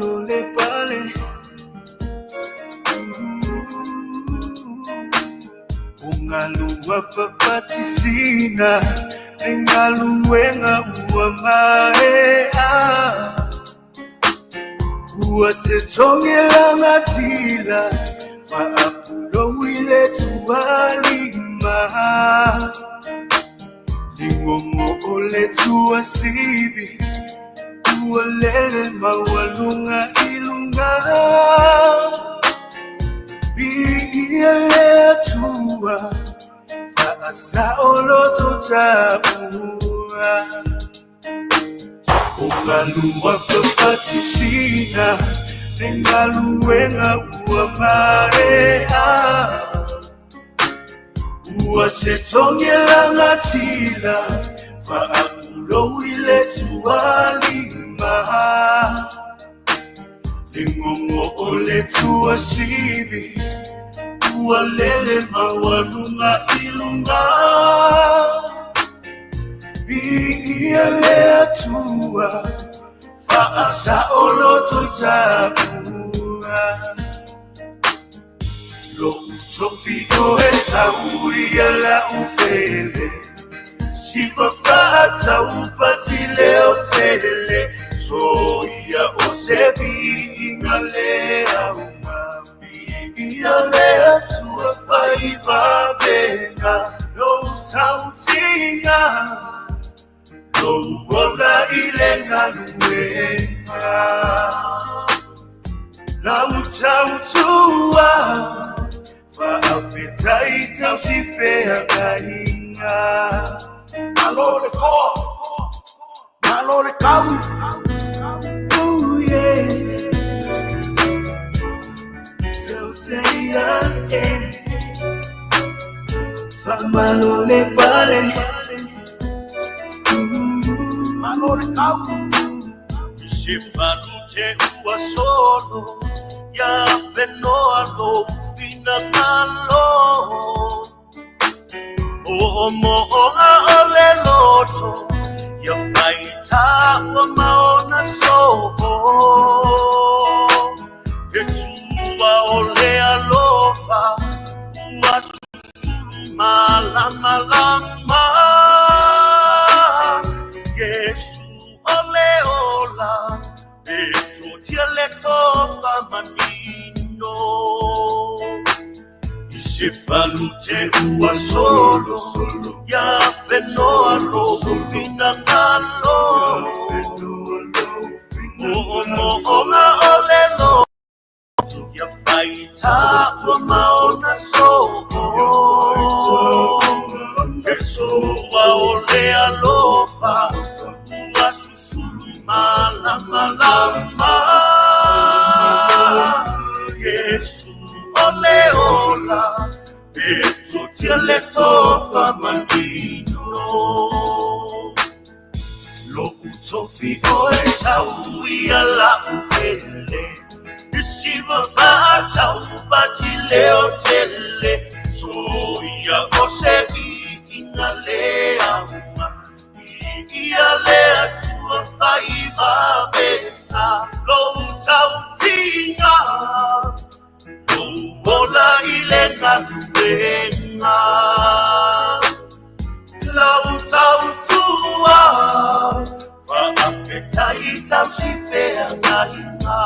Faamalo le pale. O galua fafatisina le galuega ua maea. Ua te toge lagatila faapulou i le tualima. Ligogo o le tuasivi ua lele maualuga i luga. Viia le Atua faasaoloto taua. O galua fafatisina le galuega ua maea. Ua se toge lagatila faapulou i le tualima. Ligogo o le tuasivi ua lele maualuga i luga. Viia le Atua faasaoloto i taua. Lo'u tofi o Esau ia la'u pele. Siva faataupati leo tele. Soia o se viiga le auga. Viia le Atua faivavega. Lou tautiga. Lou ola i le galuega. Lau tautua. Faafetai tausi feagaiga. Malo le toa, malo le kau. Ooh, yeah. Tauteia, eh. Faamalo le pale. Malo le kau. I se falute ua solo ia fenoa lou finagalo. Moomooga o le loto ia faitaua ma ona soo. Fetua o le alofa ua susulu malamalama. Iesu o le ola e totia le tofa manino. I se falute ua solo ia fenoa lou finagalo. Moomooga o le loto ia faitaua ma ona soo. Fesoa o le alofa ua susulu malamalama. Iesu o le ola e totia le tofa manino. Lo'u tofi o Esau ia la'u pele. Siva faataupati leo tele. Soia o se viiga le auga. Viia le Atua faivavega. Lou tautiga. Lou ola i le galuega. Lau tautua. Faafetai tausi feagaiga.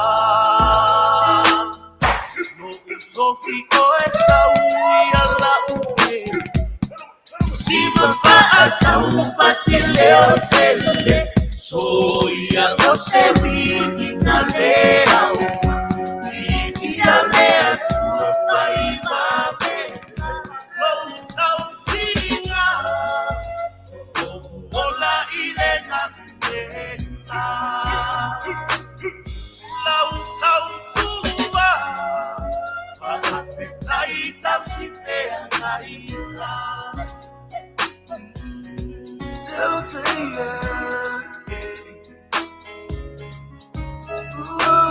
Lo'u tofi o Esau ia la'u pele. Siva faataupati leo tele. Soia o se viiga le auga. Viia le Atua faivavega. Lou tautiga. Lou ola i le galuega. Lau tautua. Faafetai tausi feagaiga. Tauteia, yeah. Ooh.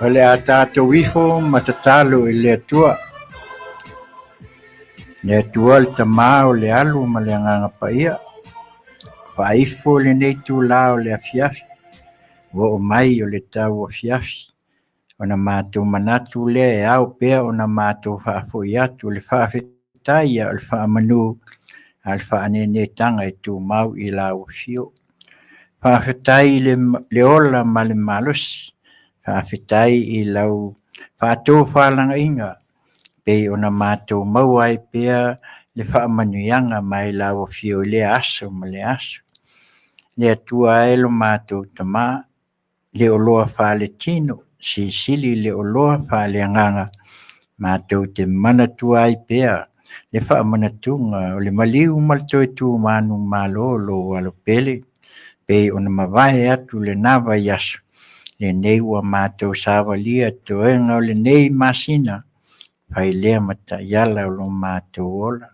O le a tatou ifo ma tatalo i le Atua. Le Atua le Tama o le Alu ma le Agaga Paia. Faaifo lenei itula o le afiafi, ua oo mai o le tau afiafi. Ona matou manatu lea e ao pea ona matou faafoi atu le faafetai a o le faamanu a le faanenetaga e tumau i lau afio. Faafetai i le ola ma le malosi, faafetai i lau faatofalagaiga pei ona matou maua ai pea le faamanuiaga mai lau afio i lea aso ma lea aso. Le Atua e lo matou Tama, le oloa faaletino, silisili le oloa faaleagaga, matou te manatua ai pea le faamanatuga o le maliu ma le toe tu manumalo o lou alo pele, pei ona mavae atu lena vaiaso, lenei ua matou savalia toega o lenei masina, fai lea ma taiala o lo matou ola.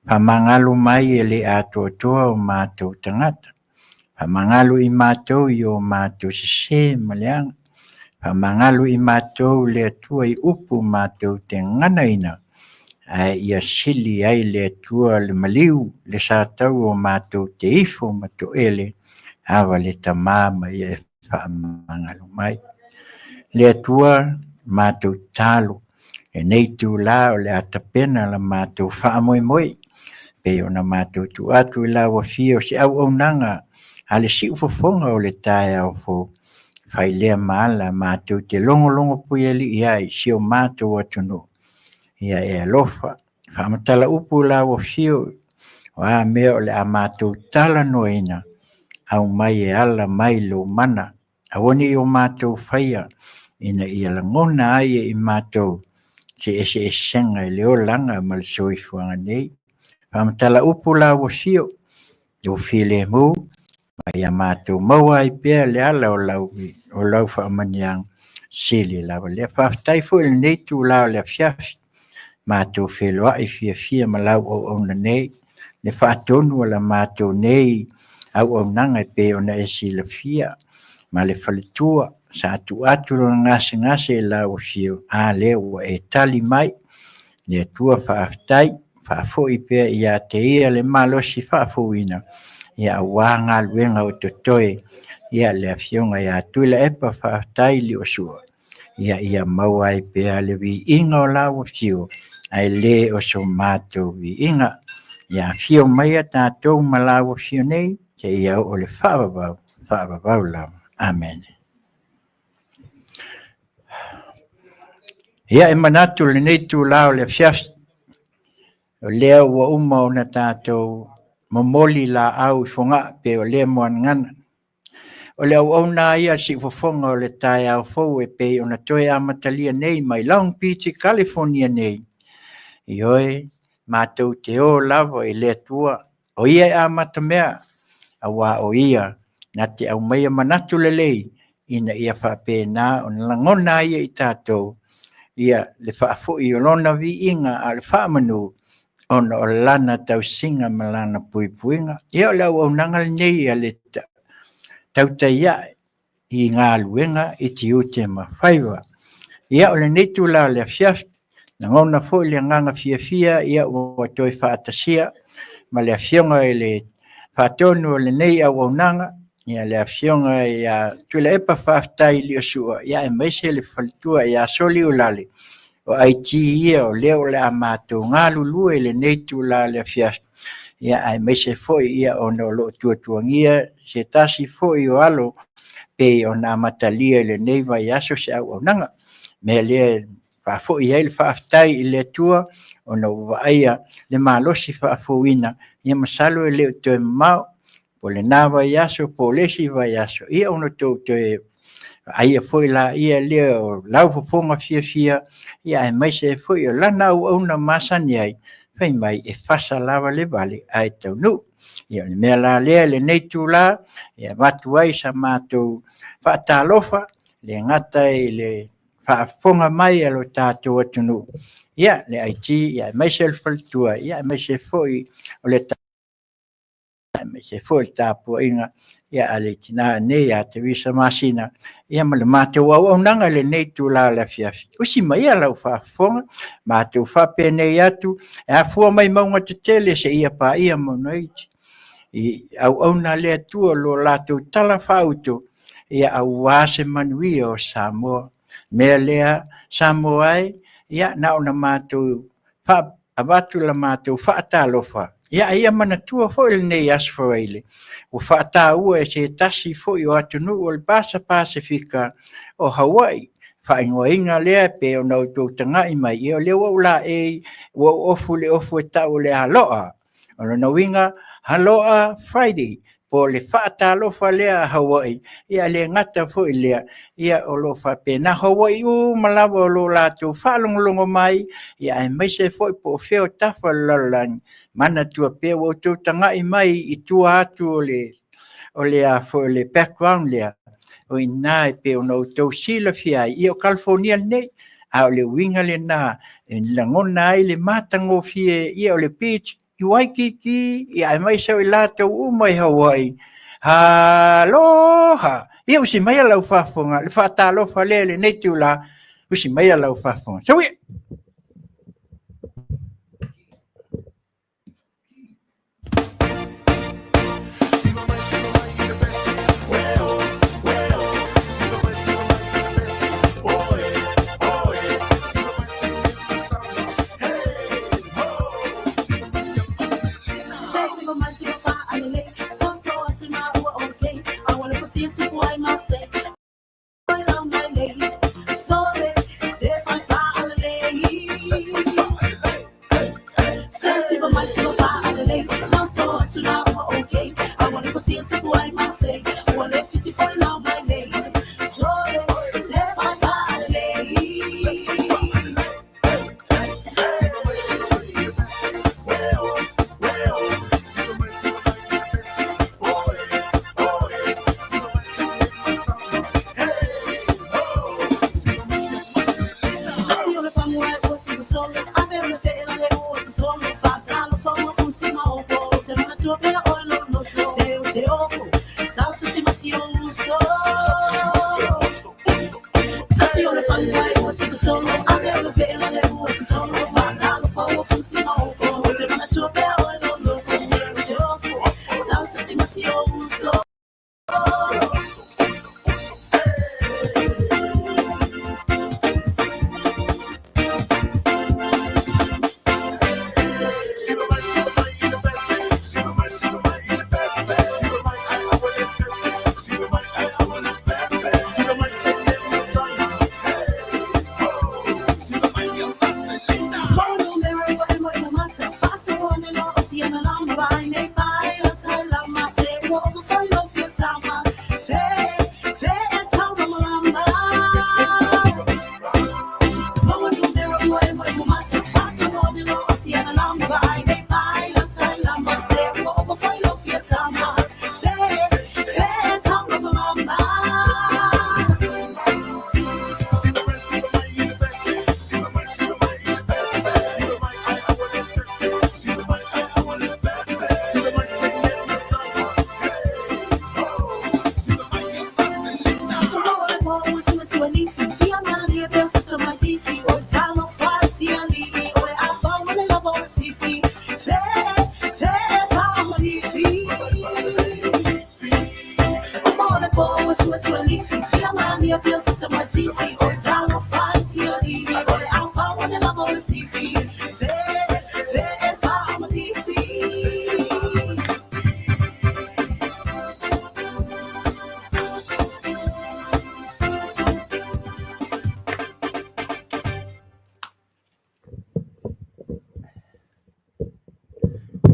Faamagalo mai e le atoatoa o matou tagata. Faamagalo i matou i o matou sese ma leaga. Faamagalo i matou le Atua i upu matou te gaganaina, ae ia sili ai le Atua le maliu le satau o matou te ifo ma toele, ava le Tama ma ia e faamagalo mai. Le Atua matou tatalo, lenei itula o le a tapena la matou faamoemoe, pei ona matou tuu atu i lau afio se auaunaga a le siufofoga o le taeao fou, fai lea ma ala matou te logologo puialii ai i si o matou atunuu. Ia e alofa, faamatala upu i lau afio, o a mea o le a matou talanoaina, aumai e ala mai lou mana, aua ne i o matou faia, ina ia lagona ai e i matou se eseesega i le olaga ma le soifuaga nei. Faamatala upu lau afio, lou filemu, ma ia matou maua ai pea le ala o lau, o lau faamanuiaga sili lava lea. Faafetai foi i lenei itula o le afiafi, matou feiloai fiafia ma lau auauna nei, le faatonu o la matou nei auaunaga e pei ona e silafia ma le faletua sa tuu atu lona gasegase i lau afio, a lea ua e tali mai. Le Atua faafetai, faafoi pea ia te ia le malosi faafouina, ia aua galuega o totoe, ia le afioga ia Tuilaepa faafetai Liosua, ia ia maua ai pea le viiga o lau afio, ae le o so matou viiga. Ia afio maia tatou ma lau afio nei, seia oo i le faavavau, faavavau lava. Amene. Ia, e manatu i lenei itula o le afiafi, o lea ua uma ona tatou momoli laau i Fogaa pei o lea moanagana. O le auauna lava ia a le siufofoga o le taeao fou e pei ona toe amatalia nei mai Long Beach i Kalifonia nei. Ioe, matou te o lava i le Atua, o Ia e amatamea, aua o Ia na te aumaia manatu lelei ina ia faapena ona lagona ai e i tatou ia le faafoi o Lona viiga a o le faamanu ona o Lana tausiga ma Lana puipuiga. Ia o le auaunaga lenei a le tautai ae i galuega i tiute ma faiva. Ia o lenei itula o le afiafi, lagona foi le agaga fiafia ia ua toe faatasia ma le afioga i le faatonu o lenei auaunaga, ia le afioga ia Tuilaepa Faafetai Liosua, ia aemaise le faletua ia Soliulale, o IT ia o lea o le a matou galulue i lenei itula o le afiafi, ia aemaise foi ia ona o lo o tuatuagia se tasi foi o alo pei ona amatalia i lenei vaiaso se auaunaga. Mea lea e faafoi ai le faafetai i le Atua ona ua vaaia le malosi faafouina, ia masalo e le o toe mamao po o lena vaiaso po o le isi vaiaso, ia ona outou toe vaaia foi laia lea o lau fofoga fiafia, ia aemaise ai foi o lana auauna masani ai, fai mai e fasa lava le vale ae taunuu. Ia o le mea la lea i lenei itula e avatu ai sa matou faatalofa, le gata i le faafofoga mai a lo tatou atunuu, ia le IT, aemaise le faletua, aemaise foi o le Aemaise foi le tapuaiga ia a le tina nei ia Teresa Masina ia ma le matou auaunaga i lenei itula o le afiafi. Usi mai ia lau faafofoga, matou faapenei atu e afua mai mauga tetele seia paia mauga iti. I auauna a le Atua o lo latou talafaauto ia aua se manuia o Samoa. Mea lea Samoa e, ia na ona matou avatu la matou faatalofa, ia a ia manatua foi lenei Aso Faraile, ua faataua e se tasi foi o atunuu o le Pasefika o Hawaii, faaigoaina lea pei ona outou tagai mai, ia o lea ua ou laei, ua ou ofu i le ofu e tau o le aloa. O lona uiga, Aloa Friday, po o le faatalofa lea a Hawaii, ia e le gata foi i lea, ia o lo o faapena Hawaii uma lava o lo o latou faalogologo mai, ia aemaise foi po o fea o tafa o le lalolagi, manatua pea ua outou tagai mai i tua atu o le le background lea, o i ina e pei ona outou silafia ai, ia o Kalifonia lenei. A o le uiga lena e lagona ai le matagofie ia o le beach i Waikiki, ia aemaise o i latou uma i Hawaii. Aloha! Ia usi maia lau faafofoga, le faatalofa lea i lenei itula, usi maia lau faafofoga. Soia!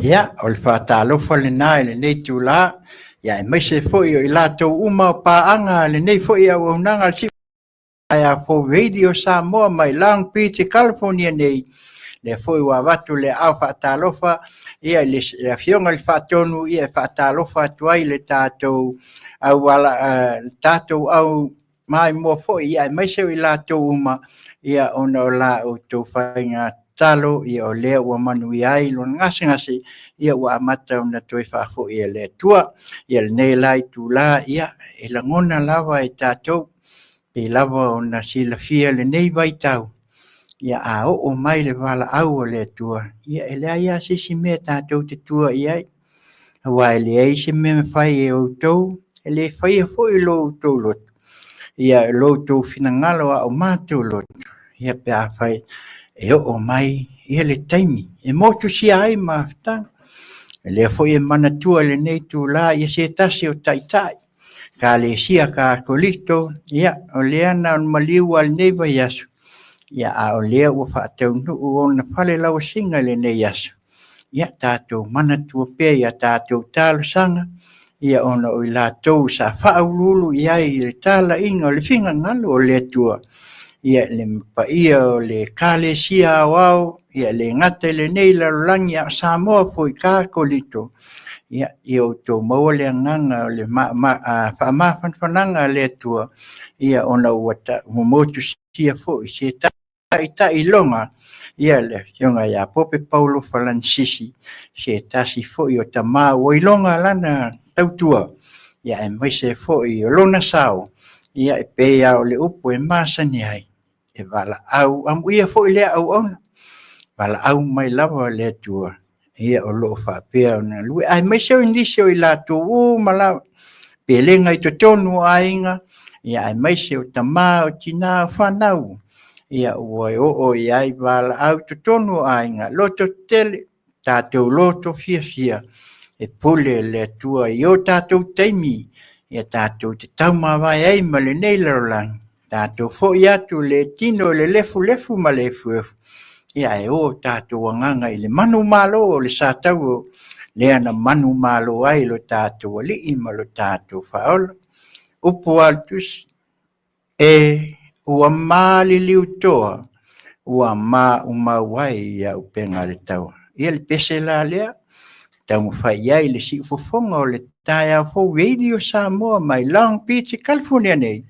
Ia, o le faatalofa lena i lenei itula, ia aemaise foi o i latou uma o paaga a lenei foi auaunaga a le Siuaea for Radio Samoa mai Long Beach i California nei, lea foi ua avatu le aao faatalofa ia i le Afioga i le Faatonu ia e faatalofa atu ai le tatou auala, le tatou au maimoa foi ia aemaise o i latou uma ia ona o la outou faiga tatalo, ia o lea ua manuia ai lona gasegase, ia ua amata ona toe faafoi e le Atua. Ia lenei la itula, ia e lagona lava e tatou, pei lava ona silafia lenei vaitau, ia a oo mai le valaau a le Atua, ia e leai lava se isi mea tatou te tua i ai. Aua e leai se mea e mafai e outou, e le faia foi lo outou loto, ia lo outou finagalo a o matou loto, ia pe afai e oo mai ia le taimi e motusia ai mafutaga. O lea foi e manatua i lenei itula ia se tasi o taitai Ekalesia Katoliko, ia o lea na ona maliu lava i lenei vaiaso, ia a o lea ua faataunuu ona falelauasiga i lenei aso. Ia tatou manatua pea i a tatou talosaga, ia ona o i latou sa faauluulu i ai i le talaiga o le finagalo o le Atua, ia le paia o le Ekalesia Aoao, ia e le gata i lenei lalolagi a o Samoa foi Katoliko, ia ia outou maua le agaga o le faamafanafanaga a le Atua, ia ona ua motusia foi se taitailoga, ia le Afioga ia Pope Paulo Faranisisi, se tasi foi o tama ua iloga lana tautua, ia aemaise foi o lona sao, ia e pei lava o le upu e masani ai, e valaau amuia foi lea auauna, valaau mai lava le Atua, ia o lo o faapea ona galue, aemaise o nisi o i latou uma lava, pelega i totonu o aiga, ia aemaise o tama, o tina, o fanau, ia ua oo i ai valaau i totonu o aiga, loto tetele, tatou loto fiafia, e pule le Atua i o tatou taimi, ia tatou te taumavae ai ma lenei lalolagi, tatou foi atu le tino i le lefulefu ma le efuefu, ia ae o tatou agaga i le manumalo o le satauro lea na manumalo ai lo tatou Alii ma lo tatou Faaola. Upu a le Tusi, E, ua maliliu toa, ua maumau ai ia upega a le taua. Ia le pese la lea, taumafai i ai le siufofoga o le taeao fou Radio Samoa mai Long Beach, California nei,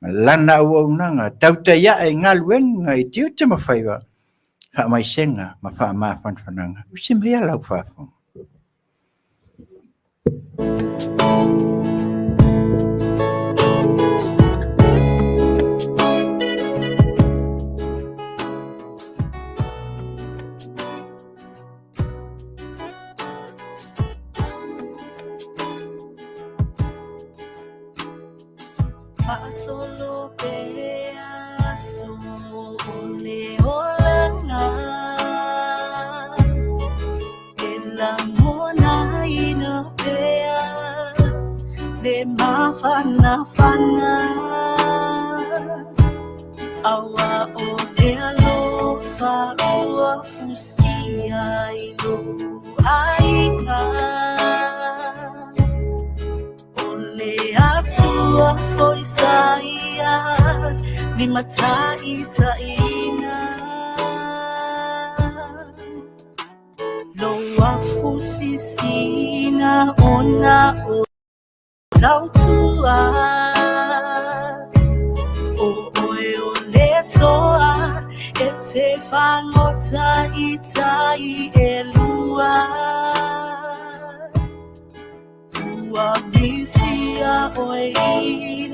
ma lana auaunaga tautai ae i galuega i tiute ma faiva, faamaisega ma faamafanafanaga. Usi mai ia lau faafofoga. Faasolo pea aso o le olaga E lagonaina pea le mafanafana Aua o le alofa ua fusia i lou aiga O le Atua foi sa ia limataitaiina Lou afu sisina ona o tautua O oe o le toa e te fagota i tai elua Ua misia ʻoe i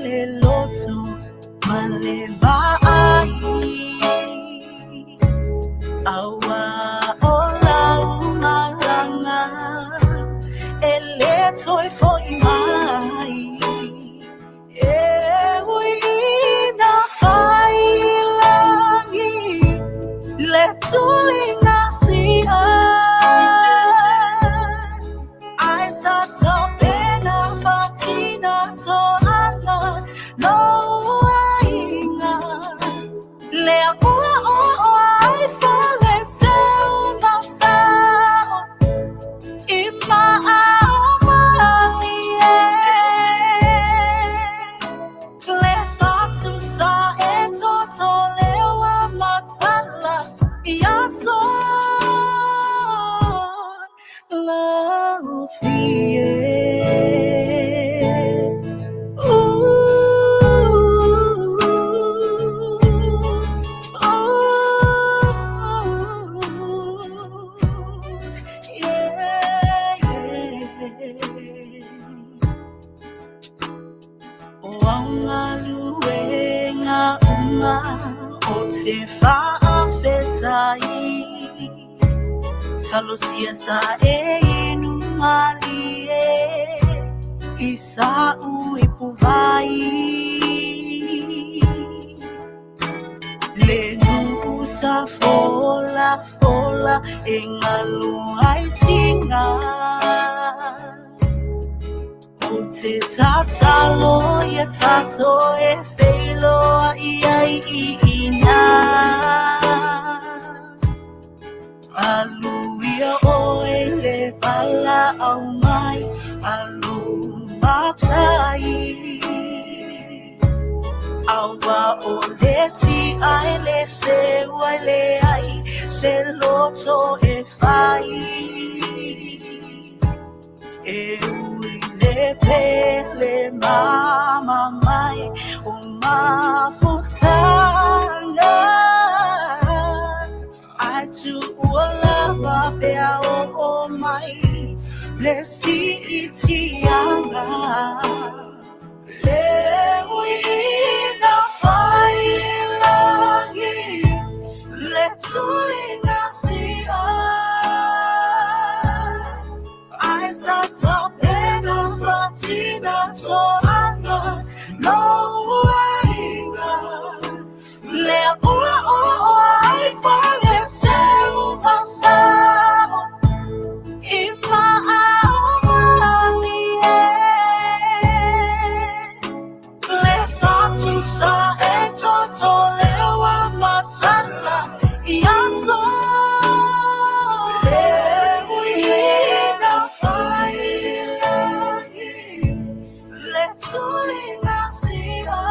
le loto ma le vaai A ua ola lau malaga e lē toe foʻi mai E ui ina fai i lagi le tuliga sia Ae sa tapena faatina toaga lou aiga Lea ua oo ai fale seu ma sao I maao malie Le fatusa e toto lewa matala Ia so laufie. Ooh, ooh. Se faafetai Talosia sa e inu malie I sa ui vai Le nu'u sa fola fola e galu ai tiga O te tatalo ia tatou e feiloai ai i ina Alu ia ʻoe le valaau mai a lou matai Aua o le ti'a e le seu ae leai se loto e fai E ui le pele mama mai o mafutaga Ae tuua lava pe a oo mai le siitiaga Le uiina fai lagi le tuliga si'a Ae sa tapena fatina toaga lou aiga Le ua oo ai fale seu ma sao i maao malie Le fatu sa e toto lewa matala i aso Le uiina fai lagi le tuliga si'a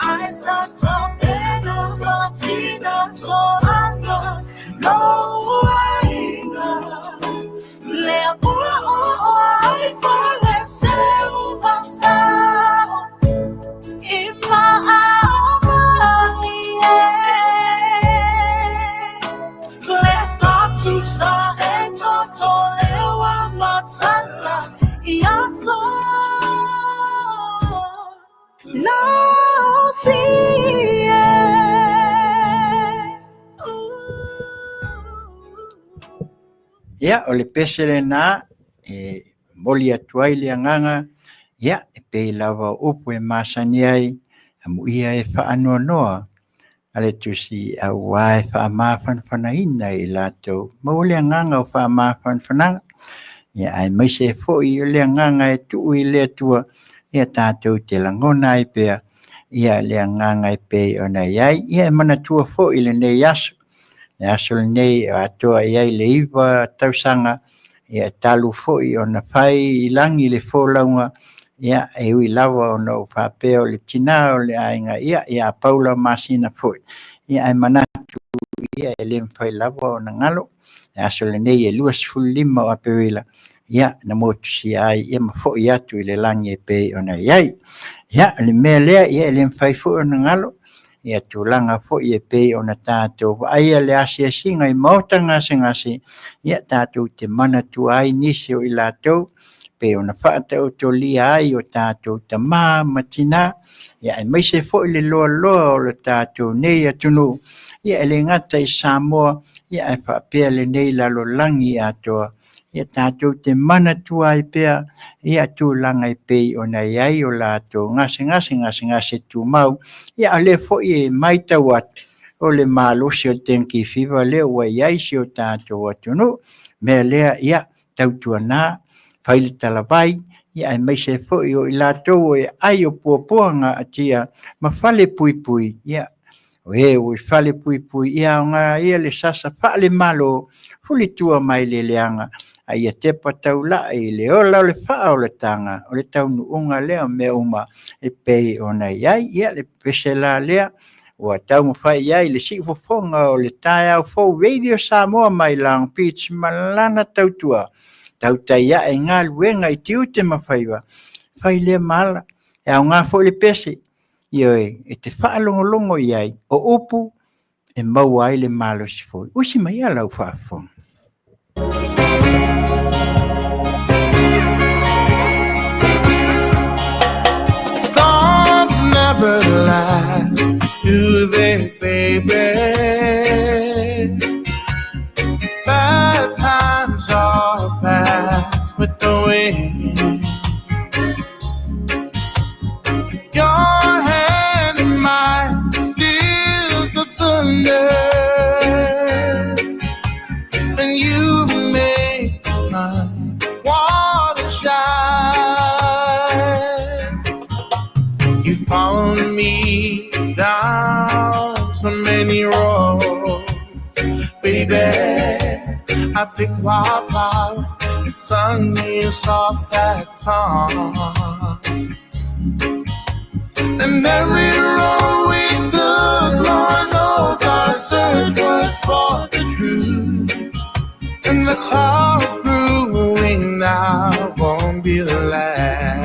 Ae sa tapena fatina toaga lou aiga Le ua oo ai fale seu ma sao i maao malie Le fatu sa e toto lewa matala i aso Lafie Ia, o le pese lenā e momoli atu ai le agaga, ia, e pei lava o upu e masani ai, amuia e faanoanoa a le tusi auā e faamafanafanaina i latou. Maua le agaga o faamafanafanaga, ia aemaise foi o le agaga e tuu i le Atua, ia tatou te lagona ai pea, ia le agaga e pei ona i ai. Ia e manatua foi lenei aso, le aso lenei e atoa i ai le 9 tausaga, ia e talu foi ona fai i lagi le folauga, ia e ui lava ona ou faapea o le tinā o le aiga, ia ia Paula masina foi, ia ae manatu ia e le mafai lava ona galo. Le aso lenei e 25 o Aperila, ia na motusia ai ia ma foi atu i le lagi e pei ona i ai. Ia, o le mea lea, ia e le mafai foi ona galo, ia tulaga foi e pei ona tatou vaaia le asiasiga i maota gasegase, ia tatou te manatua ai nisi o i latou, pei ona faataotolia ai o tatou tamā ma tinā, ia aemaise foi le loaloa o le tatou nei atunuu, ia e le gata i Samoa, ia ae faapea lenei lalolagi atoa, ia tatou te manatua ai pea ia tulaga e pei ona i ai o latou gasegase, gasegase tumau, ia a o lea foi e matau atu, o le malosi o le dengue fever lea ua i ai si o tatou atunuu. Mea lea, ia tautuana, fai le talavai, ia aemaise foi o i latou e ai o puapuaga atia ma fale puipui, ia o e ua i fale puipui, ia aoga ia le sasa faalemalo, fulitua mai le leaga, a ia tepa taulai i le ola o le faaolataga, o le taunuuga lea o mea uma e pei ona i ai. Ia le pese la lea, ua taumafai i ai le siufofoga o le taeao fou Radio Samoa mai Long Beach ma lana tautua, tautai ae galuega i tiute ma faiva, fai lea ma ala, e aoga foi le pese, ioe, e te faalogologo i ai, o upu e maua ai le malosi foi. Usi mai ia lau faafofoga. Storms never last. do they, baby? Bad times all pass with the wind. Your hand in mine steals the thunder, and you make the sun wanna shine. You followed me down so many roads, baby. I picked wildflowers and sung me a soft, sad song. And every road we took, Lord knows our search was for the truth. And the clouds brewing now won't be the last.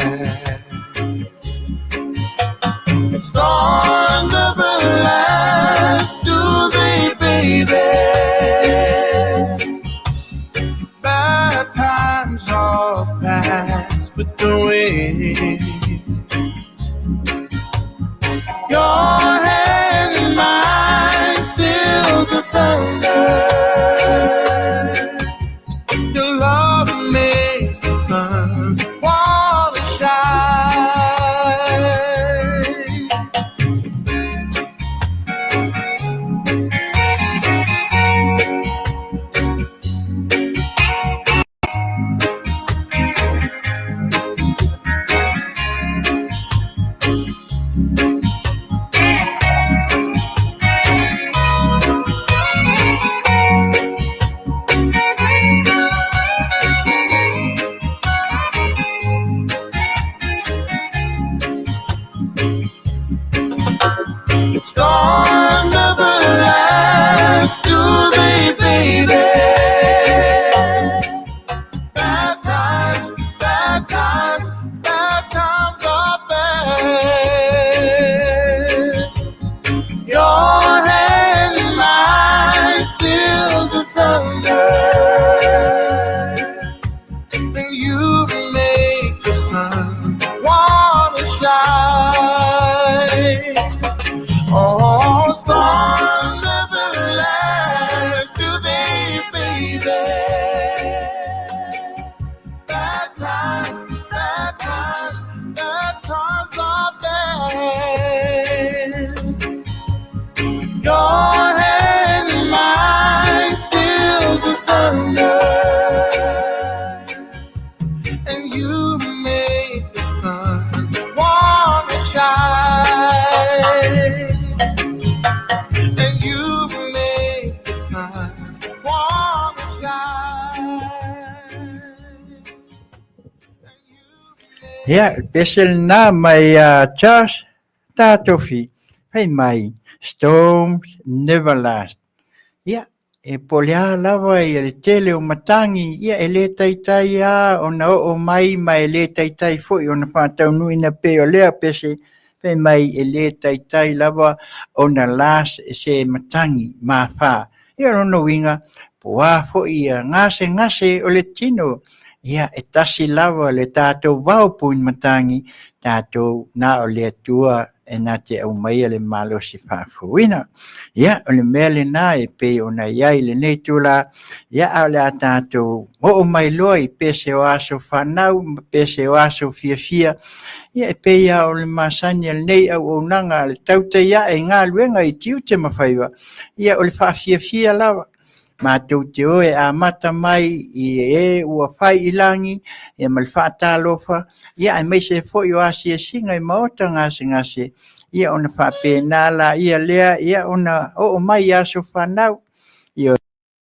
Storms never last, do they, baby? Bad times all pass with the wind. Your hand in mine steals the thunder. Your love makes the sun wanna shine. Storm never lasts, do they, baby? Bad times, bad times, bad times are bad. Your hand in mine steals the thunder. Then you make the sun wanna shine. Oh, storm never last, do they, baby? Bad times, bad times, bad times are bad. Your hand in mine steals the thunder, and you make the sun wanna shine. And you make the sun wanna shine. And you make Ia, le pese lena mai ia Charles Tatofi, fai mai, Storms never last. Ia, e po o le a lava ia le tele o matagi, ia e le taitai lava ona oo mai ma e le taitai foi ona faataunuuina pei o lea pese, fai mai e le taitai lava ona last se matagi mafā. Ia o lona uiga, po o a foi ia gasegase o le tino, ia e tasi lava le tatou vao puimatagi, tatou na o le Atua e na te aumaia le malosi faafouina. Ia, o le mea lena e pei ona i ai lenei itula, ia a o le a tatou oo mai loa i pese o aso fanau ma pese o aso fiafia, ia e pei lava o le masani a lenei auaunaga a le tautai ae i galuega i tiute ma faiva, ia o le faafiafia lava. Matou te o e amata mai i e ua fai i lagi, ia ma le faatalofa, ia aemaise foi o asiasiga i maota gasegase, ia ona faapena laia lea, ia ona oo mai i aso fanau, ia,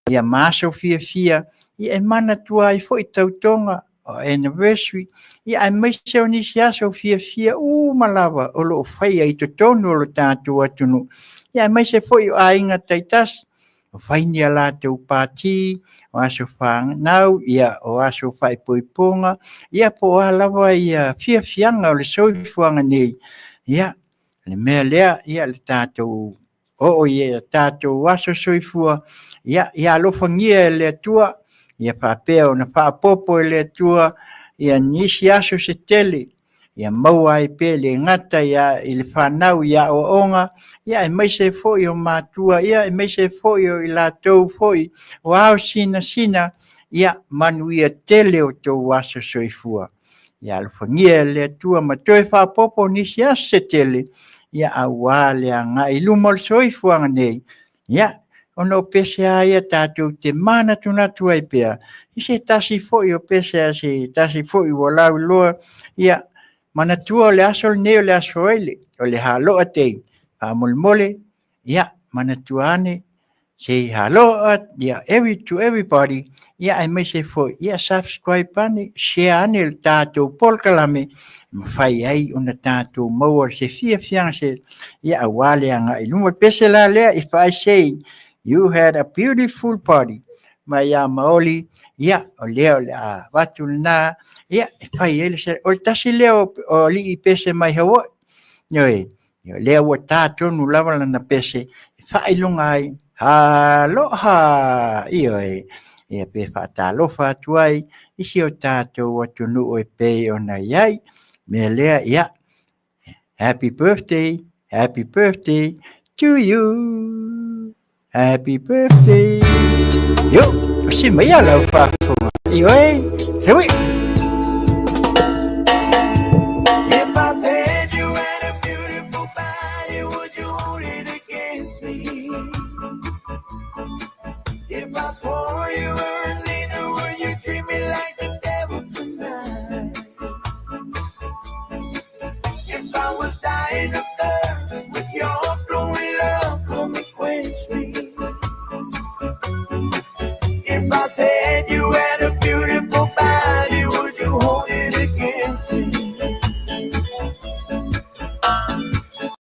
ia ma aso fiafia, ia e manatua ai foi tautoga o anniversary, ia aemaise o nisi aso fiafia uma lava o lo o faia i totonu o lo tatou atunuu, ia aemaise foi o aiga taitasi, o fai ni a latou pati, o aso fanau, ia o aso faaipoipoga, ia po o a lava ia fiafiaga o le soifuaga nei. Ia, le mea lea, ia le tatou oo i a tatou aso soifua, ia, ia alofagia e le Atua, ia faapea ona faaopoopo e le Atua ia nisi aso se tele. Ia maua ai pea le gata ia i le fanau i aoaoga, ia aemaise foi o matua, ia aemaise foi o i latou foi o ao sinasina, ia manuia tele o tou aso soifua. Ia alofagia e le Atua ma toe faaopoopo nisi aso se tele, ia aua le agai i luma o le soifuaga nei, ia ona o pese lava ia tatou te manatunatu ai pea, i se tasi foi o pese a se tasi foi ua lauiloa, ia manatua o le aso lenei o le Aso Faraile, o le Haloa Day. Faamolemole, ia manatua ane, say haloa yeah, every, to everybody, ia aemaise foi, ia subscribe ane, share ane le tatou polokalame, mafai ai ona tatou maua se fiafiaga se, ia aua le agai i luma. Pese la lea, if I say you had a beautiful party, mai ia Maoli, ia, o lea o le a avatu lena, ia, e fai ai le se, o le tasi lea o alii pese mai Hawaii, ioe, o lea ua tā tonu lava lana pese, e faailoga ai, aloha, ioe, ia pe faatalofa atu ai i si o tatou atunuu e pei ona i ai. Mea lea, ia, happy birthday, happy birthday to you. Happy birthday. Yo, o si mai a lau faafofoga. Ioe, se ui. If I said you had a beautiful body, would you hold it against me? If I swore you were an angel, would you treat me like the devil tonight? If I was dying of thirst, would your flowing love come and quench me? If I said you had a beautiful body, would you hold it against me?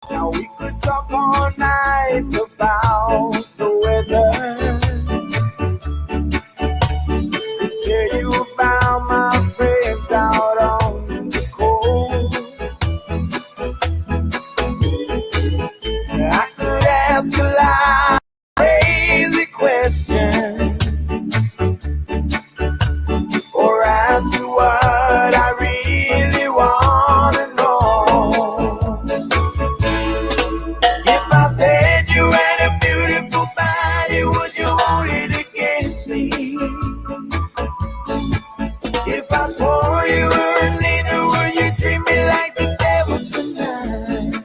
Now we could talk all night about the weather. To tell you about my friends out on the coast. I could ask a lot of crazy questions, or ask you what I really want to know. If I said you had a beautiful body, would you hold it against me? If I swore you were an angel, would you treat me like the devil tonight?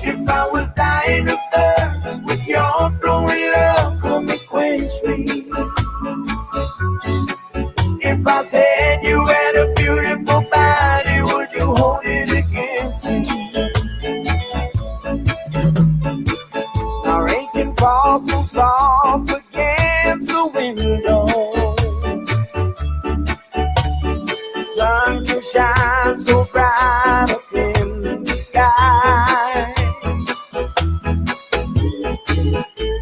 If I was dying of thirst, would your flowing love come and quench me? If I said you had a beautiful body, would you hold it against me? Now rain can fall so soft against the window. The sun can shine so bright up in the sky.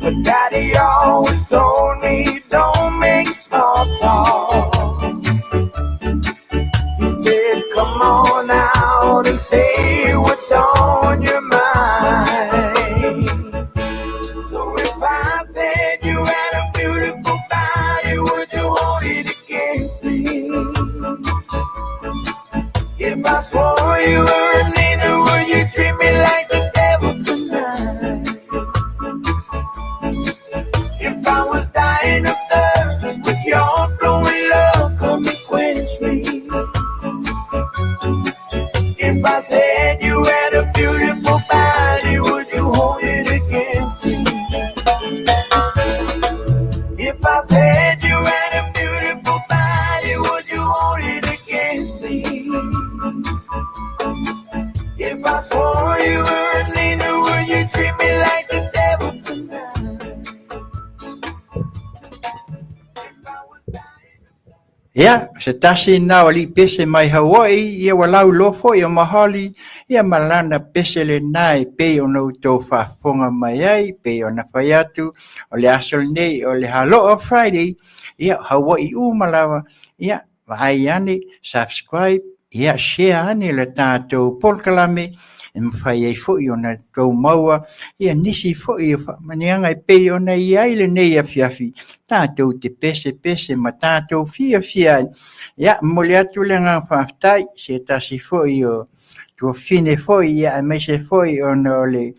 But Daddy always told me, don't make small talk. He said, come on out and say what's on your mind. So if I said you had a beautiful body, would you hold it against me? If I swore you were an angel, would you treat me like the devil tonight? If I was dying of thirst, would your flowing love come and quench me? If I said you had a beautiful body, would you hold it against me? If I said you had a beautiful body, would you hold it against me? If I swore you were an angel, would you treat me like the devil tonight? If I was dying. Ia, se tasi na o alii pese mai Hawaii, ia ua lauiloa foi o Mahali, ia ma lana pese lena e pei ona outou faafofoga mai ai, pei ona fai atu, o le aso lenei o le Haloa Friday, ia Hawaii uma lava, ia vaai ane, subscribe, ia share ane le tatou polokalame, e mafai ai foi ona tou maua ia nisi foi o faamanuiaga e pei ona i ai lenei afiafi, tatou te pesepese ma tatou fiafia ai. Ia, momoli atu le agaga faafetai i se tasi foi o tuafafine foi, ia aemaise foi ona o le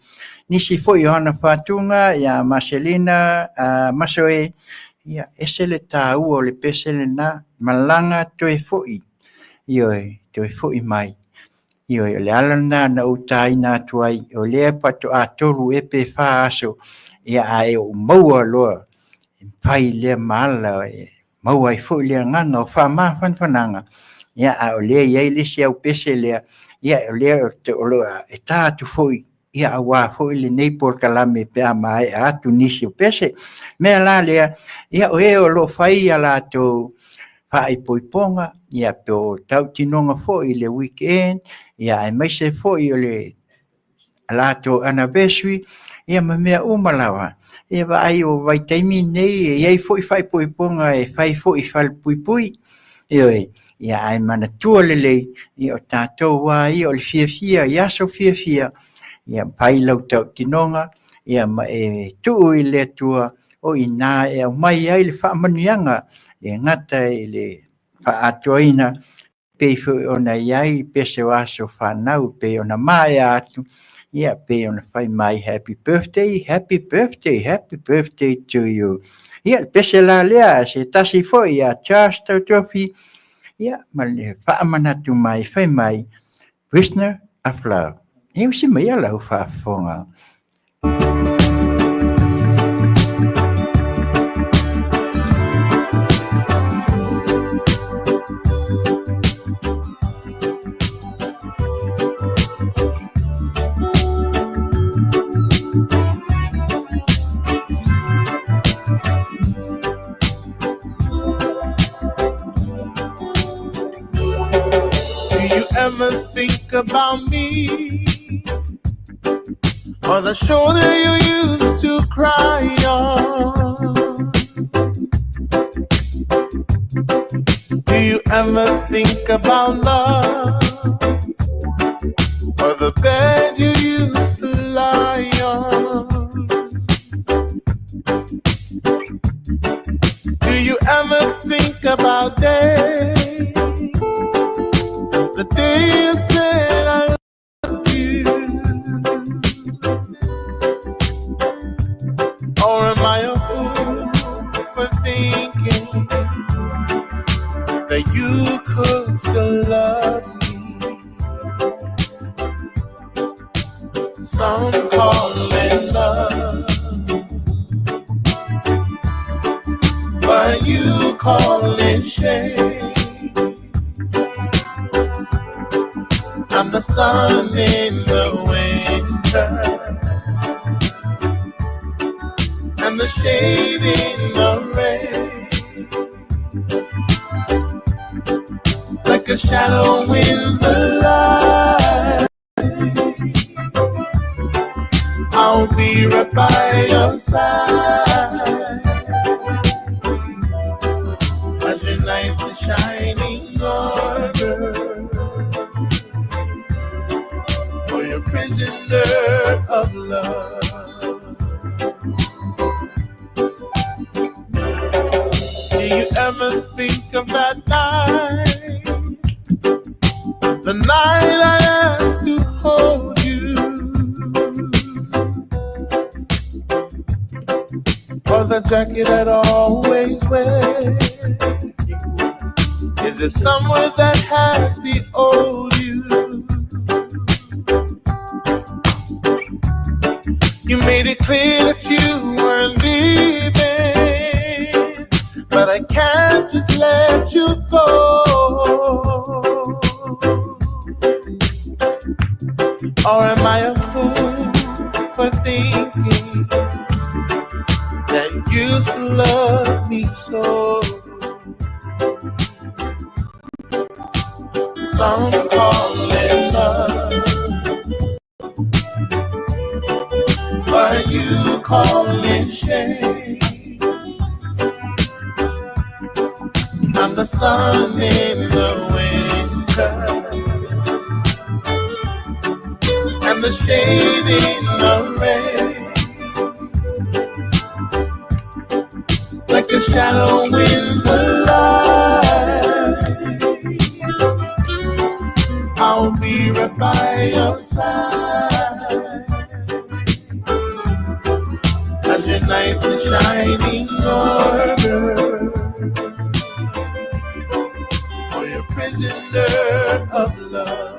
nisi foi o ana fatuga ia Maselina Masoe, ia ese le taua o le pese lena, malaga toe foi, ioe, toe foi mai. Ioe, o le ala lena na ou taina atu ai, o lea faatoa 3 ea pe 4 aso, ia ae ou maua loa, e fai lea ma ala e maua ai foi le agaga o faamafanafanaga, ia a o lea e i ai le isi au pese lea, ia o lea o lo o e ta atu foi, ia aua foi lenei polokalame pe a maea atu nisi o pese. Mea la lea, ia o e o lo o fai a latou faaipoipoga, ia po o tautinoga foi i le weekend, ia aemaise foi o le latou anniversary, ia ma mea uma lava. Ia vaai o vaitaimi nei e i ai foi faaipoipoga e fai foi i falepuipui. Ioe, ia ae manatua lelei, ia o tatou lava ia o le fiafia i aso fiafia, ia fai lau tautinoga, ia ma e tuu i le Atua, o i ina e aumai ai le faamanuiaga, le gata i le faaatoaina, pei foi ona i ai pese o aso fanau, pei ona maea atu, ia pei ona fai mai happy birthday, happy birthday, happy birthday to you. Ia le pese la lea, se tasi foi ia Charles Tautofi, ia ma le faamanatu mai, fai mai, Prisoner of Love. Ia usi mai ia lau faafofoga. Do you ever think about me? Or the shoulder you used to cry on? Do you ever think about love? Or the bed you used to lie on? Do you ever think about day? The day you said I love you? Or am I a fool for thinking that you could still love me? Some call it love, but you call it shame. I'm the sun in the winter and the shade in the rain, like a shadow in the light. I'll be right by your side as your knight in shining armor, for your prisoner of love. Do you ever think of that night? The night I asked to hold you, or the jacket I'd always wear? Is it somewhere that has the old you? You made it clear that you weren't leaving, but I can't just let you go. Or am I a fool for thinking that you used to love me so? Some call it love, but you call it shame. I'm the sun in the winter In the shade, in the rain, like a shadow in the light, I'll be right by your side. As your knight in shining armor, or your prisoner of love.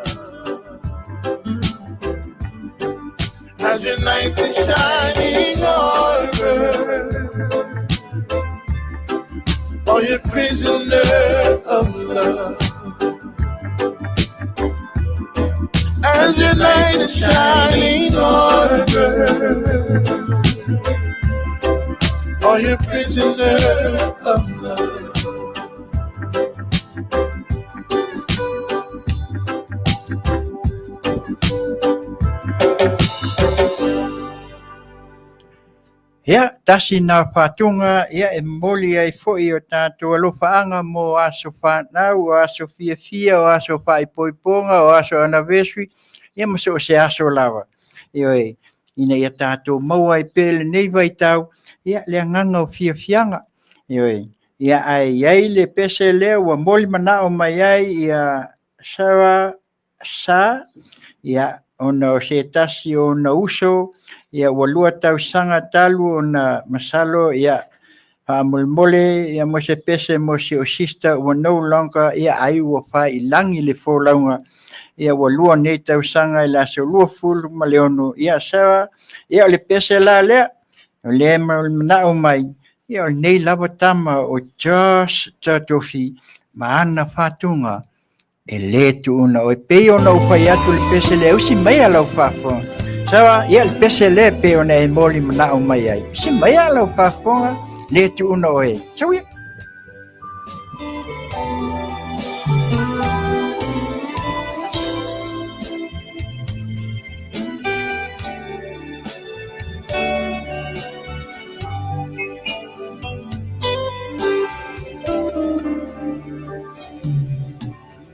As your knight in shining armor, or your prisoner of love. As your knight in shining armor, or your prisoner of love. Ia, tasi na fatuga, ia e momoli ai foi o tatou alofaaga mo aso fanau, o aso fiafia, o aso faaipoipoga, o aso anniversary, ia ma so o se aso lava. Ioe, ina ia tatou maua ai pea i lenei vaitau, ia le agaga o fiafiaga. Ioe, ia ae i ai le pese lea ua moli manao mai ai ia Sarah Sa, ia, ona o se tasi o ona uso, ia, ua 2 tausaga talu ona masalo, ia, faamolemole, ia, mo se pese mo si o sister ua no longer, ia, ai ua faailagi le folauga, ia, ua 2 nei tausaga i le aso 26, ia, Sarah, ia, o le pese la lea, o lea manao mai, ia, o lenei lava tama o Josh Tatofi ma ana fatuga, e lē tuuna oe. Pei ona ou fai atu le pese lea, usi mai a lau faafofoga. Sawa, ia le pese lea pei ona e moli manao mai ai. Usi mai a lau faafofoga, lē tuuna oe. Sau ia.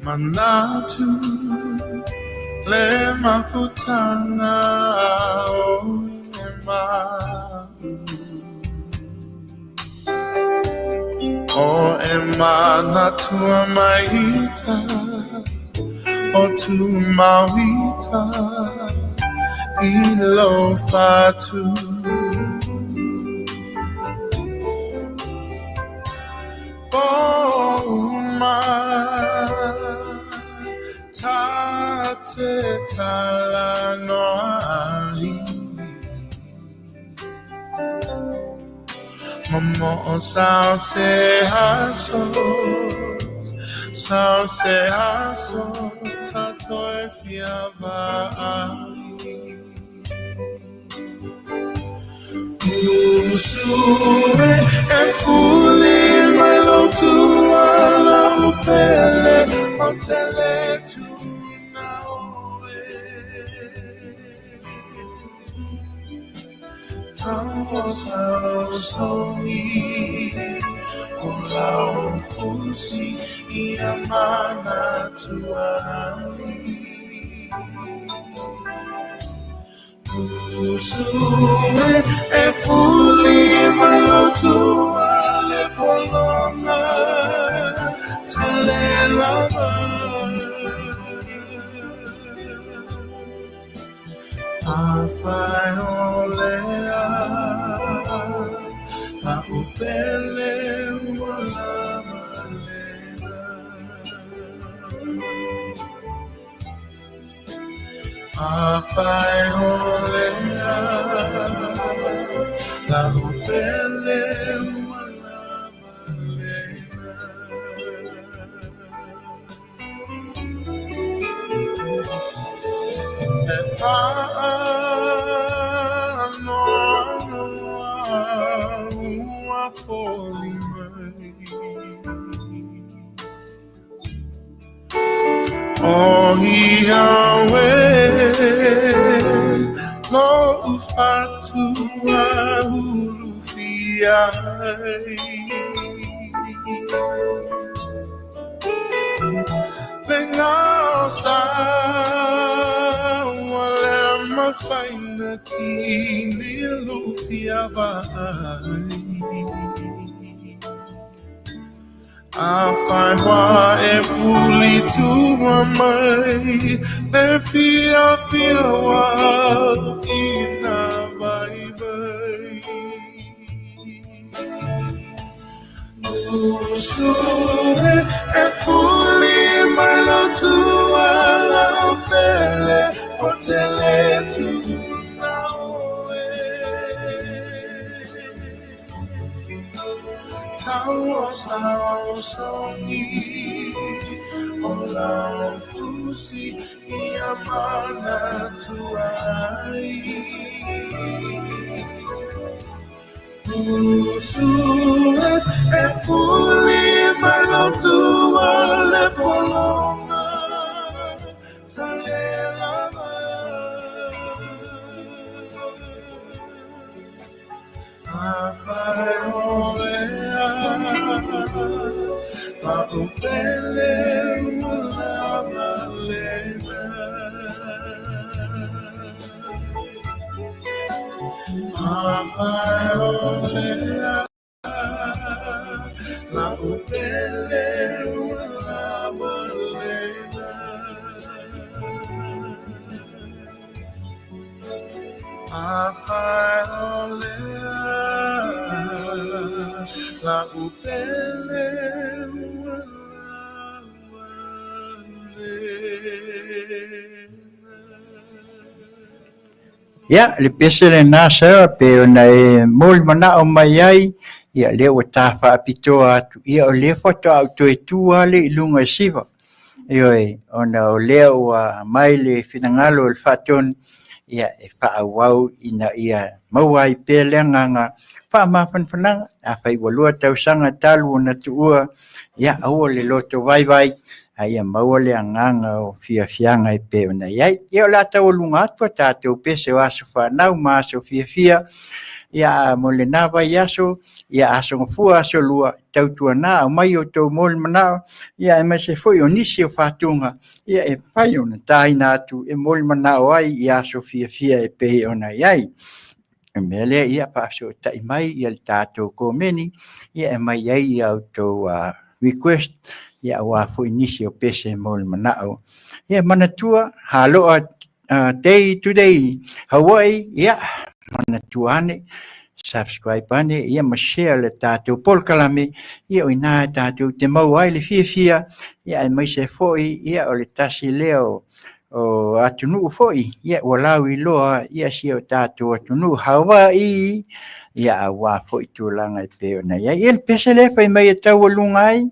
Manatu le mafutanga o e mau, o e manatua maita o tu mauita i lo fatu. O ma ta te tala noa ai, momo o sao se aso, sao se aso, tato e fia vaai. Usue e fuli mai lo tuala upele o tele tuna oe. Tau sao songi o lau fusi i a mana tuai. Usue e fuli mai lo tua le polonga tele lava. A whai o lea, a upele ua lava lena. A whai o lea, la upele ua lava lena. E whaanoanoa ua foli mai. O ia oe, lo ufatua ulufi ai. Le ngao sa ua le Mafaina tini lufia vai. Afai wa e fuli tua mai, le fia fia wa ina vai vai. Usure e fuli mai lo tua la pele o tele tu na oe. Tau sao songi o la fusi ia mana tuai. Usure e fuli mai lo tua le polonga talelava. Afai olea la upele ula malena. Afai olea la upele ula malena. Afai olea la upele ula malena. Ia, le pese lenā Sarah pe ona e mo le manao mai ai, ia lea ua tafaapitoa atu, ia o lea faatoa ou toe tu lava le i luga e siva. Ioe, ona o lea ua mai le finagalo o le faatonu, ia e faaauau ina ia maua ai pea le agaga faamafanafanaga. Afai ua 2 tausaga talu ona tuua, ia aua le loto vaivai, a ia maua le agaga o fiafiaga e pei ona i ai. Ia o le a taualuga atu a tatou pese o aso fanau ma aso fiafia, ia mo lenā vai aso, ia aso gafua aso lua, tautuanā aumai outou mo le manao, ia aemaise foi o nisi o fatuga, ia e mafai ona taina atu e mo le manao ai i aso fiafia e pei ona i ai. O le mea lea ia faafesootai mai ia le tatou komeni, ia e mai ai ia outou request, ia aua foi nisi o pese mo le manao. Ia manatua, haloa day today, Hawaii, ia manatua ane, subscribe ane, ia ma share le tatou polokalame, ia o ina e tatou te maua ai le fiafia, ia aemaise foi, ia o le tasi lea o atunuu foi, ia ua lauiloa, ia si o tatou atunuu Hawaii, ia aua foi tulaga e pei ona i ai. Ia le pese lea fai mai e taualuga ai,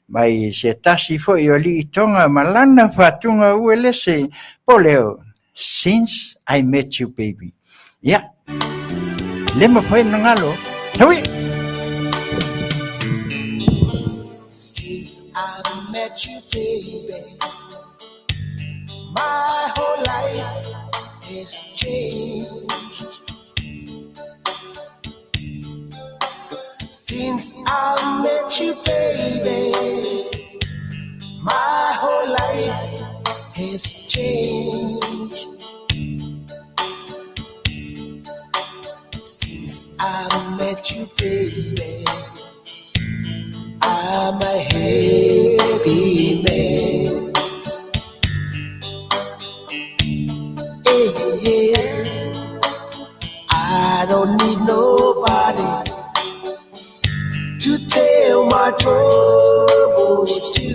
mai se tasi foi o alii Tonga ma lana fatuga uelese, po leo, Since I Met You Baby. Ia, le mafai ona galo. Taui! Since I met you, baby, my whole life has changed. Since I met you, baby, my whole life has changed. Since I met you, baby, I'm a happy man. Hey, yeah. I don't need nobody to tell my troubles to.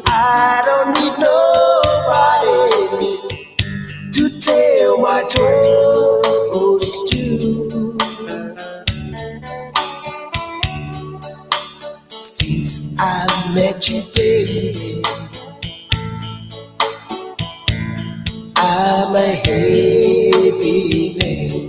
I don't need nobody to tell my troubles to. Since I met you, baby, I'm a happy man.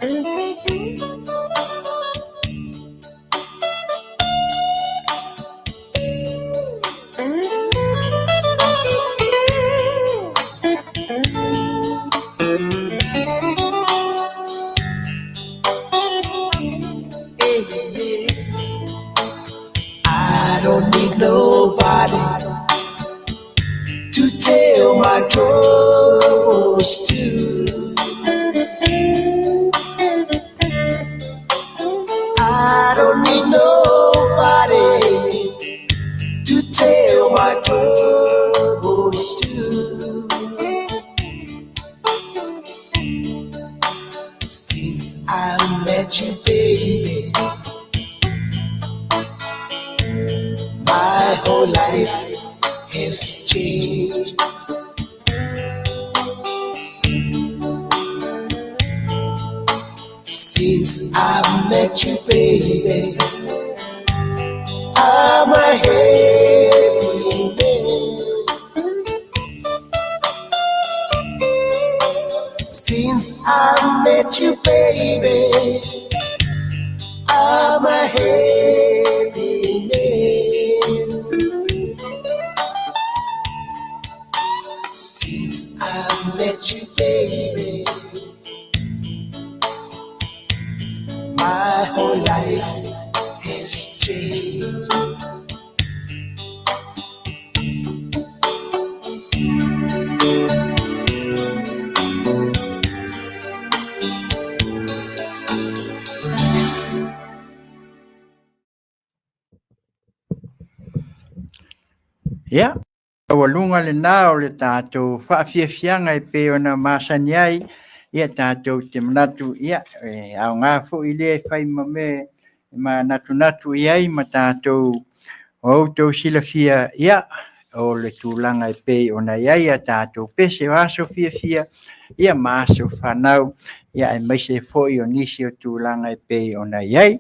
I don't need nobody to tell my troubles to. I don't need nobody to tell my troubles to. Since I met you, baby, my whole life has changed. Since I met you, baby, I'm a happy man. Since I met you, baby, I'm a happy man. Since I met you, baby, my whole life has changed. Ia, taualuga lenā o le tatou faafiafiaga e pei ona masani ai, ia tatou te manatu, ia, e aoga foi lea e fai ma mea e manatunatu i ai ma tatou o outou silafia, ia, o le tulaga e pei ona i ai a tatou pese o aso fiafia, ia ma aso fanau, ia aemaise foi o nisi o tulaga e pei ona i ai.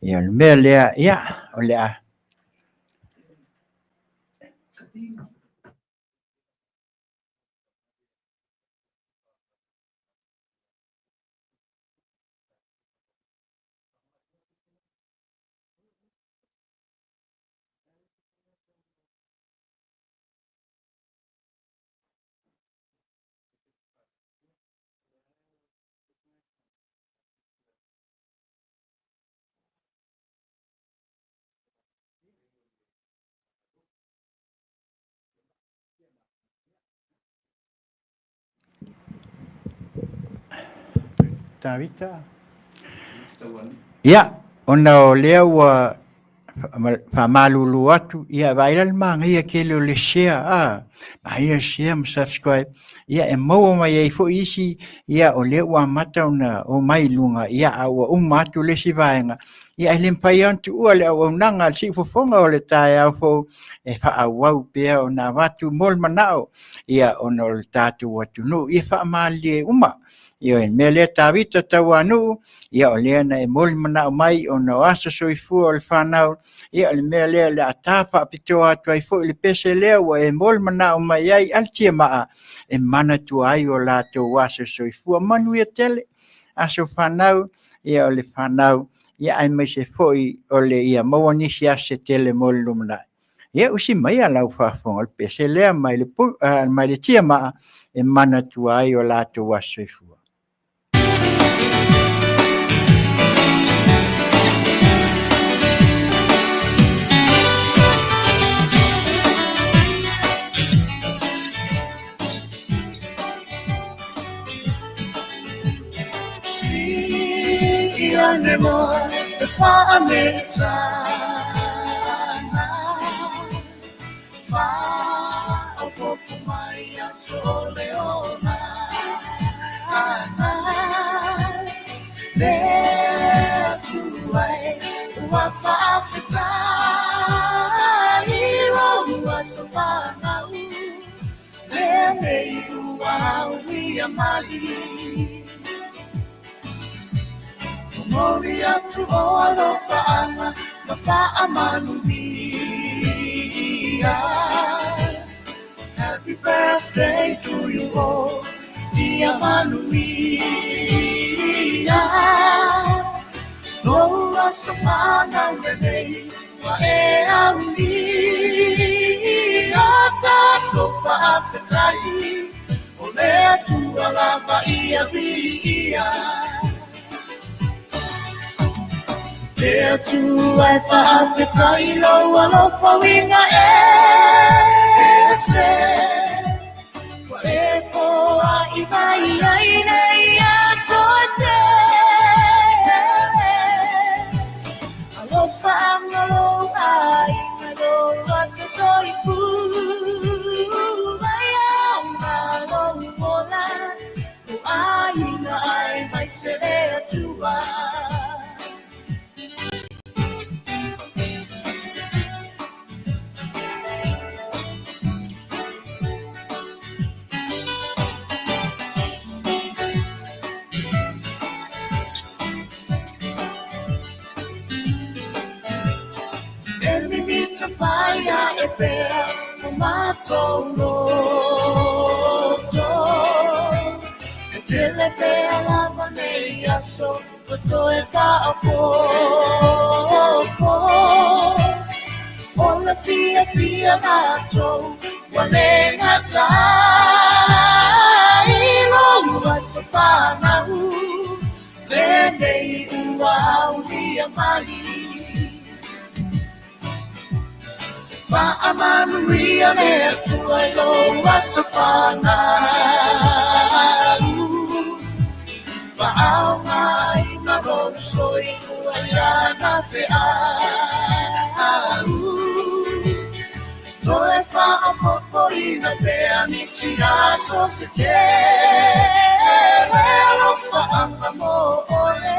Ia, o le mea lea, ia, o le a Tavita. Ia, ona o lea ua faamalulu atu, ia vaai la le manaia tele o le share, a, manaia share ma subscribe, ia e maua mai ai foi isi, ia o lea ua amata ona omai i luga, ia a ua uma atu le isi vaega, ia e le mafai lava ona tuua le auaunaga a le siufofoga o le taeao fou e faaauau pea ona avatu mo le manao, ia ona o le tatou atunuu, ia faamalilie uma. Ia o le mea lea Tavita Tauanuu, ia o lea na e moli manao mai ona o aso soifua o le fanau, ia o le mea lea o le a ta faapitoa atu ai foi le pese lea ua e moli manao mai ai a le tiamaa e manatua ai o latou aso soifua. Manuia tele, aso fanau, ia o le fanau, ia aemaise foi o le ia maua nisi aso se tele mo le lumanai. Ia usi mai a lau faafofoga o le pese lea mai le, mai le tiamaa e manatua ai o latou aso soifua. Happy birthday to you all. Ia manuia. aso fanau lenei ua e aulia tatou faafetai o le Atua lava ia viia. Le Atua e faafetai lou alofa uiga ese ua e foai mai ai nei aso e tele. Alofa anga lou aiga lou aso soifua ai ma lou ola lou aiga aemaise le Atua. E mimita fai ae pea o matou loto. E tele pea lava nei aso ua toe faaopoopo. O le fiafia matou ua le gata i lou aso fanau lenei ua aulia mai. Faamanuia le Atua i lou aso fanau. Faaaogaina lou soifua i ana feau. Toe faaopoopoina pea nisi aso se tele. Alofaaga mo oe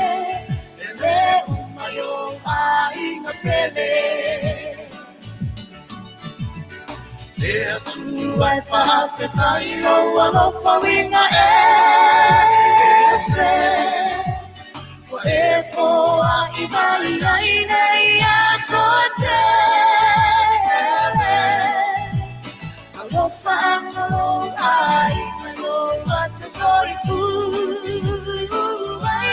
e le uma i ou aiga pele. Le Atua e faafetai lou alofa uiga ese ua e foai mai ai nei aso e tele. Alofa anga lou aiga lou aso soifua ai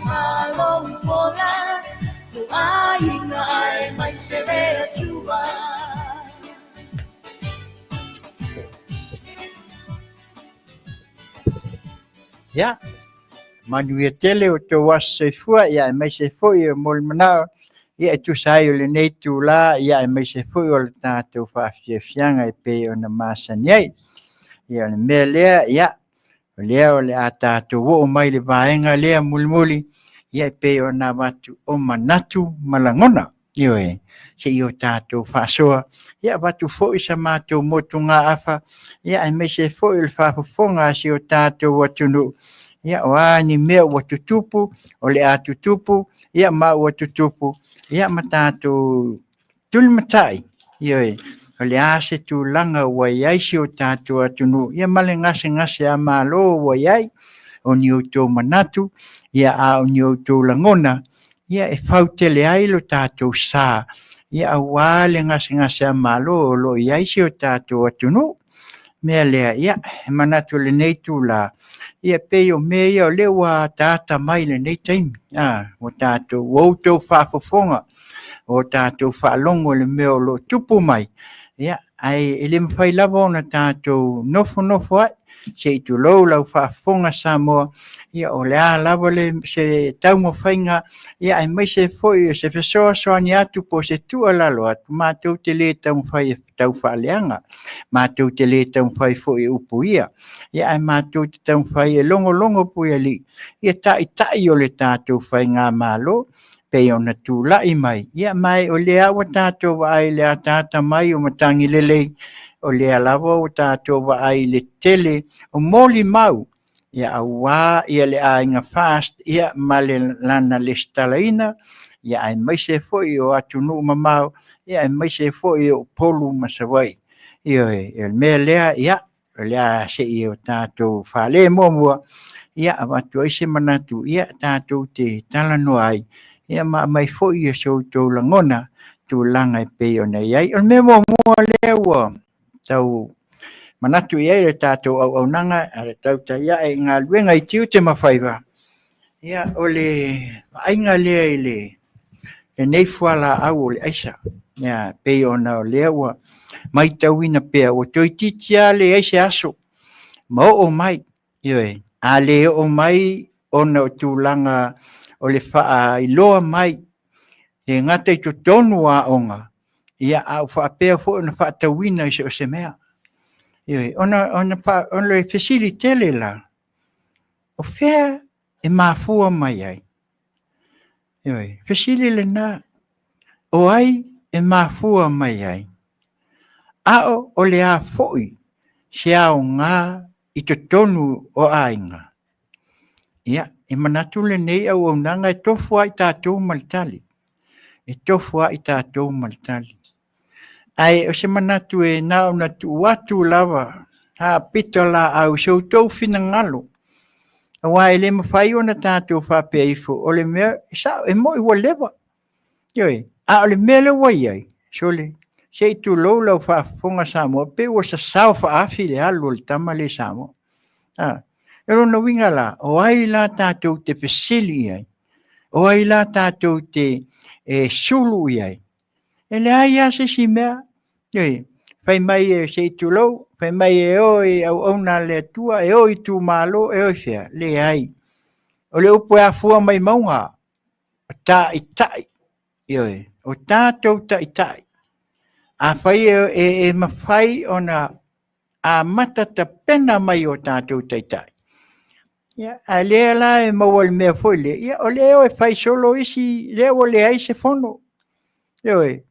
ma lou ola lou aiga aemaise le Atua. Ia, manuia tele o tou aso soifua, ia aemaise foi o mo le manao, ia e tusa ai o lenei itula, ia aemaise foi o le tatou faafiafiaga e pei ona masani ai. Ia o le mea lea, ia, o lea o le a tatou oo mai i le vaega lea mulimuli, ia e pei ona avatu o manatu ma lagona. Ioe, se i o tatou faasoa, ia avatu foi sa matou motugaafa, ia aemaise foi o le faafofoga a si o tatou atunuu, ia o a ni mea ua tutupu, o le a tutupu, ia ma ua tutupu, ia ma tatou tulimatai, ioe, o le a se tulaga ua i ai si o tatou atunuu, ia ma le gasegase a Malo ua i ai, o ni outou manatu, ia a o ni outou lagona, ia e fau tele ai lo tatou sa, ia aua le gasegase a Malo o lo o i ai si o tatou atunuu. Mea lea, ia, e manatu i lenei itula, ia pei o mea ia o lea ua ataata mai i lenei taimi, a, ua tatou, ua outou faafofoga, ua tatou faalogo i le mea o lo o tupu mai, ia, ae e le mafai lava ona tatou nofonofo ai, se i tulou lau faafofoga Samoa, ia o le a lava le, se taumafaiga, ia aemaise foi o se fesoasoani atu po o se tuualalo atu, matou te le taumafai e taufaaleaga, matou te le taumafai foi e upuia, ia ae matou te taumafai e logologo puialii, ia taitai o le tatou faigamalo, pei ona tulai mai, ia ma o lea ua tatou vaai i le ataata mai o matagi lelei, o lea lava ua tatou vaai i le tele o molimau, ia aua ia le aiga FAST ia ma le lana lesitalaina, ia aemaise foi o atunuu mamao, ia aemaise foi o Upolu ma Savaii. Ioe, o le mea lea, ia, o le a se i o tatou fale muamua, ia avatu ai se manatu, ia tatou te talanoa ai, ia ma aumai foi o so outou lagona, tulaga e pei ona i ai. O le mea muamua lea ua tau manatu i ai le tatou auaunaga a le tautai ae i galuega i tiute ma faiva, ia o le vaaiga lea i le lenei fualaau o le aisa. Ia, pei ona o lea ua matauina pea, ua toeitiiti lava leai se aso ma oo mai. Ioe, a le oo mai ona o tulaga o le faailoa mai, e le gata i totonu o aoga, ia a ua faapea foi ona faatauina i so o se mea. Ioe, ona o le fesili tele la, o fea e mafua mai ai? Ioe, fesili lena, o ai e mafua mai ai? A o le a foi se aoga i totonu o aiga? Ia, e manatu lenei auaunaga e tofu lava i tatou ma le tali. E tofu lava i tatou ma le tali. Ae o se manatu e na ona tuu atu lava a pitolaau i so outou finagalo, aua e le mafai ona tatou faapea ifo o le mea e sao, e moni ua leva. Ioe, a o le mea lea ua i ai, sole, se i tulou lau faafofoga Samoa, pei ua sasao faaafi le alu a le tama lea i Samoa. A, o lona uiga la, o ai la tatou te fesili i ai? O ai la tatou te sulu i ai? E leai lava se isi mea. Ioe, fai mai e, se i tulou, fai mai e o i auauna a le Atua, e o i itumalo, e o i fea? Leai. O le upu e afua mai mauga, o taitai, ioe, o tatou taitai. Afai e mafai ona amata tapena mai o tatou taitai, ia, a lea la e maua i le mea foi lea, ia o lea e o e fai solo isi, lea ua leai se fono. Ioe,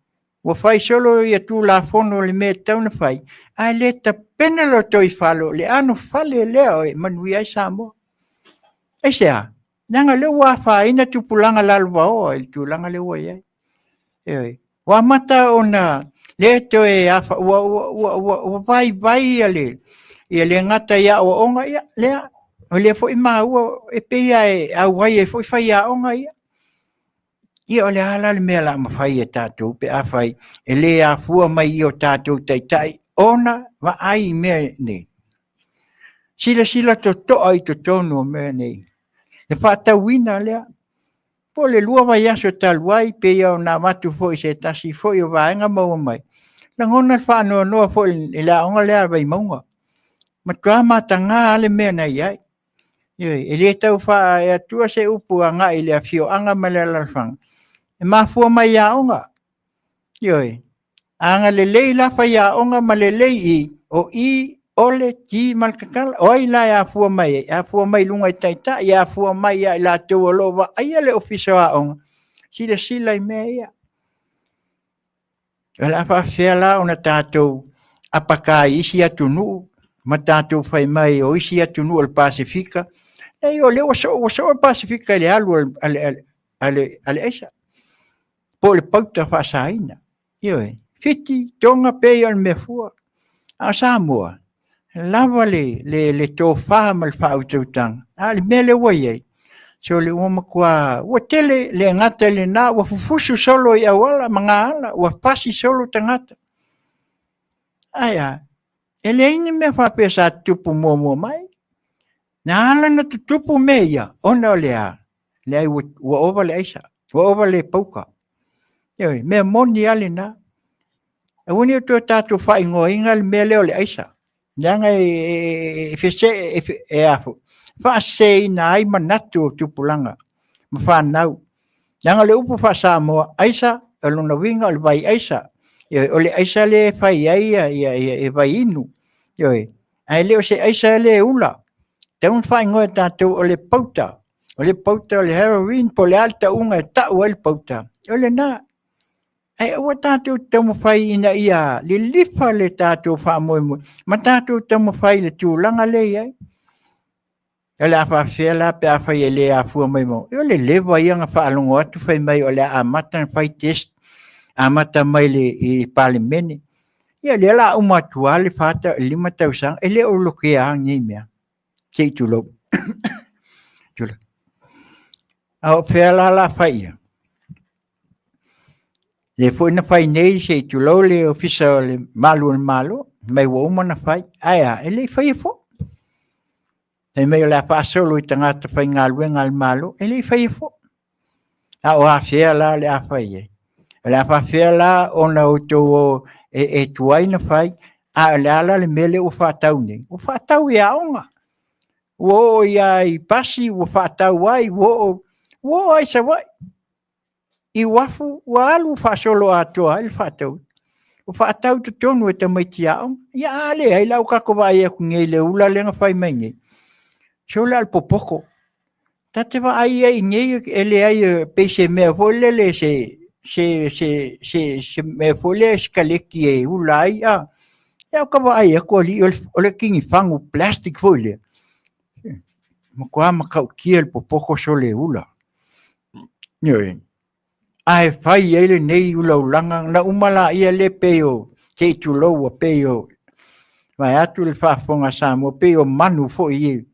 ua fai solo ia Tulafono i le mea e tatau ona fai, ae le tapena le lotoifale, o le anofale lea e manuia ai Samoa. Aisea? Leaga o lea ua afaina tupulaga lalovaoa i le tulaga lea ua i ai. Ioe. Ua amata ona le toe afa, ua vaivai ia le, ia le gata i aoaoga, ia lea, o lea foi e maua e pei lava e auai ai foi faiaoga ia. Ia o le a la le mea o le a mafai e tatou pe afai e le afua mai i o tatou taitai ona vaai i mea nei? Silasila totoa i totonu o mea nei, le faatauina lea. Po o le 2 vaiaso talu ai pei ona avatu foi e se tasi foi o vaega maua mai, lagona le faanoanoa foi i le aoga lea a Vaimauga. Matua mataga lava le mea na i ai. Ioe, e le tau fai atua se upu agai i le afioaga ma le alaalafaga, e mafua mai i aoga. Ioe, a agalelei la faiaoga ma lelei i, o i o le ki ma le tatala. O ai la e afua mai ai? E afua mai i luga i taitai, e afua mai ia i latou o lo o vaaia le Ofisa o Aoga, silasila i mea ia. O le a faapefea la ona tatou apaká i isi atunuu ma tatou fai mai o isi atunuu o le Pasefika, leai o lea ua soo, ua soo le Pasefika i le alu a le aisa, po o le pauta faasaina. Ioe, Fiti, Toga pei o le mea fua. A o Samoa, lava le tofa ma le faautautaga, a o le mea lea ua i ai, sole ua matua, ua tele le gata i lena, ua fufusu solo i auala ma gaala, ua pasi solo tagata. Ae a? E leai ni mea faapea sa tutupu muamua mai. Na ala ona tutupu mea ia, ona o le a? Leai, ua ova le aisa, ua ova le pauka. Ioe, mea moni lava lena. Aua ne i toe tatou faaigoaina le mea lea o le aisa, leaga e faaseseina ai manatu o tupulaga ma fanau. Leaga o le upu faa-Samoa, aisa, o lona uiga o le vai aisa. Ioe, o le aisa lea e fai ai e vaiinu. Ioe, ae le o se aisa lea e ula. E tatau ona faaigoa e tatou o le pauta. O le pauta o le heroin po o le a le tauga e tau ai le pauta, o lena. Ae aua tatou te taumafai ina ia lilifa le tatou faamoemoe ma tatou taumafai i le tulaga lea e i ai. O le a faapefea la pe afai e le afua mai ma... O le leva ia ona faalogo atu fai mai o le a amata ona fai test, amata mai i le Palemene. Ia o lea o le a uma atu lava le 5 tausaga, e le o lokea lava nei mea, se i tulou. A o fea la o le a fai i ai? Lea foi na fai nei se i tulou le Ofisa o le Malu o le Malo, fai mai ua uma ona fai. Ae a? E le i faia foi. Fai mai o le a faasolo i tagata faigaluega a le Malo, e le i faia foi. A o afea la o le a fai ai? O le a faafefea la ona outou o e tuai ona fai, a o le a la le mea lea ua faatau nei? Ua faatau i aoga, ua oo i pasi ua faatau ai, ua oo lava i Savaii, i uafu ua alu faasoloatoa ai le faatauga. Ua faatau i totonu e tamaiti aoga. Ia a leai la ua tatou vaai atu nei i le ula lea na fai mai nei, sole o le popoto. Ta te vaai ai i inei e leai e pei se mea foi lele se mea foi lea sikaleti e ula ai a. Ia ou te vaai atu alii o le tinifagu plastic foi lea, e matua matautia le popoto sole e ula. Ioe, ae fai ai lenei ulaulaga ona uma lea e pei o, se i tulou, e pei o, vaeatu le faafofoga a Samoa, e pei o manu foi e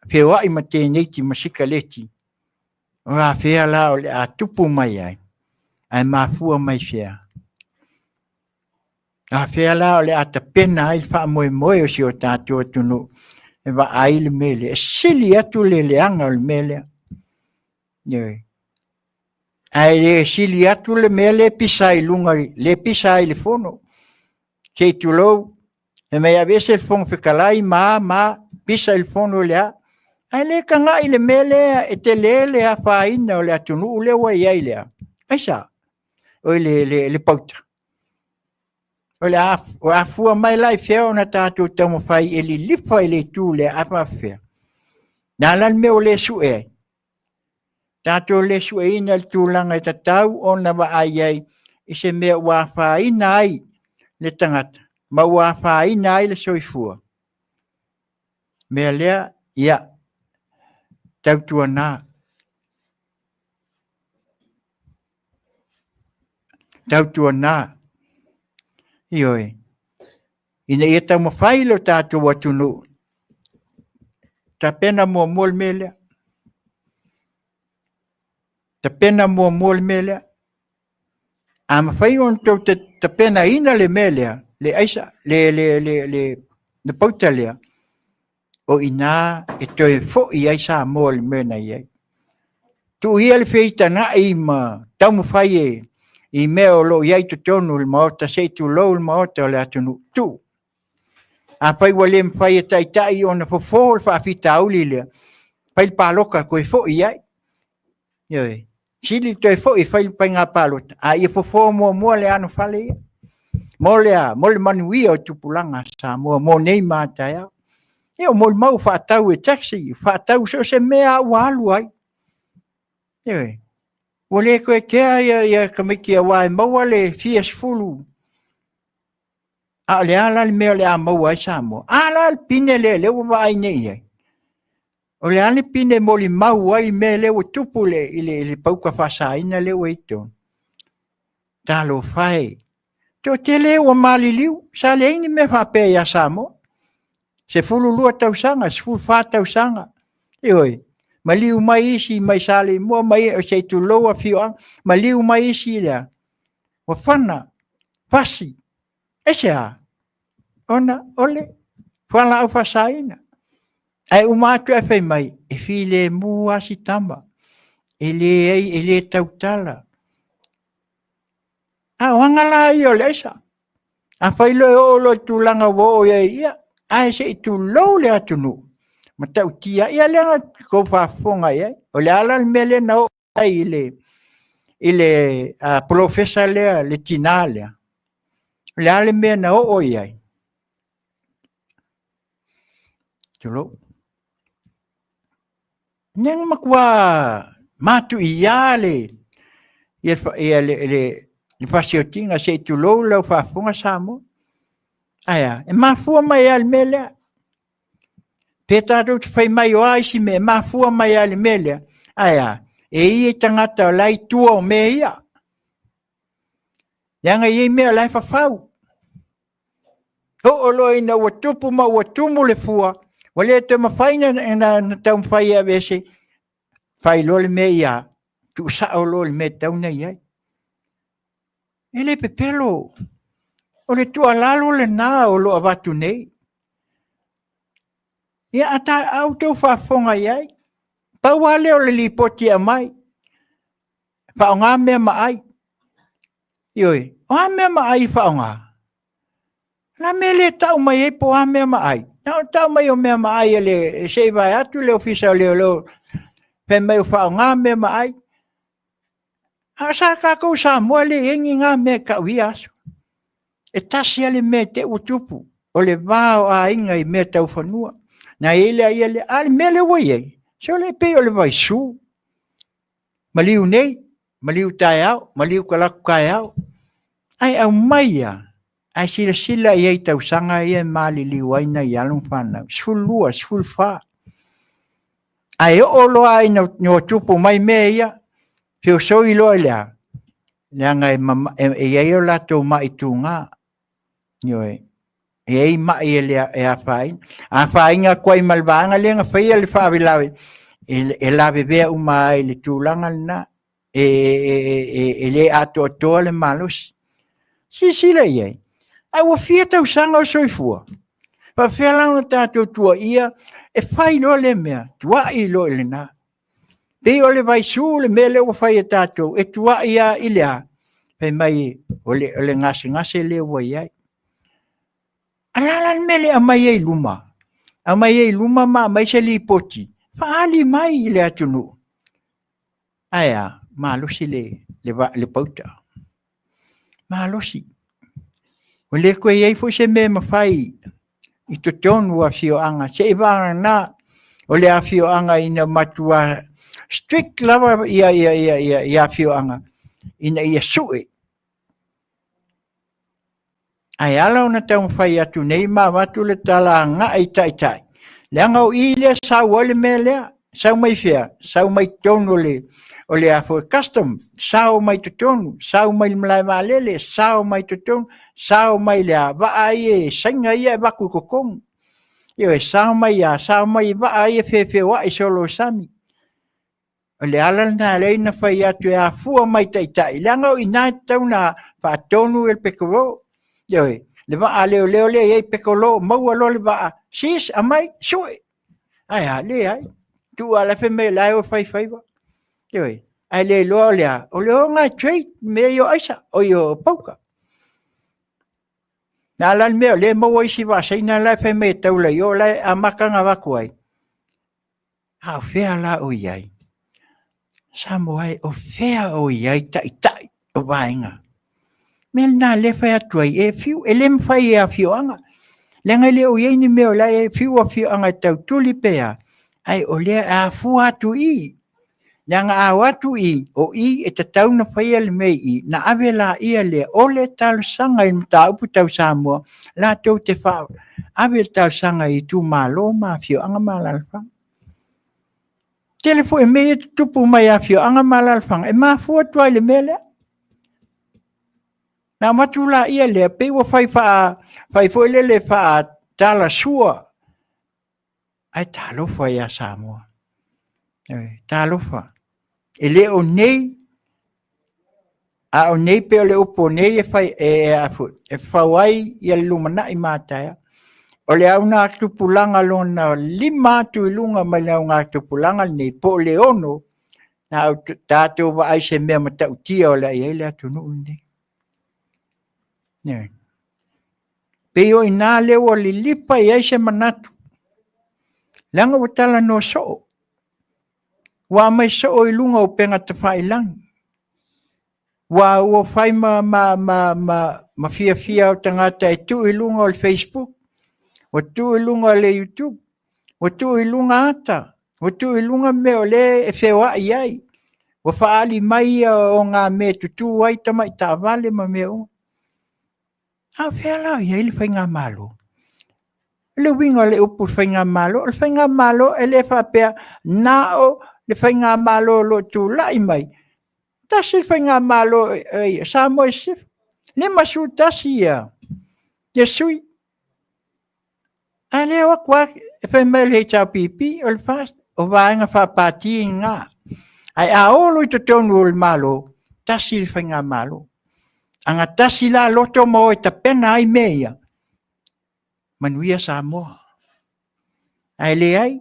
feoai ma teineiti ma sikaleti, o afea la o le a tupu mai ai, ae mafua mai fea? O afea la o le a tapena ai le faamoemoe o si o tatou atunuu e vaai le mea lea, e sili atu le leaga o le mea lea. Ioe. Ae le sili atu le mea lea e pisa ai i luga, lea e pisa ai i le fono, se i tulou, fai mai e aveese le Fofoga Fetalai ma a ma a, pisa i le fono i le a, ae le tagai i le mea lea e tele le afaina o le atunuu lea ua i ai i le a? Aisea? Oi le pauta. O le a fua mai la i fea ona tatou taumafai e lilifa i le itu lea, a faapefea? O le a la le mea ua le sue ai? Tatou le sueina le tulaga e tatau ona vaai ai i se mea ua afaina ai le tagata ma ua afaina ai le soifua. O le mea lea, ia tautuana, tautuana, ioe, ina ia taumafai lo tatou atunuu, tapena muamua le mea lea. Tapena muamua le mea lea. A mafai ona outou tapenaina le mea lea, le aisa, le pauta lea, o i ina e toe foi ai Samoa i le mea na i ai. Tuu ia le feitanai ma taumafai i mea o lo o i ai i totonu o le Maota, se i tulou le Maota o le atunuu, tuu. Afai ua le mafai e taitai ona fofo le faafitauli lea, fai le palota toe foi i ai. Ioe, sili le toe foi e fai le faiga palota, a ia fofo muamua le anofale ia. Mo le a? Mo le manuia o tupulaga a Samoa mo nei ma a taeao. Ia o molimau ua faatau e taxi, faatau so o se mea lava ua alu ai. Ioe, ua le toe kea ia tamaiti aua e maua le fia sefulu. A o le a la le mea o le a maua ai Samoa? A la le pine lea o lea ua vaai nei i ai? O le a le pine e molimau ai le mea lea ua tupu i le pauta faasaina lea ua i totonu? Talofa e! Toatele ua maliliu, sa leai ni mea faapea ia Samoa. 12 tausaga, 14 tausaga, ioe, maliu mai isi mai Saleimoa ma se i tulou afioaga, maliu mai isi i le a? Ua fana, fasi. Aisea? Ona o le fualaau faasaina. Ae uma atu ae fai mai, e filemu lava si tama, e leai, e le tautala. A o aga la ia o le aisa? Afai loa e oo loa i le tulaga ua oo i ai, ia, ae se i tulou le atunuu, matautia. Ia lea na outou faafofoga i ai. O le a la le mea lea na oo ai i le polofesa lea, le tina lea? O le a le mea na oo i ai? Tulou. Lea na matua matuia le fasiotiga se i tulou lau faafofoga Samoa. Ae a? E mafua mai lava i le mea lea. Pe tatou te fai mai o a isi mea, e mafua mai lava i le mea lea. Ae a? E i ai tagata o la e i tua o mea ia. Leaga e i ai mea o la e fafau. Oo loa ina ua tupu ma ua tumu le fua, ua le toe mafai ona taumafai e aveese, fai loa le mea ia tuusao loa i le mea e tatau ona i ai. E le pepelo, o le tuualalo lena o lo o avatu nei. Ia a outou faafofoga i ai, pau lava lea o le lipoti e aumai. Faaaoga mea ma ai. Ioe, o a mea ma ai e faaaoga? O le a le mea e le tau mai ai po o a mea ma ai? Na ona tau mai o mea ma ai se i vae atu le Ofisa o Leoleo fai mai ua faaaoga mea ma ai. A o sa tatou i Samoa e leai ni na mea e tau i ia aso. E tasi lava le mea te i ua tupu, o le va o aiga i mea tau fanua. Ona i ai lea, a o le mea lea ua i ai, sole e pei o le vaisu, maliu nei, maliu taeao, maliu talaatu taeao. Ae aumai lava, ae silasila i ai i tausaga ia e maliliu ai nai alo ma fanau, 12, 14. Ae oo loa ina tupu mai mea ia, feosoi loa i le a? Leaga e i ai o latou mai tuga, ioe, e i ai mai e afaina. A afaina atu ai ma le vaega lea na faia le faalavelave, e lavevea uma ai i le tulaga lena, e le atoatoa le malosi. Silasila i ai, ae ua fia tausaga o soifua? E faapefea la ona tatou tuuaia, e fai loa lea mea, tuai loa i lena. E pei o le vaisu le mea lea ua fai e tatou, e tuai lava i le a? Fai mai o le gasegase lea ua i ai. Ae o le a la le mea e le aumai ai i luma? Aumai ai i luma ma aumai se lipoti, faaali mai i le atunuu. Ae a? Malosi le pauta, malosi. Ua le toe i ai foi se mea e mafai i totonu o afioaga seivagana o le afioaga ina matua strict lava ia afioaga ina ia sue. Ae ala ona taumafai atu nei ma avatu le tala agai i taitai, leaga o i lea e sau ai le mea lea. Sau mai fea? Sau mai totonu o le custom, sao mai totonu, sao mai le malae vaalele, sao mai totonu, sao mai le a? Vaa ia Saina ia e avatu i totonu. Ioe, sao mai a? Sao mai vaa ia e feofeoai solo i le sami. O le ala lena e ala ai ona fai atu e afua mai i taitai, leaga o i ina e tatau ona faatonu le petolo. Ioe, le vaa a leoleo lea e i ai petolo, maua loa le vaa, seize, aumai, sue. Ae a? Leai, tuu lava o la e fai mai o la e o e fai faiva. Ioe, ae le iloa o le a? O le o lena e trade mea ia o aisa, oi o pauta. O le a la le mea o lea e maua isi vaa Saina la e fai mai e taula i o la e amata ona avatu ai? A o fea la o i ai? Samoa e, o fea o i ai taitai o vaega? O le mea lena o lea e fai atu ai, e fiu, e le mafai e afioaga, leaga e le o i ai ni mea o la e fiu afioaga e tau tuli pe a, ae o lea e afua atu i i. Leaga a o atu i i, o i e tatau ona faia le mea i i, ona ave laia lea o le talosaga i mataupu tau Samoa, latou te ave le talosaga i itumalo ma afioaga ma alaalafaga. Tele foi mea ia e tutupu mai afioaga ma alaalafaga, e mafua atu lava i le mea lea. Na avatu laia lea, pei ua fai faa, foi lele faatalasua, ae talofa ia Samoa. Talofa, e le o nei, a o nei pei o le upu o nei e fai, e fau ai le lumanai ma a taeao. O le augatupulaga lona 5 atu i luga mai le augatupulaga lenei po o le 6, na tatou vaai i se mea matautia o le a i ai le atunuu lenei. E pei o i ina lea ua lilifa i ai se manatu, leaga ua talanoa soo, ua aumai soo i luga o upega tafailagi, ua fai ma fiafia o tagata e tuu i luga o le facebook, ua tuu i luga o le youtube, ua tuu i luga ata, ua tuu i luga mea o lea e feoai ai, ua faaali mai ia o ogamea e tutu ai tamai taavale ma mea uma. A o fea la o i ai le faigamalo? O le uiga o le upu faigamalo, o le faigamalo e le faapea na o le faigamalo o lo o tulai mai. Tasi le faigamalo a Samoa i Sisifo, 51 ia sui. A o lea e o atu lava fai mai o le HRPP, o le FAST, o vaega faapati na. Ae a o loa i totonu o le Malo, tasi le faigamalo. A na tasi la loto ma o e tapena ai mea ia, manuia Samoa. Ae leai.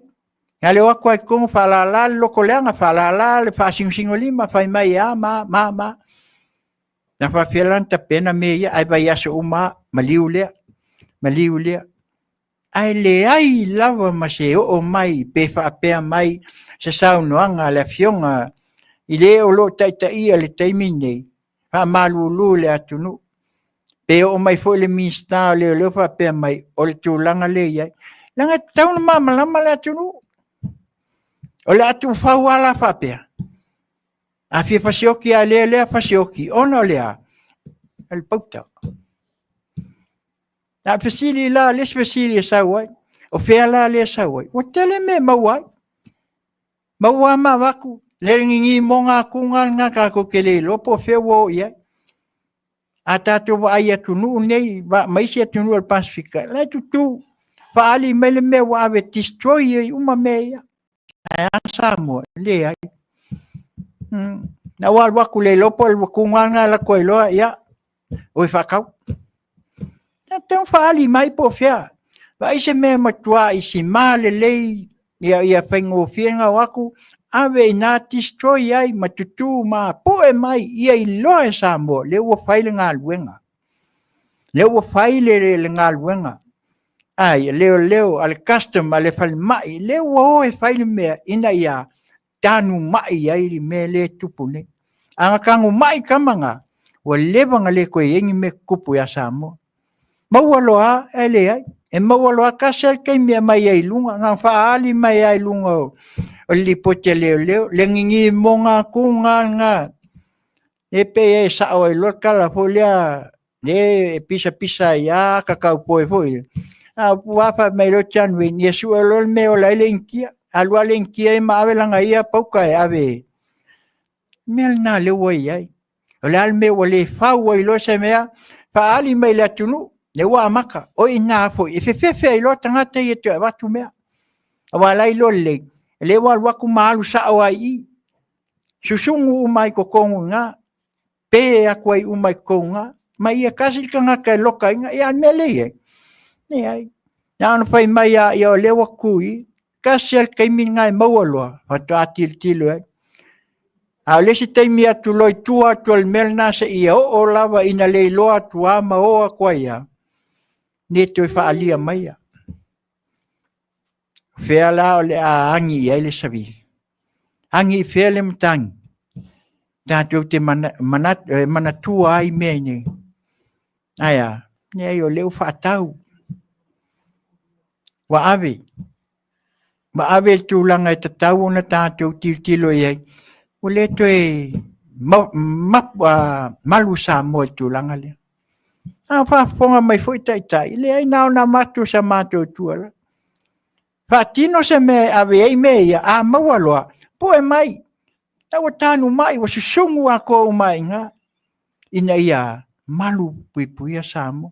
Na le o atu ai totonu faalala le lotoleaga, faalala le faasinosinolima, fai mai e a ma a ma a ma a. Na faapefea la ona tapena mea ia, ae vaiaso uma lava, maliu lea, maliu lea. Ae leai lava ma se oo mai pe faapea mai se saunoaga a le Afioga i le o lo o taitaia i le taimi lenei, faamalulu i le atunuu. Pe oo mai foi i le Minisita o Leoleo faapea mai, o le tulaga lea e i ai. Leaga e tatau ona malamalama le atunuu. O le a tuufau lava la faapea? A fia fasioti lava e le lea fasioti, ona o le a? O le pauta. A o le fesili la, o le isi fesili e sau ai, o fea la lea e sau ai? Ua tele mea e maua ai, maua ma avatu le gigimoga atu lena tatou te le iloa po o fea ua o i ai. A tatou vaai i atunuu nei ma isi atunuu o le Pasefika, o la e tutu, faaali mai le mea ua ave e destroy ai uma mea ia. Ae a Samoa? E leai. O lena ua alu atu le iloa po o le alu atu lava lena e alu atu ai loa, ia, o e faatau. E tatau ona faaali mai po o fea. Vaai se mea e matuai sima lelei ia faigofie ona o atu ave i ina destroy ai ma tutu ma pue mai ia iloa e Samoa o lea ua fai le galuega. O lea ua fai le galuega a leoleo, a le Custom, a le Falemai, lea ua o e fai le mea ina ia tanumai ai le mea lea e tupu nei. A na tanumai tama na, ua leva ona le toe i ai ni mea tutupu ia Samoa. Maua loa lava ae leai. E maua loa lava, e tasi lava le taimi e aumai ai i luga, na ona faaali mai lava i luga o le lipoti a leoleo, le gigimoga atu lena, e pei e sao ai loa le tala foi lea, le e pisapisa ai lava ata cowboy foi ia, a o fai mai loa John Wayne, ia sue loa le mea e ola ai le Initia. Alu lava le Initia ia ma ave lana ia pauta e ave. O le mea lena o lea ua i ai. O le a le mea ua le fau ai loa se mea, faaali mai i le atunuu, lea ua amata. O i ina foi e fefefe ai loa tagata ia e toe avatu mea. Aua o la e iloa lelei, o lea ua alu atu ma alu sao lava i i, susunu uma lava i totonu i ina, pe atu ai uma i totonu i ina, ma ia tasi le tagata e lokaina. A o le mea lea e i ai, e leai. Na ona fai mai lava o lea ua tutu i i, tasi lava le taimi lena e maua loa, faatoa tilotilo i ai. A o le isi taimi atu loa i tua atu o le mea lena seia oo lava ina leiloa atu lava ma o atu ai lava, le toe faaalia maia. O fea la o le a agi i ai le savili? Agi i fea le matagi? Tatou te manatua ai mea nei. Ae a? Leai o lea ua faatau, ua ave, ua ave i le tulaga e tatau ona tatou tilotilo i ai, ua le toe malu Samoa i le tulaga lea. A o faafofoga mai foi Taitai, e leai na ona avatu o se matou tuualalo. Faatino se mea e ave ai mea ia, a maua loa, pue mai, la ua tanumai, ua susugu atoa uma ai i ina, ina ia malu puipuia Samoa.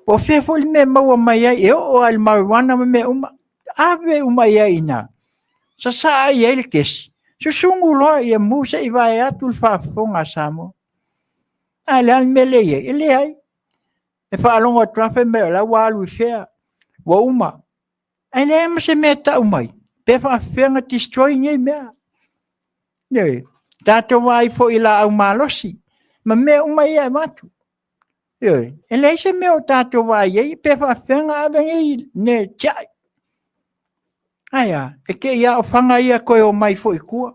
Po o fea foi le mea e maua mai ai, e oo lava i le marijuana ma mea uma, ave uma i ai i ina, sasaa i ai le kesi, susugu loa ia mu se i vae atu le faafofoga a Samoa. A o le a le mea lea e i ai? E leai. E faalogo atu lava fai mai o la ua alu i fea, ua uma. Ae leai ma se mea e tau mai, pe faapefea ona destroy nei mea. Ioe, tatou vaai foi i laau malosi, ma mea uma ia e avatu. Ioe, e leai se mea o tatou vaai i ai pe faapefea ona ave nei mea e tiai. Ae a? E te i lava o fana ia toe omai foi i tua.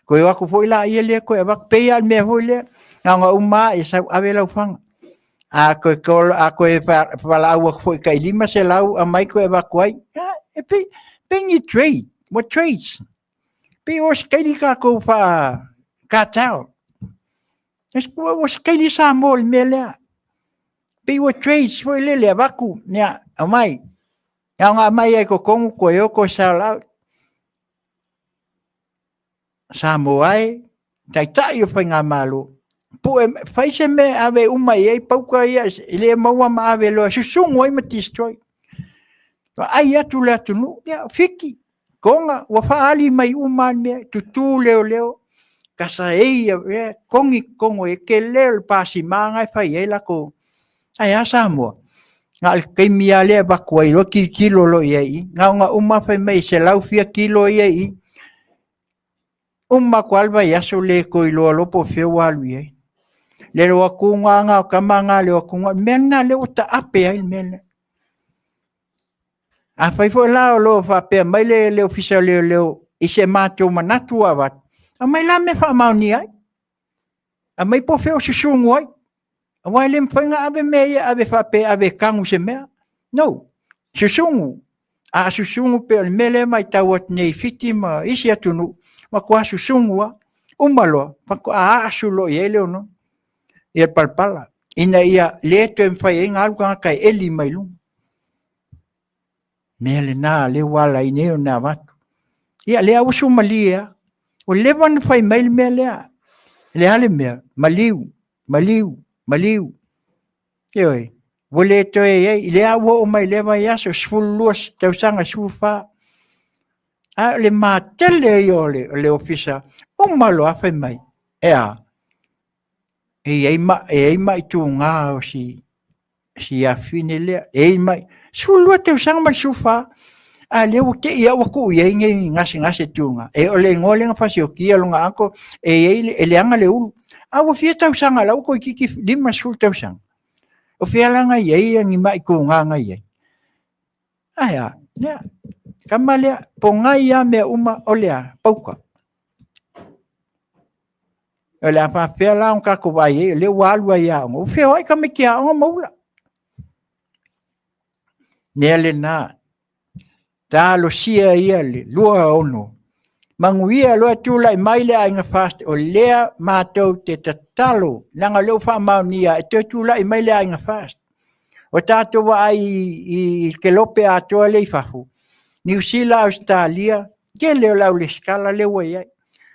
Toe o atu foi lea toe avatu. E pei lava o le mea foi lea, na ona uma lava sau ave lau fana. A toe valaau atu foi tai $500 aumai toe avatu ai. Ia, e pei ni trade, ua trades. E pei ua ositaili tatou faa-cartel. Ua ositaili Samoa i le mea lea. E pei ua trades foi lele, avatu, ia, aumai. Na ona aumai lava i totonu toe o toe sell out. Samoa e, Taitai o Faigamalo, fai se mea e ave uma i ai pauta ia e le maua ma ave loa e susugu ai ma destroy. Vaai atu le atunuu, ia o Fiti, Toga, ua faaali mai uma lava mea, tutu leoleo, kasaei, togi totonu, e tele le pasima lena e fai ai latou. Ae a Samoa? Na o le taimi lava lea e avatu ai loa tilotilo loa i ai i i. Na ona uma fai mai e 100 fia kilo ia e i i. Uma atu lava le vaiaso le toe iloa loa po o fea ua alu i ai. Le alu atu lena o tama na, le o atu lena, o le mea lena lea ua taape ai le mea lea. Afai foi la o lo o faapea mai le Ofisa o Leoleo i se matou manatu ua avatu, aumai la mea e faamaonia ai, aumai po o fea o susunu ai. Aua e le mafai ona ave mea ia e ave faapea e ave e tanu i se mea. No, susunu. A susunu e pei o le mea lea e matau atu nei i Fiti ma isi atunuu, matua susunu lava. Uma loa, faatoa asu loa i ai le oneone, ia le palapala, ina ia le toe mafai ai ona alu tagata e eli mai luga. O le mea lena o lea ua ala ai nei ona avatu. Ia o lea ua suamalie lava, ua leva ona fai mai le mea lea. O le a le mea? Maliu, maliu, maliu. Ioe, ua le toe i ai, o lea ua oo mai i lea vaiaso, 12 tausaga, 14. A o le matele ia o le ofisa, uma loa fai mai, e a? E i ai mai tuga o si afafine lea, e i ai mai, 12 tausaga ma le 14, a o lea ua te i lava ua tuu i ai nei gasegase tuga. O le igoa lea na fasioti e lona uncle, e leaga le ulu. A ua fia tausaga o la e ua toeitiiti 50 tausaga. O fea la na i ai ni mai tuga na i ai? Ae a? Ia, tama lea, pogai lava mea uma, o le a? Pauta. O le a faapefea la ona tatou vaai i ai o lea ua alu ai i aoga, ua feoai tamaiti aoga ma ula. O le mea lena, talosia ia le 26, manuia loa tulai mai le Aiga FAST, o lea matou te tatalo, leaga o lea ua faamaonia e toe tulai mai le Aiga FAST. Ua tatou vaai i le kelope atoa lea e i fafo, Niu Sila, Ausetalia, tele o le au resitala lea ua i ai.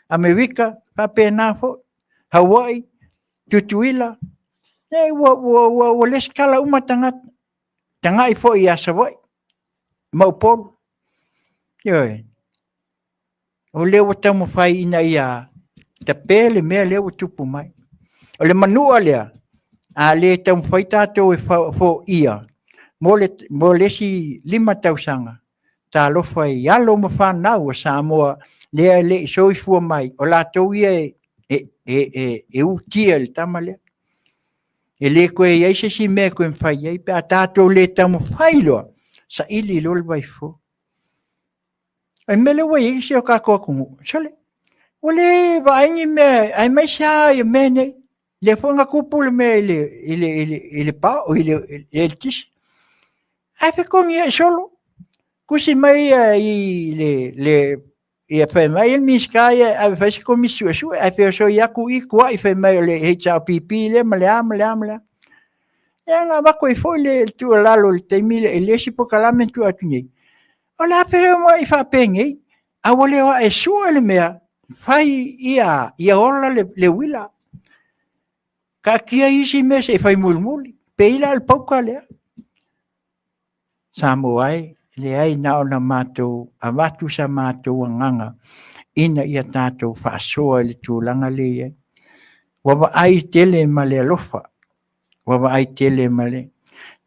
Amerika, faapena foi, Hawaii, Tutuila, ua resitala uma tagata, tagai foi ia Savaii ma Upolu. Ioe, o lea ua taumafai ina ia tape le mea lea ua tupu mai. O le manua lea, a le taumafai tatou e foia mo le isi 5 tausaga, talofa i alo ma fanau a Samoa lea e le i soifua mai, o latou ia e utia i le tama lea. E le toe i ai se isi mea e toe mafai ai pe a tatou le taumafai loa, saili loa le vai fofo. O le mea lea ua i ai si o tatou atunuu, sole, ua le vaai ni mea, aemaise lava mea nei. O lea foi na tupu le mea i le eletise, ae fetogiai solo, tusi mai le fai mai le Minisita ia e ave e fai se komisi suesue, ae feosoi atu i tuai fai mai o le HRPP lea ma le a ma le a ma le a. Ia na avatu ai foi le tuualalo i le taimi lea i le isi polokalame na tuu atu nei, o le a feoai faapenei, a ua le o ae e sue le mea, fai ia ola le uila. Taatia isi mea se i fai mulimuli. E pei la o le pauta lea. Samoa e, leai na ona matou avatu sa matou agaga ina ia tatou faasoa i le tulaga lea e i ai. Ua vaai tele ma le alofa, ua vaai tele ma le...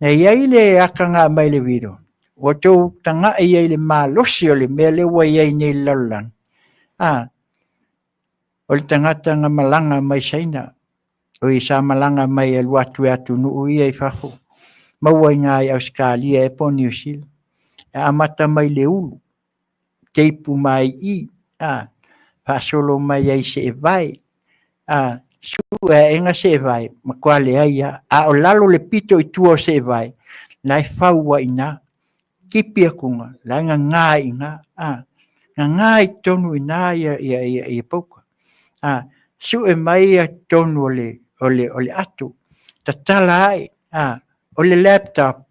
Na i ai le ata na aumai i le video, ua outou tagai ai i le malosi o le mea lea ua i ai nei i le lalolagi, a, o le tagata na malaga mai Saina, oi sa malaga mai e alu atu i atunuu ia i fafo, maua i ina i Ausetalia ea po o Niu Sila. E amata mai i le ulu, teipu mai i i, a, faasolo mai ai i seevae, a, sue aega seevae, matua leai lava. A o lalo i le pito i tua o seevae, la e fau ai i ina. Tipi atu la e gaga ai i ina, a, gaga i totonu i ina ia pauta. A, sue mai ia totonu o le ato, tatala ae, a, o le laptop,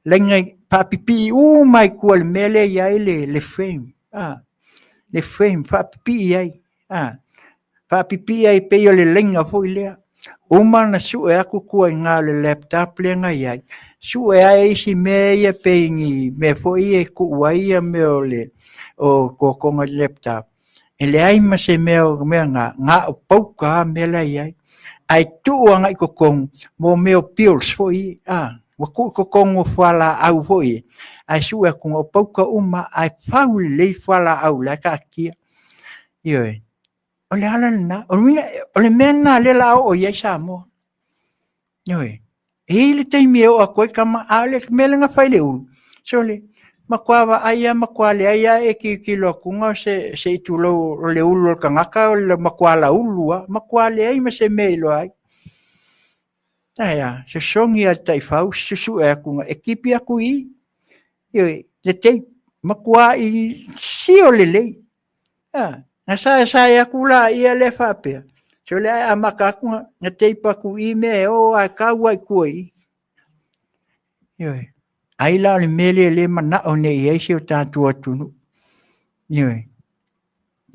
laina faapipii uma i tua i le mea lea e i ai le frame, a, le frame, faapipii ai, a, faapipii ai pei o le laina foi lea. Uma ona sue atu tua i ina o le laptop lea na i ai, sue ae isi mea ia pei ni mea foi ia e tuu ai mea o le totoga i le laptop, e leai ma se mea o mea na, na o pauta lava mea la e i ai. Ae tuu agai i totonu mo mea o pills foi ia, a. Ua tuu i totonu o fualaau foi ia, ae sue atu o pauta uma ae fau lelei fualaau o la e taatia. Ioe, o le ala lena. O le uiga o le mea lena o lea o le a oo i ai Samoa. Ioe, e i ai le taimi e oo atu ai tama, a o le mea lea na fai i le ulu, sole, matua vaai lava matua leai lava, e tilotilo atu se i tulou o le ulu o le tagata o le matua laulu lava, matua leai ma se mea e iloa ai. Ae a? Sosogi lava e le taifau susue atu, e tipi atu i i, ioe, le tape, matuai sio lelei. Na saesae atu laia lea faapea, sole ae amata atu ona tape atu i i mea e o lava e tau lava i tua i i. Ioe, ai la o le mea lea o lea e manao nei i ai si o tatou atunuu. Ioe,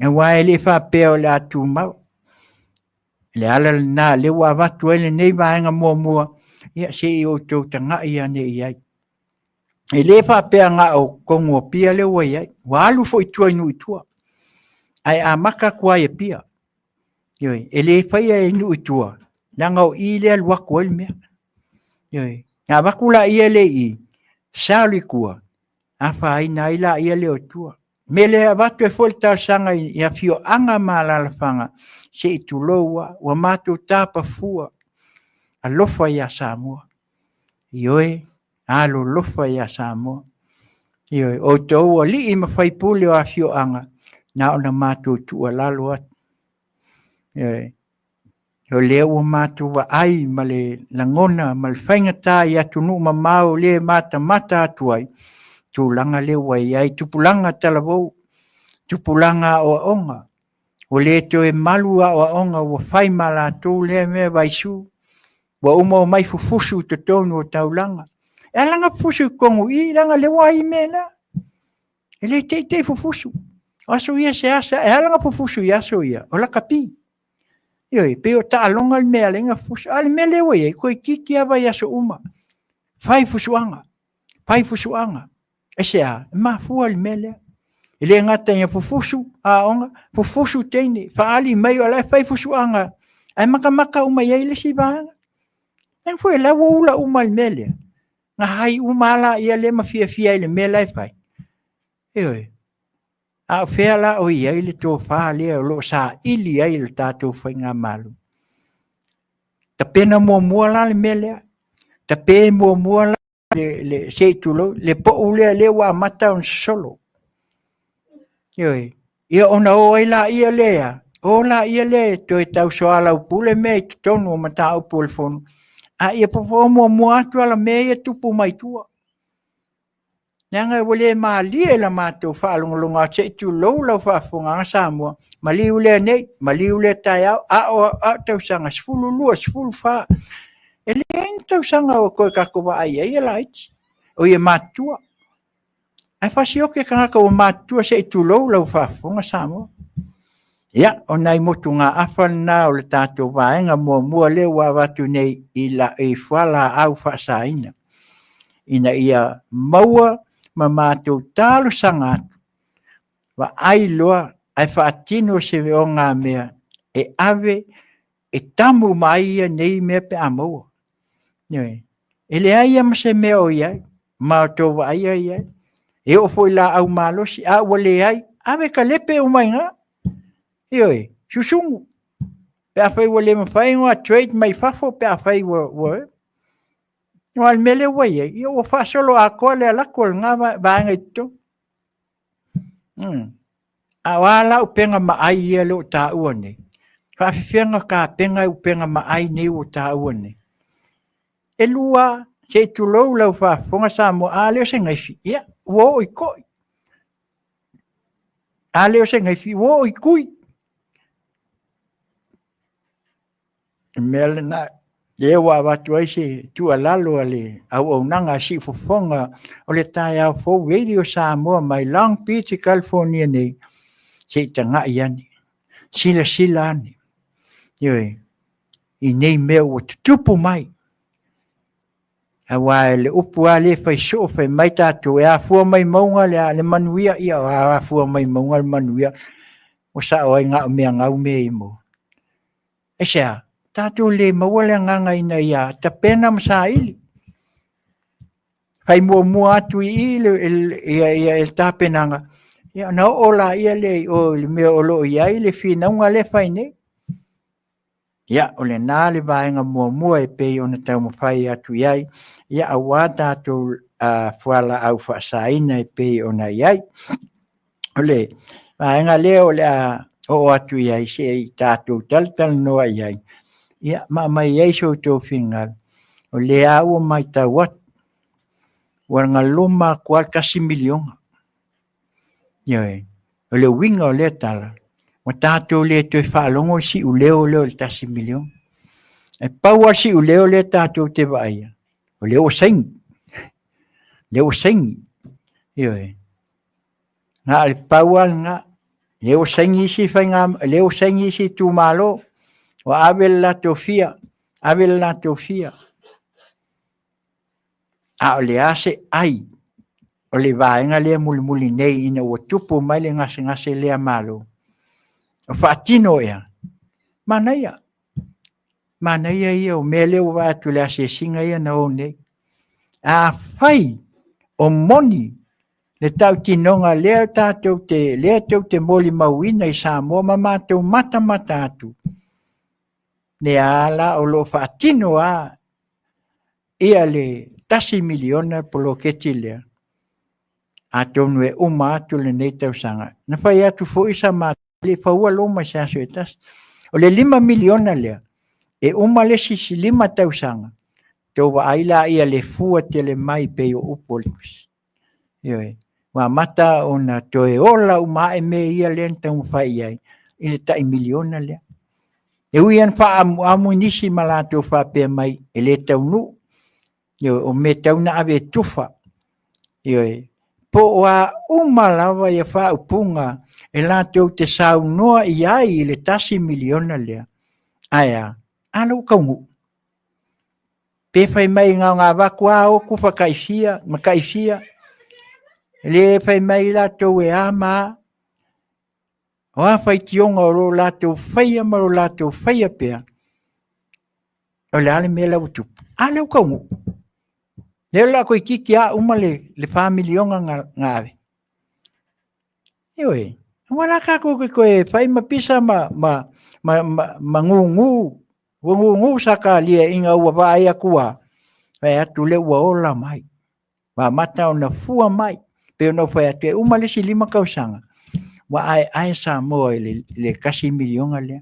aua e le faapea o le a tumau. O le ala lena o lea ua avatu ai lenei vaega muamua, ia se i outou tagai ane i ai. E le faapea na o totonu o Apia lea ua i ai, ua alu foi i tua i nuu i tua, ae amata atu lava i Apia. Ioe, e le faia i nuu i tua, leaga o i lea e alu atu ai le mea. Ioe, ona avatu lea i i, sell i tua, afaina ai lea o tua. O le mea lea e avatu ai foi le talosaga i afioaga ma alalafaga, se i tulou lava, ua matou tapa fua, alofa ia Samoa. Ioe, alolofa ia Samoa. Ioe, o outou o alii ma faipule o afioaga, na ona matou tuualalo atu. Ioe, o lea ua matou vaai ma le lagona ma le faigata i atunuu mamao le matamata atu ai, tulaga lea ua i ai tupulaga talavou, tupulaga aoaoga, ua le toe malu aoaoga ua fai ma latou lea mea vaisu, ua uma omai fufusu i totonu o taulaga. E ala ona fufusu i totonu i i, leaga o lea ua ai mea la. E le teitei fufusu. O aso ia e seasea, e ala ona fufusu i aso ia, o lakapi. Ioe, e pei o taaloga le mea e ala ai ona fufusu. A o le mea lea ua i ai, toeitiiti lava vaiaso uma, fai fusuaga, fai fusuaga. Aisea? E mafua i le mea lea. E le gata ina fufusu aoga, fufusu teine, faaali mai o la e fai fusuaga, ae matamata uma i ai le isi vaega. Leaga foi o la ua ula uma i le mea lea, na high uma lava laia ma fiafia i le mea la e fai. Ioe, a o fea la o i ai le tofa lea o lo o saili ai e le tatou faigamalo? Tapena muamua la le mea lea, tape muamua la le, se i tulou, le pou lea, lea ua amata ona sosolo. Ioe, ia ona o ai laia lea, o laia lea e toe tau soalaupule mea i totonu o mataupu o le Fono, a ia fofo muamua atu mea ia e tupu mai tua. Leaga ua le malie i la matou faalogologo atu, se i tulou lau faafofogaaga Samoa, maliu lea nei, maliu lea taeao, a o tausaga 12, 14, e leai ni tausaga o toe tatou vaai ai e laiti, oi e matutua. Ae fasioti tagata ua matutua se i tulou lau faafofoga Samoa. Ia, o nai motugaafa na o le tatou vaega muamua lea ua avatu nei i fualaau faasaina, ina ia maua ma matou talosaga atu, vaai loa ae faatino se ogamea e ave e tamu uma ai nei mea pe a maua. Ioe. E leai lava ma se mea o i ai, ma o tou vaaia ia, e oo foi i laau malosi, a ua leai, ave talepe uma i ina. Ioe, susunu, pe afai ua le mafai ona trade mai fafo pe afai ua... Aua o le mea lea ua i ai, ia ua faasoloatoa le alu atu o lena vaega i totonu. A o a la upega maai ia o lo o taua nei? E faapefea ona tapena upega maai nei ua taua nei? E lua, se i tulou lau faafofoga Samoa, a le o se gaifi, ia ua oo i toi. A le o se gaifi, ua oo i tui. O le mea lena, lea ua avatu ai se tuualalo a le auaunaga a siufofoga o le taeao fou Radio Samoa mai Long Beach i California nei, se i tagai ane, silasila ane, ioe, i nei mea ua tutupu mai. Aua o le upu lava lea e fai soo, fai mai tatou, e afua mai mauga le manuia, ia afua mai mauga le manuia, ua sao ai na o mea gau mea e maua. Aisea? Tatou le maua le agaga ina ia tapena ma saili. Fai muamua atu i i le, ia, ia, le tapenaga, ia, ona oo laia lea i o i le mea o lo o i ai le finauga lea e fai nei. Ia, o lena le vaega muamua e pei ona taumafai atu i ai, ia aua tatou fualaau faasaina e pei ona i ai. O le vaega lea o le a oo atu i ai se i tatou talatalanoa i ai, ia ma aumai ai so outou finagalo, o lea ua matau atu, ua galoma atu lava le $1 miliona. Ioe, o le uiga o lea tala, ua tatou le toe faalogo i le siuleo lea o le $1 miliona. E pau lava le siuleo lea tatou te vaaia, o lea ua saini, lea ua saini. Ioe, na o le pau lava lena. O lea ua saini isi faiga, o lea ua saini isi itumalo, ua ave le latou fia, ave le latou fia. A o le a se ai o le vaega lea mulimuli nei ina ua tupu mai le gasegase lea malo? O faatino ea? Manaia, manaia ia o mea lea ua vaai atu i le asiasiga ia na o nei. Afai o moni le tautinoga lea tatou te, lea tou te molimauina i Samoa ma matou matamata atu, lea la o lo o faatino lava ia le $1 miliona poloketi lea, atonu e uma atu lenei tausaga. Na fai atu foi sa matou, e le i faua Roma i se aso se tasi. O le $5 miliona lea, e uma le isi 5 tausaga, outou vaai laia i le fua tele mai pei o upu o le Tusi. Ioe, ua amata ona toe ola uma ae mea ia lea na taumafai i ai i le tai miliona lea. E ui lava ina faaamuamu nisi ma latou faapea mai e le taunuu, ioe, o mea e tatau ona ave e tufa. Ioe, po o a uma lava ia faaupuga e latou te saunoa i ai i le $1 miliona lea, ae a? A lea ua taunuu. Pe fai mai na ona avatu lava o tufa tai fia ma tai fia, le fai mai latou e a ma a. O a faitioga o lo o latou faia ma lo latou faia pea, o le a le mea la ua tupu? A lea ua taunuu. Lea o le a toeitiiti lava uma le $4 miliona na ave. Ioe, aua la tatou te toe fai ma pisa ma gugu, ua gugu Sakaria ina ua vaai atu lava, vaai atu lea ua ola mai, ua amata ona fua mai. E pei ona ou fai atu, e uma le isi 5 tausaga, ua aeae Samoa i le $1 miliona lea.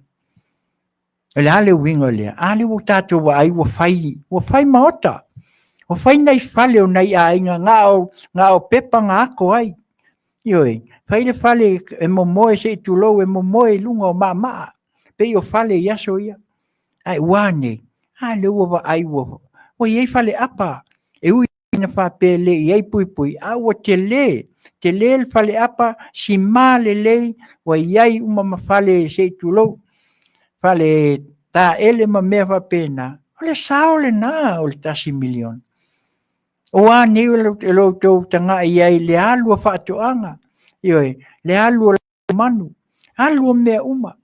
O le a le uiga o lea? A lea ua tatou vaai ua fai, ua fai maota, ua fai nai fale o nai aiga na o pepa na ato ai. Ioe, fai le fale e momoe se i tulou, e momoe i luga o maamaa, pei o fale i aso ia. Ae ua a nei? A lea ua vaai ua i ai faleapa, e ui ina faapea e le i i ai puipui, a ua tele, tele le faleapa, sima lelei, ua i ai uma ma fale se i tulou, fale taele ma mea faapena. O le sao lena o le $1 miliona. O a nei lo outou tagai i ai i le alu a faatoaga, ioe, le alu a manu, alu a mea uma.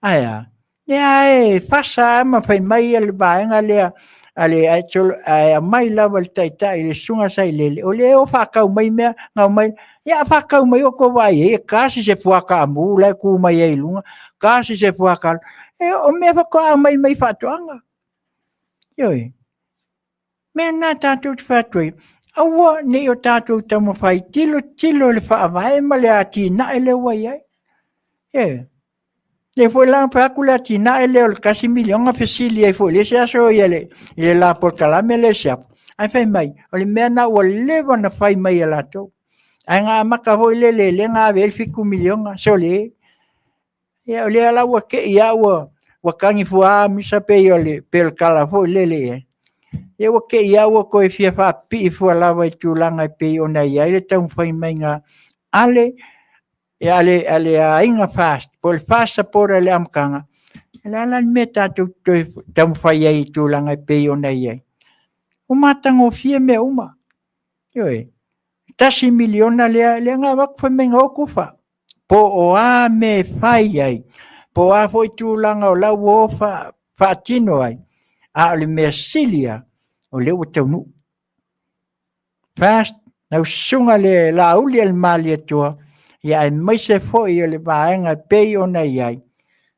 Ae a? Lea e fasa lava ma fai mai le vaega lea ae aumai lava e le taitai le Susuga Sailele, o lea e o faatau mai mea, aumai. Ia a faatau mai ua outou vaai i ai, e tasi se fua taamu la e tu mai ai i luga, tasi se fua talo. O mea faatoa aumai mai faatoaga. Ioe. Mea na tatou te fai atu ai, aua ne i o tatou taumafai tilotilo i le faavae ma le atinae lea ua i ai. E, lea foi la fai atu le atinae lea o le $1 miliona fesili ai foi i le isi aso i le la polokalame lea siapo, ae fai mai, o le mea lena ua leva ona fai mai e latou. Ae na amata foi lele lea na ave ai le $7 miliona, sole, Ia o lea la ua te i lava ua tagi fuaamisa pei o le tala foi lele i ai. Ia ua te i lava ua toe fia faapipii fua lava i tulaga e pei ona i ai le taumafai maiga a le aiga FAST, po o le FAST supporter i le amataga. O le a la le mea tatou te toe taumafai ai i tulaga e pei ona i ai? Ua matagofie mea uma. Ioe. $1 miliona lea na avatu fai mai na o tufa. Po o a mea e fai ai, po o a foi tulaga o la ua o faatino ai, a o le mea sili lava, o lea ua taunuu. First, lau susuga le Laauli a le Malietoa, ia aemaise foi o le vaega e pei ona i ai,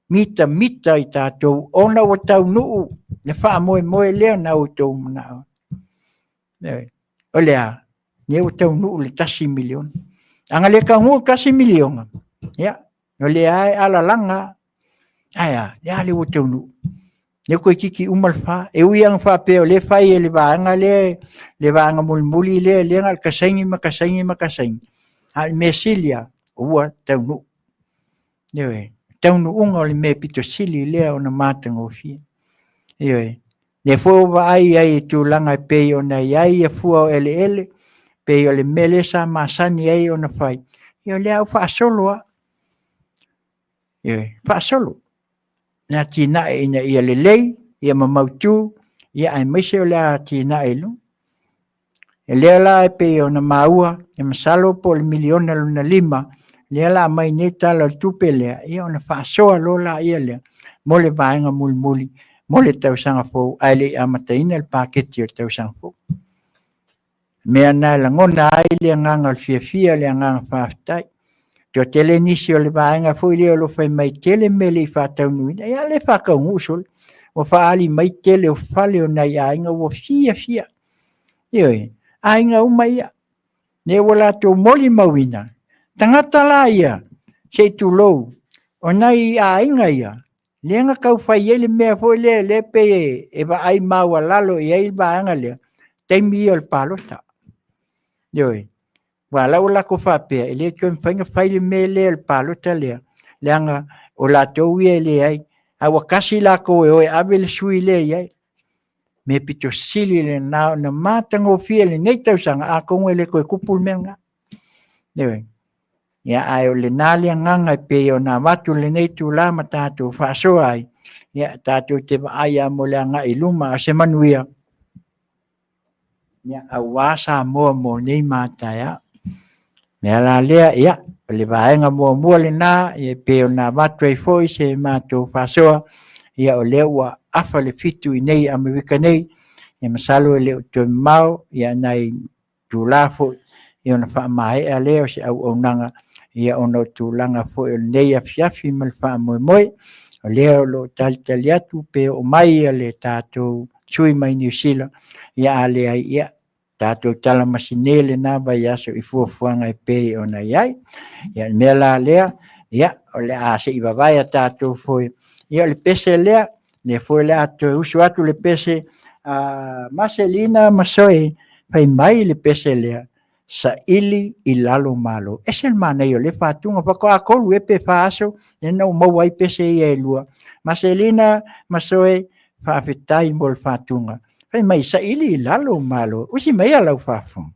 mitamita i tatou ona ua taunuu le faamoemoe lea na outou manao. O le a? Lea ua taunuu le $1 miliona. A na le taunuu le $1 miliona, ia, o lea lava e alalaga lava. Ae a? A lea ua taunuu. Lea toeitiiti uma le 4. E ui lava ina faapea o lea e fai e le vaega lea, le vaega mulimuli lea na o le tasaini ma tasaini ma tasaini, a o le mea sili lava, ua taunuu. Ioe. O le taunuuga o le mea aupito sili lea ona matagofie. Ioe. O lea foi ua vaai ai i tulaga e pei ona i ai fua o eleele, pei o le mea lea sa masani ai ona fai, ia o lea ua faasolo lava. Ioe, faasolo le atinae ina ia lelei ma mautu, aemaise o le atinae i luma. O lea la e pei ona maua, e masalo po o le miliona lona 5 lea o le a aumai nei le Tala o le Tupe lea, ia ona faasoa loa lea mo le vaega mulimuli mo le tausaga fou ae le i amataina le paketi o le tausaga fou. O le mea lena e lagona ai le agaga o le fiafia, o le agaga faafetai. E toatele nisi o le vaega foi lea o lo o fai mai e tele mea e le i faataunuuina. Ia a lea e faataunuu solo, ua faaali mai le tele o fale o nai aiga ua fiafia. Ioe, aiga uma ia, lea ua latou molimauina, tagata la ia, se i tulou, o nai aiga ia, lea na tau fai ai le mea foi lea e pei e vaai maualalo i ai le vaega lea, taimi ia o le palota. Ioe, aua o la ua latou faapea, e le toe mafai ona fai le mea lea o le palota lea, leaga o latou ia e leai, ae ua tasi latou e o e ave le sui lea e i ai. O le mea aupito sili lena ona matagofie i lenei tausaga, atonu e le toe tupu le mea lena. Ioe, ae o lena le agaga e pei ona avatu i lenei itula ma tatou faasoa ai, ia tatou te vaai lava mo le agai i luma, a o se manuia aua Samoa mo nei ma a taeao. O le mea la lea, o le vaega muamua lena e pei ona avatu ai foi se matou faasoa, ia o lea ua afa le 7 i inei i Amerika nei, ia masalo e le o toe mamao nai itula foi ona faamaea lea o se auaunaga ona o tulaga foi o lenei afiafi ma le faamoemoe. O lea o lo o talitali atu pe oo mai le tatou sui usufono mai Niu Sila, a leai, ia tatou talamasine lena vaiaso i fuafuaga e pei ona i ai. Ia o le mea la lea, o le a se i vavae a tatou foe. Ia o le pese lea, o lea foi o le a toe usu atu le pese a Maselina Masoe, fai mai le pese lea, saili i lalo malo. E ese le manaia o lea faatuga, faatoa 3 ea pe 4 aso lea na ou maua ai pese ia e lua. Maselina Masoe, faafetai mo le faatuga. Fai mai, saili i lalo malo. Usi maia lau faafofoga.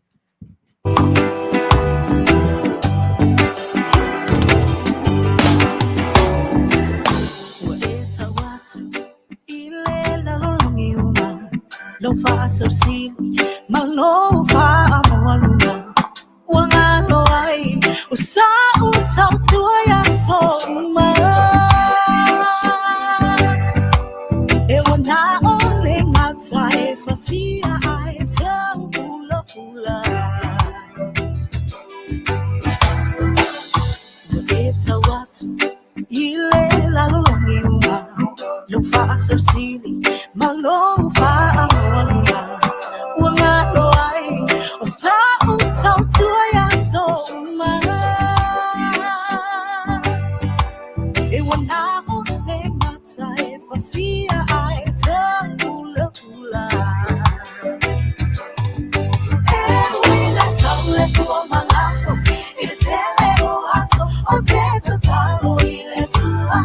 Ua e tau atu i le lalolagi uma lou faasausili ma lou faamaualuga ua galo ai o sa'u tautua i aso uma e ua na o le gata e fatia ai taupulapula ua e tau atu i le lalolagi uma lou faasausili ma lou faamaualuga ua galo ai o sa'u tautua i aso uma e ua na o le gata e fatia ai taupulapula e ui na tau le pua malafo i le tele o aso o te tatalo i le Atua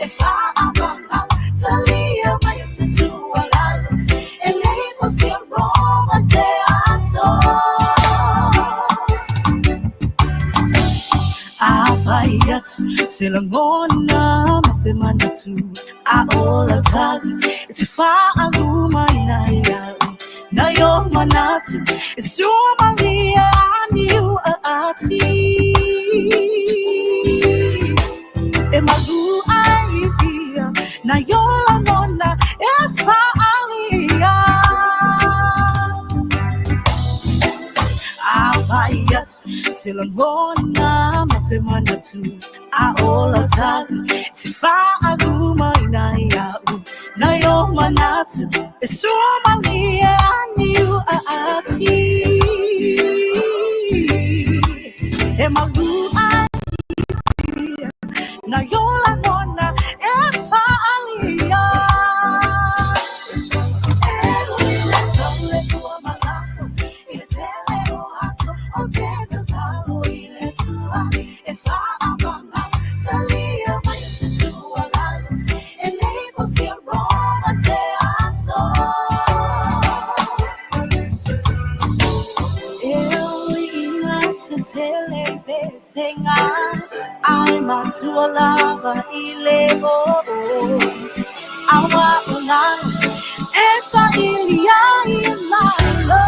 e faapaga talia mai se tuualalo e le i fausia Roma i se aso. A fai atu se lagona ma se manatu a o lau tali e te faalumaina ia'u nai o manatu e sua malie a niu aati e malu ai ia nai o lagona e faaalia. Se lagona ma se manatu a ola tali Se faaluma ina ia'u Nai o manatu E sua malie a niu a ati E malu ai Na yola nona e faalia Ai matua lava i le o Awa o lalo E sa ili ai malo.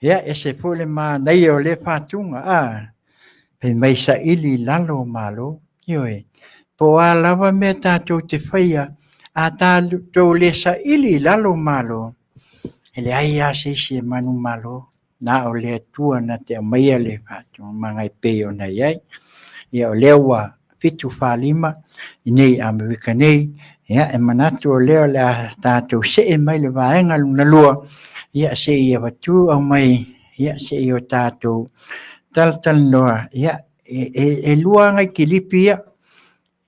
Ia, e se foi le manaia o lea faatuga, a, fai mai saili i lalo o Malo. Ioe, po o a lava mea tatou te faia, a tatou le saili i lalo o Malo, e leai lava se isi e manumalo, na o le Atua na te aumaia le faatulamaga e pei ona i ai. Ia, o lea ua 7:45 i nei Amerika nei, ia, e manatu o lea o le a tatou see mai le vaega lona lua, ia, se i avatu aumai, ia, se i o tatou talatalanoa, ia, e lua nai kilipi ia,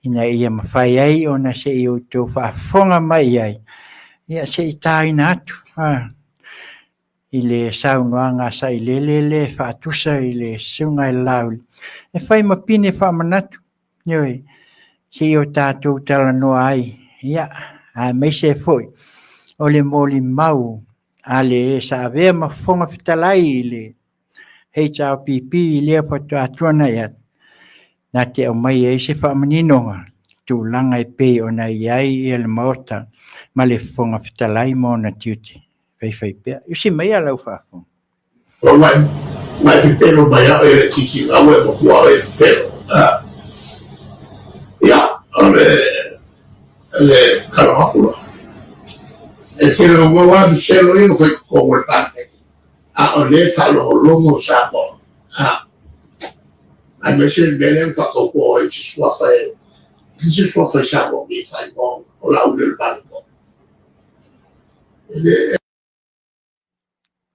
ina ia mafai ai ona se i outou faafofoga mai i ai, ia, se i taina atu, i le saunoaga a Sailele lea e faatusa i le susuga i le Laauli, e fai ma pine faamanatu, ioe, se i o tatou talanoa ai, ia, aemaise foi o le molimau a le sa avea ma Fofoga Fetalai i le HRPP i lea faatoa tuanai atu, na te aumai ai se faamaninoga tulaga e pei ona i ai ia le Maota ma le Fofoga Fetalai ma ona tiute faifai pea. Usi mai a lau faafofoga. O mai mai pepelo mai au e le titi au e matua au e pepelo. Ia, o le le kalahakula. E tele o mau a pepelo ia fai ko le pāpeke. A o le faalogologo Samoa. A aemaise le mea lea na faatauto ai se suafa e se suafa i Samoa nei faaigoa o Laaulialemalietoa. E le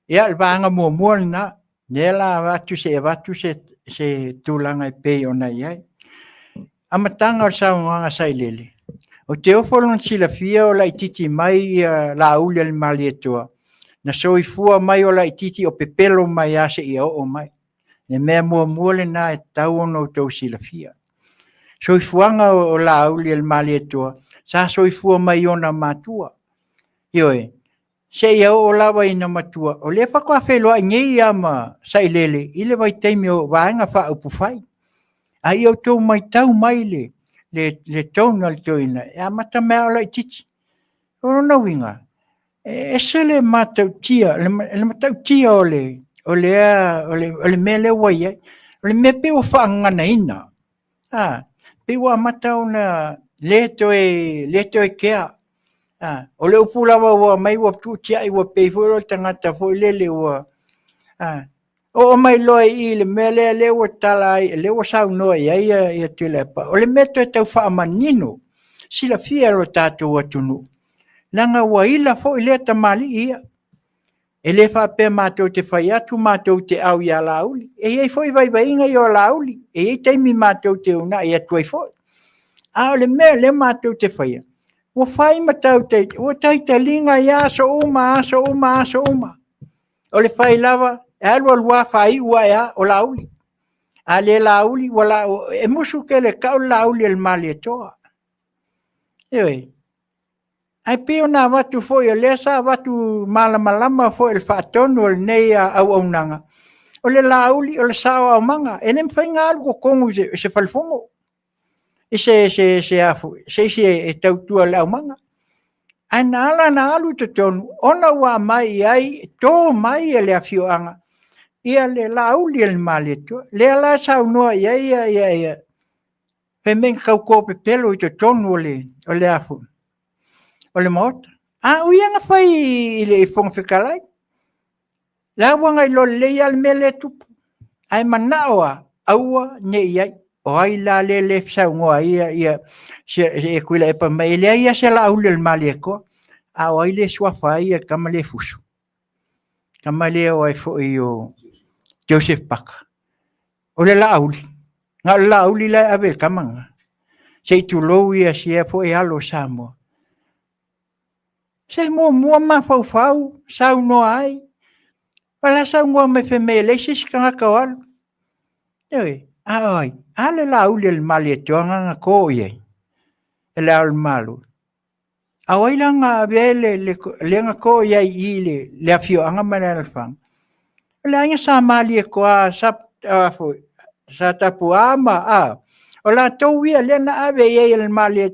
Ia, le vaega muamua lena, lea la avatu se avatu se tulaga e pei ona i ai. Amataga o le saunoaga Sailele, o te ofo lona silafia o laititi mai ia Laaulialemalietoa, na soifua mai o laititi o pepelo mai a seia oo mai. Le mea muamua lena e tatau ona outou silafia. Soifuaga o Laaulialemalietoa, sa soifua mai ona matua. Ioe, seia oo lava ina matua, o lea faatoa feiloai nei ia ma Sailele i le vaitaimi o vaega faaupufai. A ia outou matau mai le tone a le toeaina, e amata mai lava o laitiiti. O lona uiga, e ese le matautia, le matautia o le mea lea ua i ai. O le mea pei ua faagaganaina, pei ua amata ona le toe kea. O le upu lava ua aumai ua tuutiai ua pei foi o le tagata foi lele ua... Oo mai loa i le mea lea lea ua tala ai, lea ua saunoa i ai ia Tuilaepa. O le mea toe tau faamanino, silafia e lo tatou atunuu, leaga ua ila foi lea tamalii ia. E le faapea matou te fai atu, matou te au ia Laauli. E i ai foi vaivaiga ia o Laauli, e i ai taimi matou te uunai atu ai foi. A o le mea lea matou te faia, Ua fai ma tau ua taitaliga i aso uma, aso uma, aso uma. O le fai lava, e alu alu lava faaiu ae lava o Laauli. A le Laauli, e musu tele e tau le Laauli a le Malietoa. Ioe. Ae pei ona avatu foi, o lea sa avatu malamalama foi e le faatonu o lenei auaunaga, o le Laauli o le saoaomaga. E le mafai ona alu i totonu i se falefono i se isi e tautua i le aumaga. Ae na ala ona alu i totonu, ona ua aumai i ai, to mai e le afioaga ia le Laauli a le Malietoa. Lea la e saunoa i ai, fai mea na tau topepelo i totonu o le Maota. A o ia na fai i le Fofoga Fetalai, o la ua na iloa lelei lava le mea lea e tupu. Ae manao lava, aua ne i i ai. O ai la lea e saunoa ai Tuilaepa fai mai e leai lava se Laauli a le Malietoa. A o ai lea e suafa ai le tama lea e fusu? Le tama lea o Joseph Paka. O le Laauli? Na o le Laauli la e ave i le tama lena? Se i tulou sia foi alo o Samoa. Se muamua mafaufau, saunoa ai. O la e saunoa mai fai mai e leai se isi tagata o alu. Ioe, a o ai? A le Laauli a le Malietoa lena na to i ai e Le Ao o le Malo. A o ai la na ave ai lea na to i ai i i le afioaga ma le alaalafaga? O le aiga sa Malietoa, sa Tapu'a ma o latou ia lea na ave i ai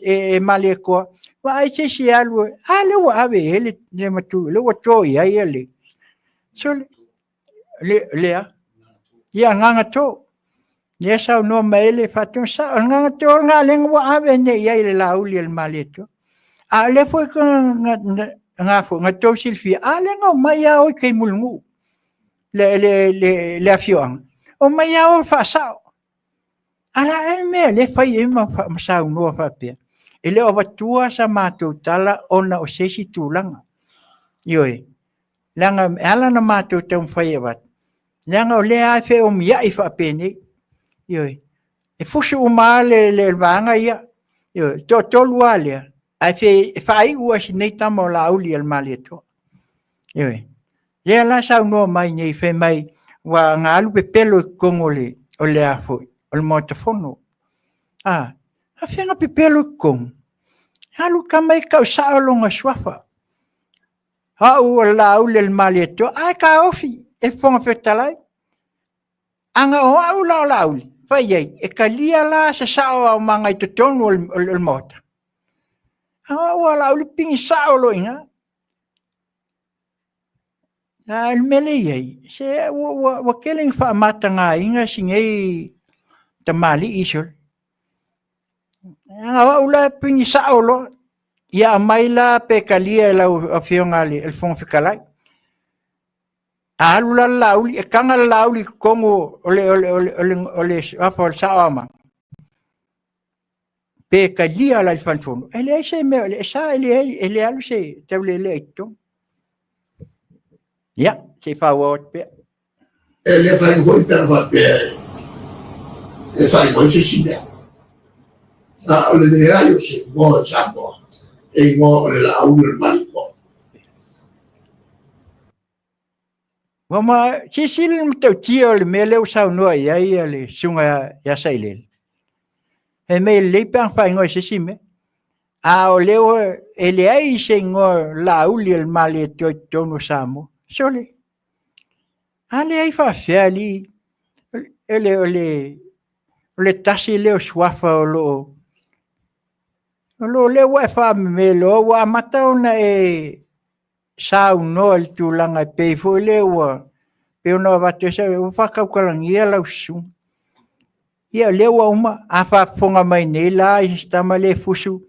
e Malietoa, vaai se isi e alu, a lea ua ave i ai le matua, lea ua to i ai le... Sole, le a? Ia, Agaga To. Lea e saunoa mai ai le Faatonu, e sao, o le Agaga To lena lea ua ave nei i ai le Laauli a le Malietoa. A o lea foi na outou silafia, a lea na omai lava o i tai i Mulinuu le afioaga, omai lava o faasao. A o le a ea le mea o lea e fai ai ma saunoa faapea? E le o avatua sa matou tala ona o se isi tulaga. Ioe, leaga e ala ona matou taumafai e avatu, leaga o lea lava e feomiai faapenei. Ioe, e fusu uma lava le vaega ia, ioe, le toatolu lava lea, ae faaiu lava i si nei tama o Laauli a le Malietoa. Ioe, o lea la e saunoa mai nei fai mai na alu pepelo i totonu o le Maota Fono. A faapefea ona pepelo i totonu? Alu le tama ia tau sao lona suafa. O au o le Laauli a le Malietoa, ae taofi e le Fofoga Fetalai. Ana o au la o Laauli, fai i ai, e talia la se saoaomaga i totonu o le Maota? A o au a o Laauli, pigi sao loa i ina. A o le mea lea e i ai, se ua tele ina faamatagaina si nei tamalii, sole. A o au la e pigi sao loa, ia aumai la pe talia e lau Afioga i le Fofoga Fetalai. A alu la le Laauli, e taga le Laauli i totonu o le suafa o le saoaomaga, pe talia la i le Fono, e leai se mea, e sa e le alu se taulelea i totonu. Ia, se i faaauau atu pea. E le fai foi pe a faapea e fai mai se isi mea. A o le leai o se igoa i Samoa, e igoa o le Laauli o le Malietoa. Ua ma silasila le matautia o le mea lea ua saunoa i ai le susuga ia Sailele. Fai mai e lelei pe ana faaigoa i se isi mea. A o lea ua, e leai se igoa Laauli o le Malietoa i totonu o Samoa. Sole, a leai faafefea alii, o le tasi lea o suafa o lo o, lea ua e faameme loa ua amata ona e saunoa i le tulaga e pei foi lea ua pei ona avatu ai sau, ua faatautalagia lau susuga. Ia o lea ua uma, a faafofoga mai nei la i si tama lea e fusu,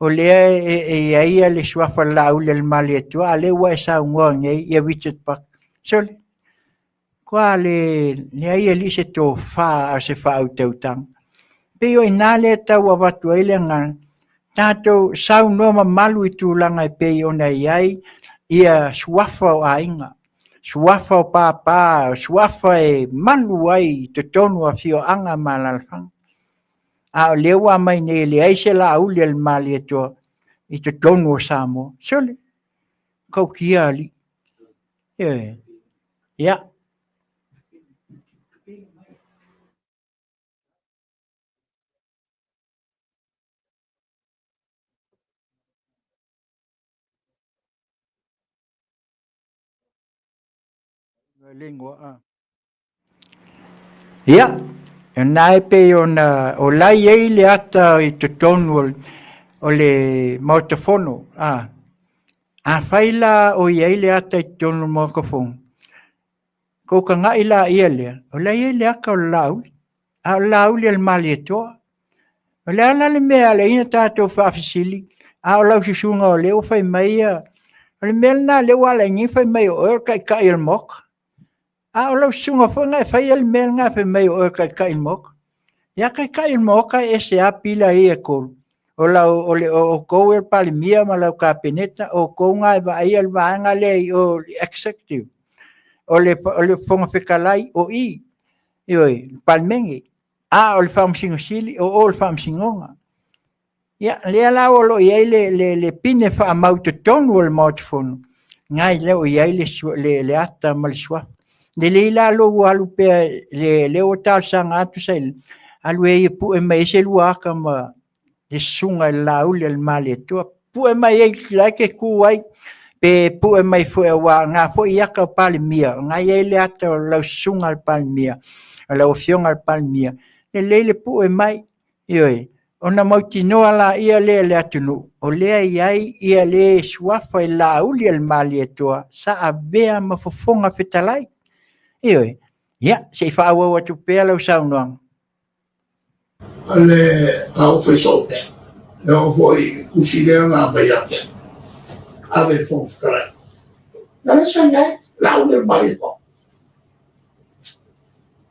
o lea e i ai le suafa o le Laauli a le Malietoa, a o lea ua e saunoa nei ia Richard Parker. Sole, matua leai alii se tofa a o se faautautaga. E pei o i ina lea e tau avatu ai le agaga, tatou saunoa mamalu i tulaga e pei ona i ai ia suafa o aiga, suafa o papa, suafa e malu ai i totonu o afioaga ma alaalafaga. A o lea ua aumai nei e leai se Laauli a le Malietoa. i totonu o Samoa. Sole, kaukia alii. Ioe. Ia. Ia, na e pei ona o la e i ai le ata i totonu o le Maota Fono. A, afai la o i ai le ata i totonu o le Maota Fono, kou kaga'i laia lea, o la e i ai le ata o le Laauli, a o le Laauli a le Malietoa. O le a la le mea e ala ai ona tatou faafesili, a o lau susuga o lea ua fai mai ia, o le mea lena o lea ua ala ai nei fai mai o oe o le Taitai o le Maota. A o lau susuga foi na e faia le mea lena fai mai o oe o le Taitai o le Maota. Ia Taitai o le Maota e ese lava pila ia e tolu. O lau, o le, o outou e le Palemia ma lau Kapeneta, o outou na e vaaia le vaega lea i o le Executive. O le Fofoga Fetalai, o i, ioe, le Palemene. A o le Faamasino Sili, o o i le Faamasinoga. Ia, lea la o lo o i ai le pine faamau i totonu o le Maota Fono, lena e le o i ai le ata ma le suafa. Lelei la lou alu pea, lea ua talosaga atu Sailini, alu e pue mai ai se lua ata ma le susuga i le Laauli a le Malietoa. Pue mai ai la e te tu ai, pe pue mai foi aua o na foi ata o Palemia, o na e i ai le ata o lau susuga i le Palemia, o lau Afioga i le Palemia, lelei le pue mai, ioe, ona mautinoa laia lea e le atunuu, o lea e i ai ia le suafa i Laauli a le Malietoa sa avea ma Fofoga Fetalai. Ioe, ia, se i faaauau atu pea lau saunoaga. O le a ou fai soo pea, e oo foi i le tusi lea na aumai ia te au, ave i le Fofoga Fetalai. Na le saina ai, Laauli a le Malietoa.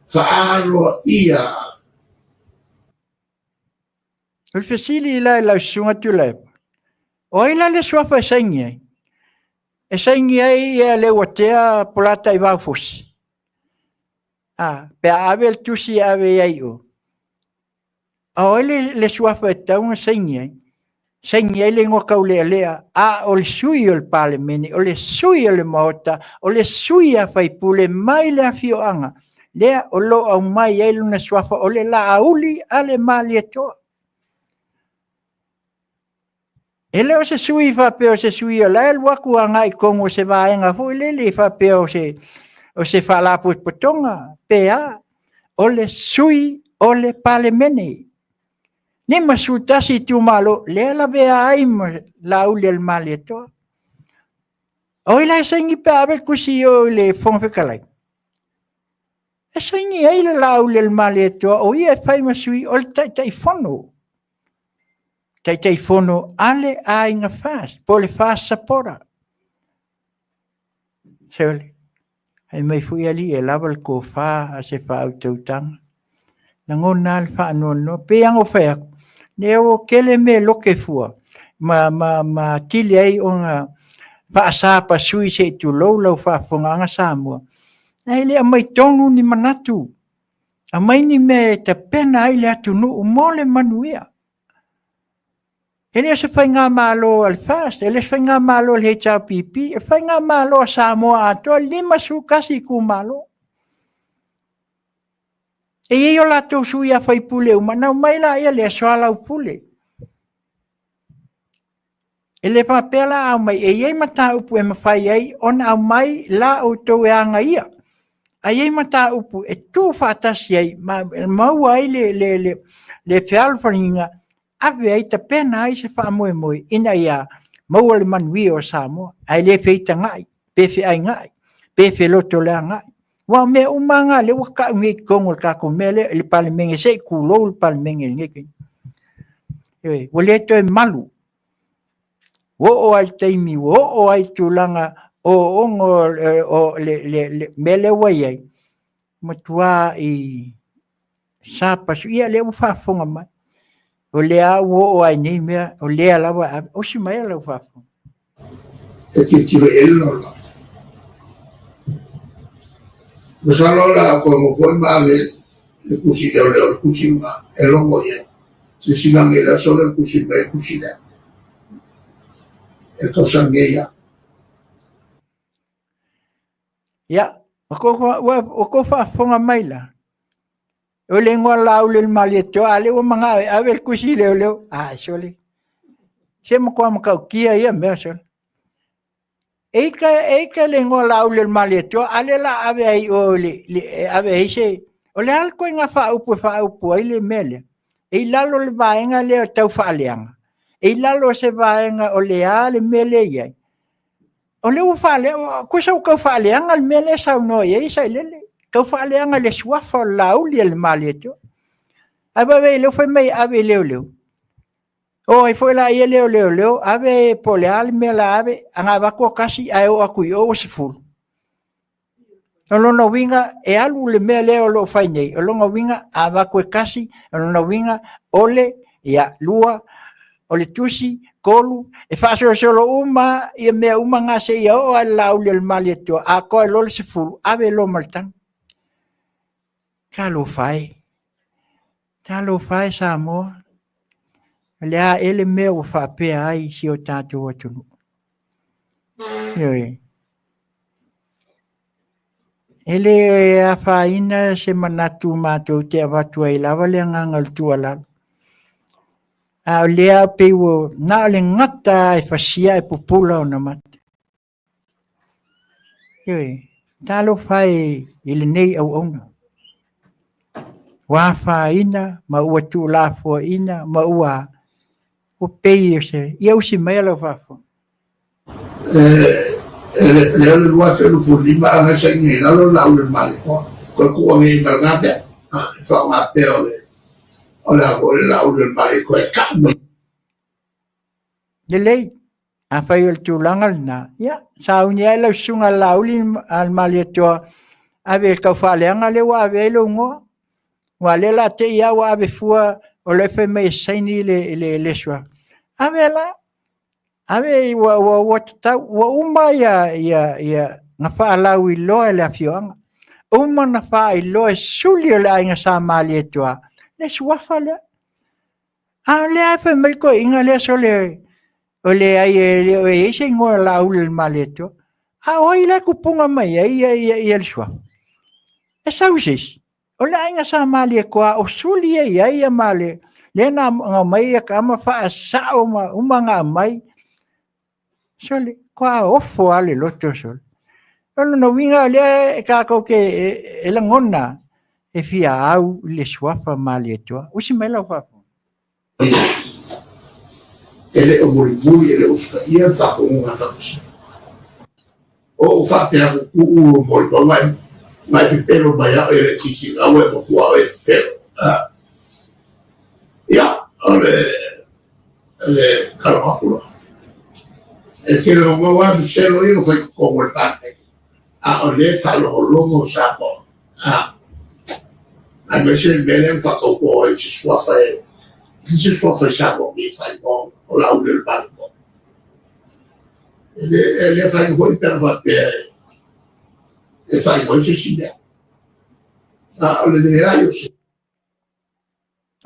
Faaloaia. O le fesili la i lau susuga Tuilaepa, o ai la le suafa e saini ai? E saini ai ia Leuatea Polataivao Fosi? A, pe a ave le tusi e ave i ai i o, a o ai le suafa e tatau ona saini ai? Saini ai le igoa taulealea, a o le sui o le Palemene, o le sui o le Maota, o le sui a faipule mai le afioaga lea o lo o aumai ai lona suafa, o le Laauli a le Malietoa. E le o se sui faapea o se sui o la e alu atu agai i totonu o se vaega foi lele faapea o se faalapotopotoga pe a. O le sui o le Palemene. 51 itumalo lea e lavea ai ma Laauli a le Malietoa. O ai la e saini pe a ave le tusi i o i le Fofoga Fetalai? E saini ai le Laauli a le Malietoa, o ia e fai ma sui o le Taitaifono. Taitaifono a le Aiga FAST, po o le FAST Supporter. Sole, fai mai foi alii e lava le tofa a se faautautaga. Lagona lava le faanoanoa. Pei lava ona ou fai atu, lea ua tele mea e lote fua ma atili ai ona faasapasui se i tulou lau faafofogaaga Samoa. Ae le aumai tonu ni manatu, aumai ni mea e tapena ai le atunuu mo le manuia. E le o se faigamalo a le FAST, e le o se faigamalo a le HRPP, e faigamalo a Samoa atoa, 51 itumalo. E i ai o latou sui a faipule uma, ona omai laia lea soalaupule. E le faapea la a aumai, e i ai mataupu e mafai ai ona aumai la outou e agaia. Ae i ai mataupu e tuufaatasi ai ma maua ai le fealofaniga, ave ai, tapena ai se faamoemoe ina ia maua le manuia o Samoa, ae le feitagai pe feaigai pe felotoleagai. Aua o mea uma lava na o lea ua tau nei i totonu o le tatou mea lea i le Palemene, se i tulou le Palemene i lenei taimi. Ioe, ua le toe malu. Ua oo lava i le taimi ua oo ai i le tulaga o le mea lea ua i ai, matua sapasui. Ia lea ua faafofoga mai, o lea lava ua oo lava i nei mea, o lea lava e ave. Osi maia lau faafofoga. E tilotilo i ai le lalolagi. Masalo o le a toe nofo foi ma ave le tusi leoleo, le tusi ma e logo i ai. Silasila ane i le aso lea na tusi mai ai le tusi lea. E le tausaga nei lava. Ia, ua outou faafofoga mai la, o le igoa Laauli o le Malietoa, a o lea ua manao e ave le tusi i leoleo. Ai, sole, se matua matautia ia mea, sole. E ita le igoa Laauli o le Malietoa, a o lea o le a ave ai i o e ave ai se... O le a le ituaiga faaupu e faaupu ai le mea lea? E i lalo o le vaega lea tau faaleaga? E i lalo o se vaega o le a le mea lea e i ai? O lea ua faaleaga, tusa ua tau faaleaga le mea lea e saunoa i ai Sailele, tau faaleaga i le suafa o le Laauli a le Malietoa. Ae vaai i ai o lea ua fai mai e ave i leoleo. O ai foi la lea o leoleo, ave po o le a le mea o le a ave, ana avatu e tasi ae oo atu i o ua 10. O lona uiga e alu le mea lea o lo o fai nei, o lona uiga a avatu e tasi, o lona uiga o le 2, o le tusi, 3, e faasolosolo uma lava mea uma na seia oo lava i le Laauli a le Malietoa, atoa ai loa le 10, ave loa ma le tagi. Talofa e, talofa e Samoa, o le a ea le mea ua faapea ai si o tatou atunuu? Ioe. E le afaina se manatu matou te avatu ai lava le agaga o le tuualalo, a o lea pei ua na o le gata lava e fasia ae pupula ona mata. Ioe, talofa e i lenei auauna, ua afaina ma ua tuulafoaiina ma ua pei o se... Ia usi maia lau faafofoga. E le o le 2025 a na saini ai lalo le Laauli o le Malietoa, toe tuu ane ma lena mea, e faaaoga pea o le o le a foi le Laauli o le Malietoa e tau mai. Lelei, afai o le tulaga lena, ia, sauni ae lau susuga i le Laauli a le Malietoa, ave i le taufaaleaga lea ua ave ai lou igoa. Aua o lea o le a te i lava ua ave fua, o lea e fai mai e saini le suafa. Ave la, ave ua tatau, ua uma ona faalauiloa e le afioaga, uma ona faailoa e suli o le aiga Sa Malietoa le suafa lea. A o lea e fai mai le toeaina lea, sole, e leai e le o i ai se igoa o Laauli o le Malietoa. A o ai la e tupuga mai ai le suafa? E sau i se isi? O le aiga Sa Malietoa o suli ia i ai Malie, lea na aumai tama faasao ma uma ona aumai. Sole, matua ofo lava le loto sole. O lona uiga o lea e tatou te e lagona e fia au i le suafa Malietoa. Usi mai lau faafofoga. E le o mulimuli, e le o usitaia le faatonuga a le Faamasino. O ou faapea atu, tuu lou molimau na e pepelo mai au e le titi na ua e matua oe e pepelo. Ia, o le tala atu la. E tele o mau lava pepelo ia na fai i totonu o le Palemene, a o lea e faalogologo Samoa, aemaise le mea lea na faatauto ai i se suafa e se suafa i Samoa nei e faaigoa o Laauli o le Malietoa. E le afaina foi pe ana faapea e faaigoa ai se isi mea. A o le leai o se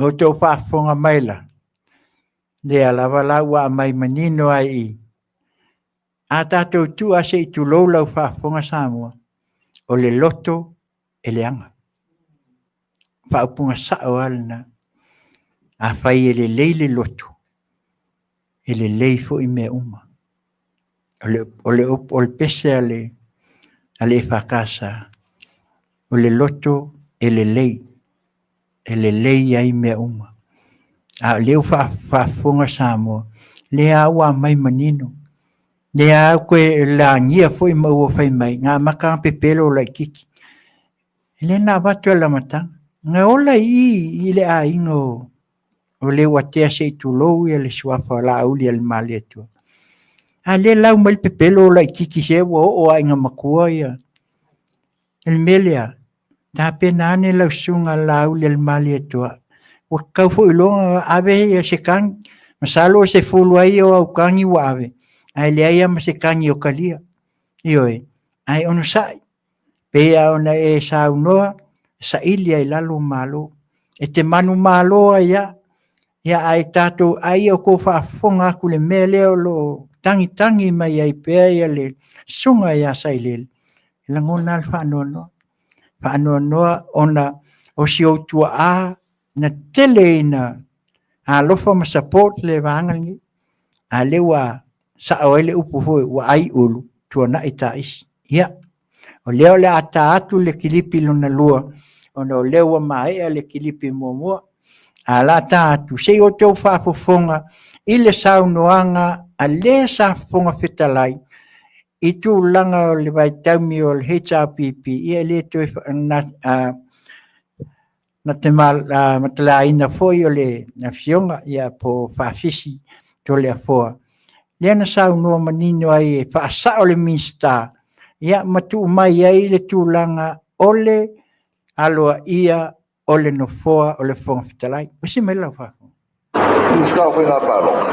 Outou faafofoga mai la, lea lava la ua aumai manino ai i i. A tatou tuu lava se i tulou lau faafofoga Samoa, o le loto e leaga. Faaupuga sao lava lena. Afai e lelei le loto, e lelei foi mea uma. O le pese a le EFKS, o le loto e lelei, e lelei ai mea uma. A o lea ua faafofoga Samoa, lea ua aumai manino, lea ua toe lagia foi ma ua fai mai, na amata ona pepelo laitiiti. Lea na avatu i le amataga, na ola i i i le aiga o Leuatea se i tulou le suafa o Laauli a le Malietoa. A lea lau mai le pepelo laitiiti se ua oo lava ina matua ia. O le mea lea, tapena ane lau susuga Laauli a le Malietoa, ua tatau foi loa ona ave se tagi, masalo o se 10 ai o au tagi ua ave, ae leai lava ma se tagi o talia. Ioe, ae onosai, pei lava ona e saunoa, saili ai i lalo malo. E te manumalo ai lava, ia ae tatou, a ia outou faafofoga atu i le mea lea o lo o tagitagi mai ai pea ia le susuga ia Sailele, e lagona lava le faanoanoa. Faanoanoa ona o si ou tuaa na tele ina alofa ma support le vaega lenei. A lea ua sao ai le upu foi ua ai ulu tuanai taisi. Ia, o lea o le a ta atu le kilipi lona lua, ona o lea ua maea le kilipi muamua. A la ta atu, se i outou faafofoga i le saunoaga a le sa Fofoga Fetalai i tulaga o le vaitaimi o le HRPP, ia e le toe na te matalaina foi o le afioga ia po o Faafisi Toleafoa, lea na saunoa manino ai e faasao le Minisita, ia ma tuu mai ai le tulaga o le aloaia o le Nofoa o le Fofoga Fetalai. Usi mai lau faafofoga. Minisita o Faiga Palota,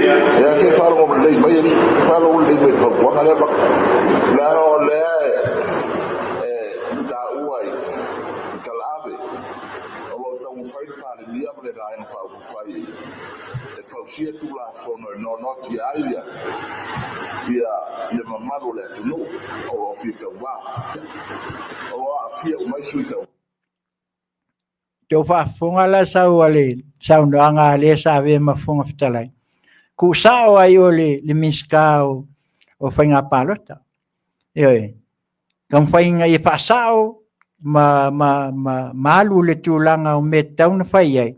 ia se faalogo lelei mai alii, faalogo lelei mai i le fautuaga lea avatu. Leaga o lea e taua i talaave, o lo o taumafai le Palemia ma le Vaega Faaupufai e fausia Tulafono e noanoatia ai le mamalu o le atunuu o lo o fia tauva. O lo o aafia uma ai sui tauva. Tou faafofoga la sau a le saunoaga a le sa avea ma Fofoga Fetalai, tuusao ai o le Minisita o Faiga Palota. Ioe, taumafai ina ia faasao ma alu i le tulaga o mea e tatau ona fai ai,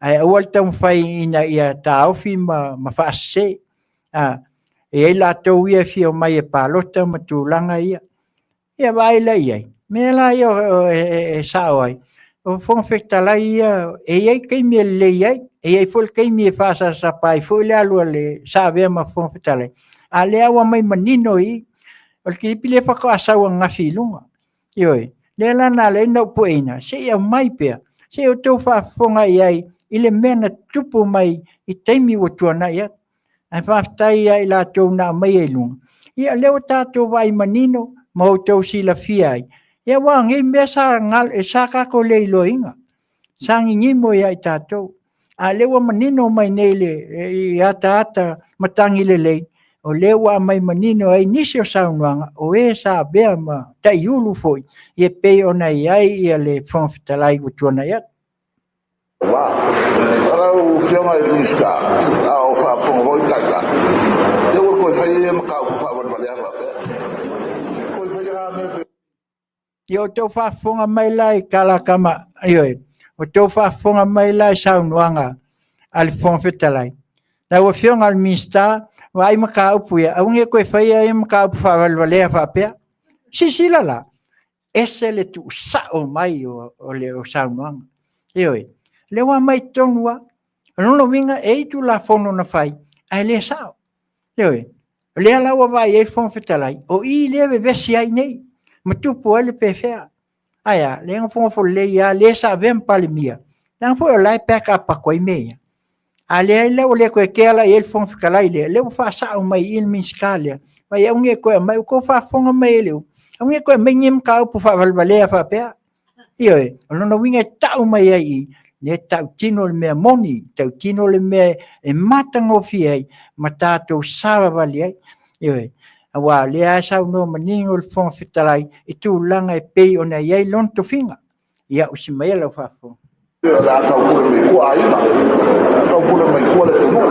ae aua le taumafai ina ia taofi ma faasese. E i ai latou ia e fia omai e palota ma tulaga ia. Ia vaai la i ai, mea la ia e sao ai, o Fofoga Fetalai ia, e i ai taimi e lelei ai, e i ai foi le taimi e faasapasapa ai foi le alu a le sa avea ma Fofoga Fetalai, a o lea ua aumai manino i i. O le kilipi lea faatoa sau ananafi i luga. Ioe, lea la na ala ai ona ou pueina, se i aumai pea, se i outou faafofoga i ai i le mea na tutupu mai i taimi ua tuanai atu. Ae faafetai ia i latou na aumaia i luga, ia o lea ua tatou vaai manino ma outou silafia ai, ia aua o nei mea sa tatou le iloaina, sa ninimo ia i tatou. A o lea ua manino mai nei i ataata matagi lelei, o lea ua aumai manino ai nisi o saunoaga o e sa avea ma taiulu foi, e pei ona i ai le Fofoga Fetalai ua tuanai atu. Lau Afioga i le Minisita, a o faafofoga foi le Taitai, ia ua toe faia ia mataupu faavalevalea faapea. Toe faia la mea pe... Ia outou faafofoga mai la i Kalakama, ioe, outou faafofoga mai la i saunoaga a le Fofoga Fetalai. Lau Afioga i le Minisita, vaai mataupu ia, aua ne i toe faia ia mataupu faavalevalea faapea. Silasila la, ese le tuusao mai o saunoaga. Ioe, o lea ua aumai i totonu lava. O lona uiga e i ai Tulafono na fai, ae le sao. Ioe, o lea la ua vaai i ai le Fofoga Fetalai, o i lea e vevesi ai nei, ma tupu ai le pefea. Ae a? Lea e nofonofo lelei lava le sa avea ma Palemia, leaga foi o la e backup atu ai mea ia. A o lea la ua le toe kea la i ai le Fofoga Fetalai lea, lea ua faasao mai i i le Minisita lea, fai aua ne i toe aumaia, ua outou faafofoga mai i le upu, aua ne i toe aumaia ni mataupu faavalevalea faapea. Ioe, o lona uiga e tau mai ai i i, lea e tautino le mea moni, tautino le mea e matagofie ai ma tatou savavali ai. Ioe, aua o lea lava e saunoa manino le Fofoga Fetalai i tulaga e pei ona i ai lona tofiga. Ia, usi maia lau faafofoga. O le a taupule mai tua aiga, taupule mai tua le atunuu.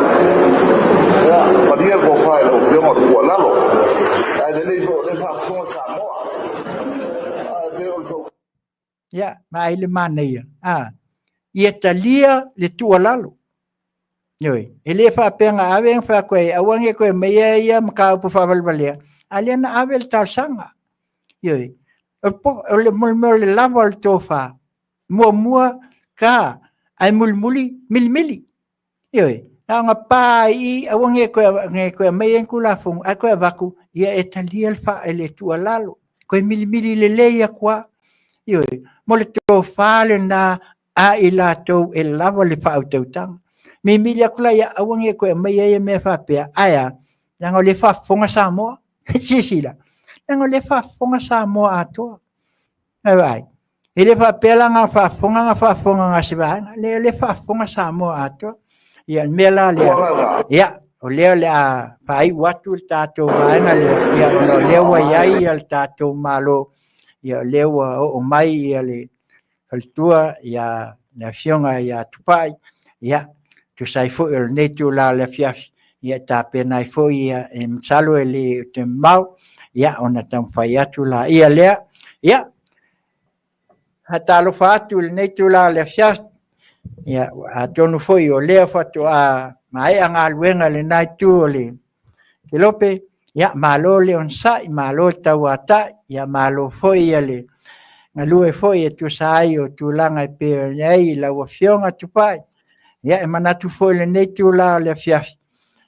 Ia, malie le tofa i lau Afioga o le tuualalo. Ae lelei foi o lea e faafofoga Samoa. Ae pei o le fautuaga. Ia, vaai le manaia, a, ia talia le tuualalo. Ioe, e le faapea na ave na fai atu ai, aua ne i toe aumaia ia mataupu faavalevalea, a o lea na ave le talosaga. Ioe, o le mea o le lava o le tofa, muamua ta, ae mulimuli milimili. Ioe, na ona pa lava i i, aua ne i toe aumaia ni Tulafono, ae toe avatu, ia e talia le tuualalo, toe milimili lelei atu lava. Ioe, mo le tofa lena a i latou e lava le faautautaga. Mimili atu la ia, aua ne i toe aumaia ia mea faapea, ae a? Leaga o lea e faafofoga Samoa. Silasila, leaga o lea e faafofoga Samoa atoa. Ae vaai, e le faapea la na faafofoga na faafofoga na o se vaega, leai o lea e faafofoga Samoa atoa. Ia o le mea la lea, ia, o lea o le a faaiu atu le tatou vaega lea, ia, ona o lea ua i ai ia le tatou Malo, ia o lea ua oo mai ia le faletua ia le Afioga ia Tupai, ia, tusa ai foi o lenei itula o le afiafi, ia e tapena ai foi ia, e masalo e le o toe mamao, ia ona taumafai atu laia lea. Ia, faatalofa atu i lenei itula o le afiafi, ia atonu foi o lea faatoa maea galuega i lena itu o le kelope, ia malo le onosai, malo le tauatai, ia malo foi le galue foi e tusa ai o tulaga e pei ona i ai lau Afioga Tupai. Ia e manatu foi i lenei itula o le afiafi,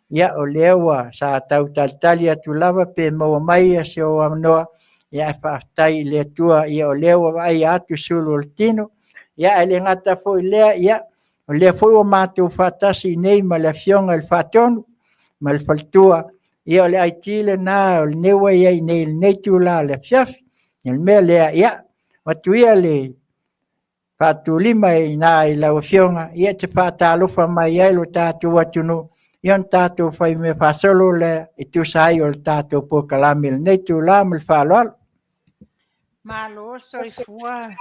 ia o lea ua sa tau talitali atu lava pe maua mai se ou avanoa, ia ae faafetai i le Atua o lea ua vaaia atu sulu o le tino. Ia ae le gata foi i lea, ia o lea foi ua matou faatasi nei ma le Afioga i le Faatonu ma le faletua, ia o le aiti lena o lenei ua i ai nei i lenei itula o le afiafi. O le mea lea, ia, avatu ia le faatulima i ina i lau Afioga e te faatalofa mai ai i lo tatou atunuu, ia ona tatou faimea faasolo lea e tusa ai o le tatou polokalame i lenei itula. Ma le faaaloalo. Malo soifua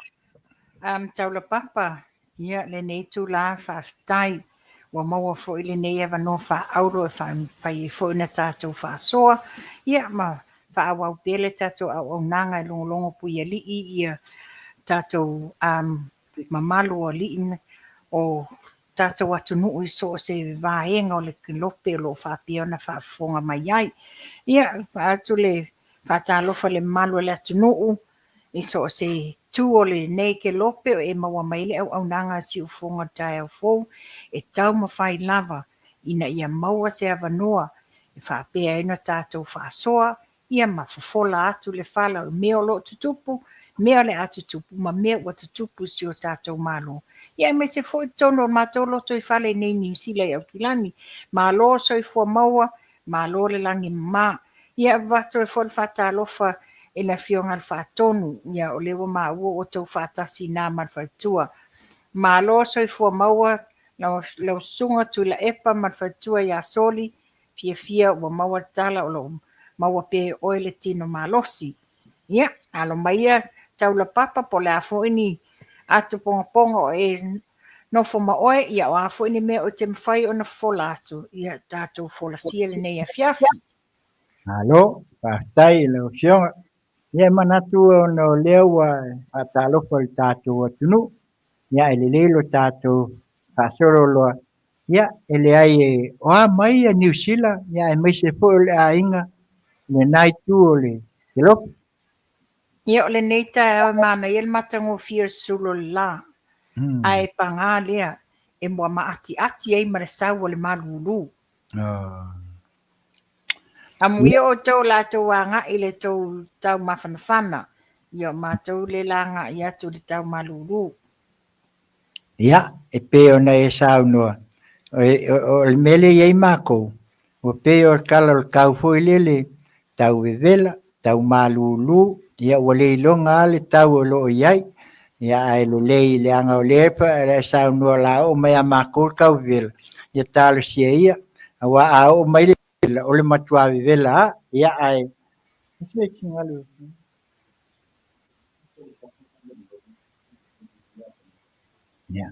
Taulapapa, ia lenei itula faafetai ua maua foi lenei avanoa faaauro e fai ai foi ona tatou faasoa ia ma faaauau pea le tatou auaunaga e logologo puialii ia tatou mamalu o alii o tatou atunuu i so o se vaega o le kelope o lo o faapea ona faafofoga mai ai. Ia, avatu le faatalofa i le mamalu o le atunuu i so o se itu o lenei kelope e maua mai ai le auaunaga a Siufofoga o le taeao fou e taumafai lava ina ia maua se avanoa e faapea ai ona tatou faasoa ia ma fofola atu le fala o mea o lo o tutupu, mea o le a tutupu ma mea ua tutupu i si o tatou Malo. Ia aemaise foi totonu o le matou lotoifale i nei Niu Sila i Aukilani. Malo soifua maua, malo le lagi e mama. Ia avatu ai foi le faatalofa i le Afioga i le Faatonu, ia o lea ua maua ua outou faatasi i ina ma le faletua. Malo soifua maua lau Susuga Tuilaepa ma le faletua ia Soli, fiafia ua maua le tala o lo o maua pea e oe le tino malosi. Ia, alo maia Taulapapa po o le a foi ni ato pongaponga o e nofo ma oe, ia o a foi ni mea o te mafai ona fofola atu, ia tatou folasia lenei afiafi. Malo, faafetai i lau Afioga. Ia e manatu ona o lea ua faatalofa i le tatou atunuu, ia e lelei lo tatou faasolo loa. Ia e leai e o a mai ia Niu Sila, ia aemaise foi o le aiga i lena itu o le kelope. Ia o lenei taeao e manaia le matagofie o le sulu o le la, ae paga lea e muamaatiati ai ma le sau o le malulu. Amuia outou o la outou agai i le tou tau mafanafana, ia o matou le la agai atu i le tau malulu. Ia, e pei ona e saunoa, o le mea lea e i ai makou, ua pei o le tala o le tau foi lele, tau vevela, tau malulu, ia ua le iloga lava le tau o lo o i ai. Ia ae lelei leaga o lea e saunoa o le a oo mai ia makou le tau vevela, ia talosia ia, aua a oo mai le vevela, o le matua vevela lava. Ia ae Yeah.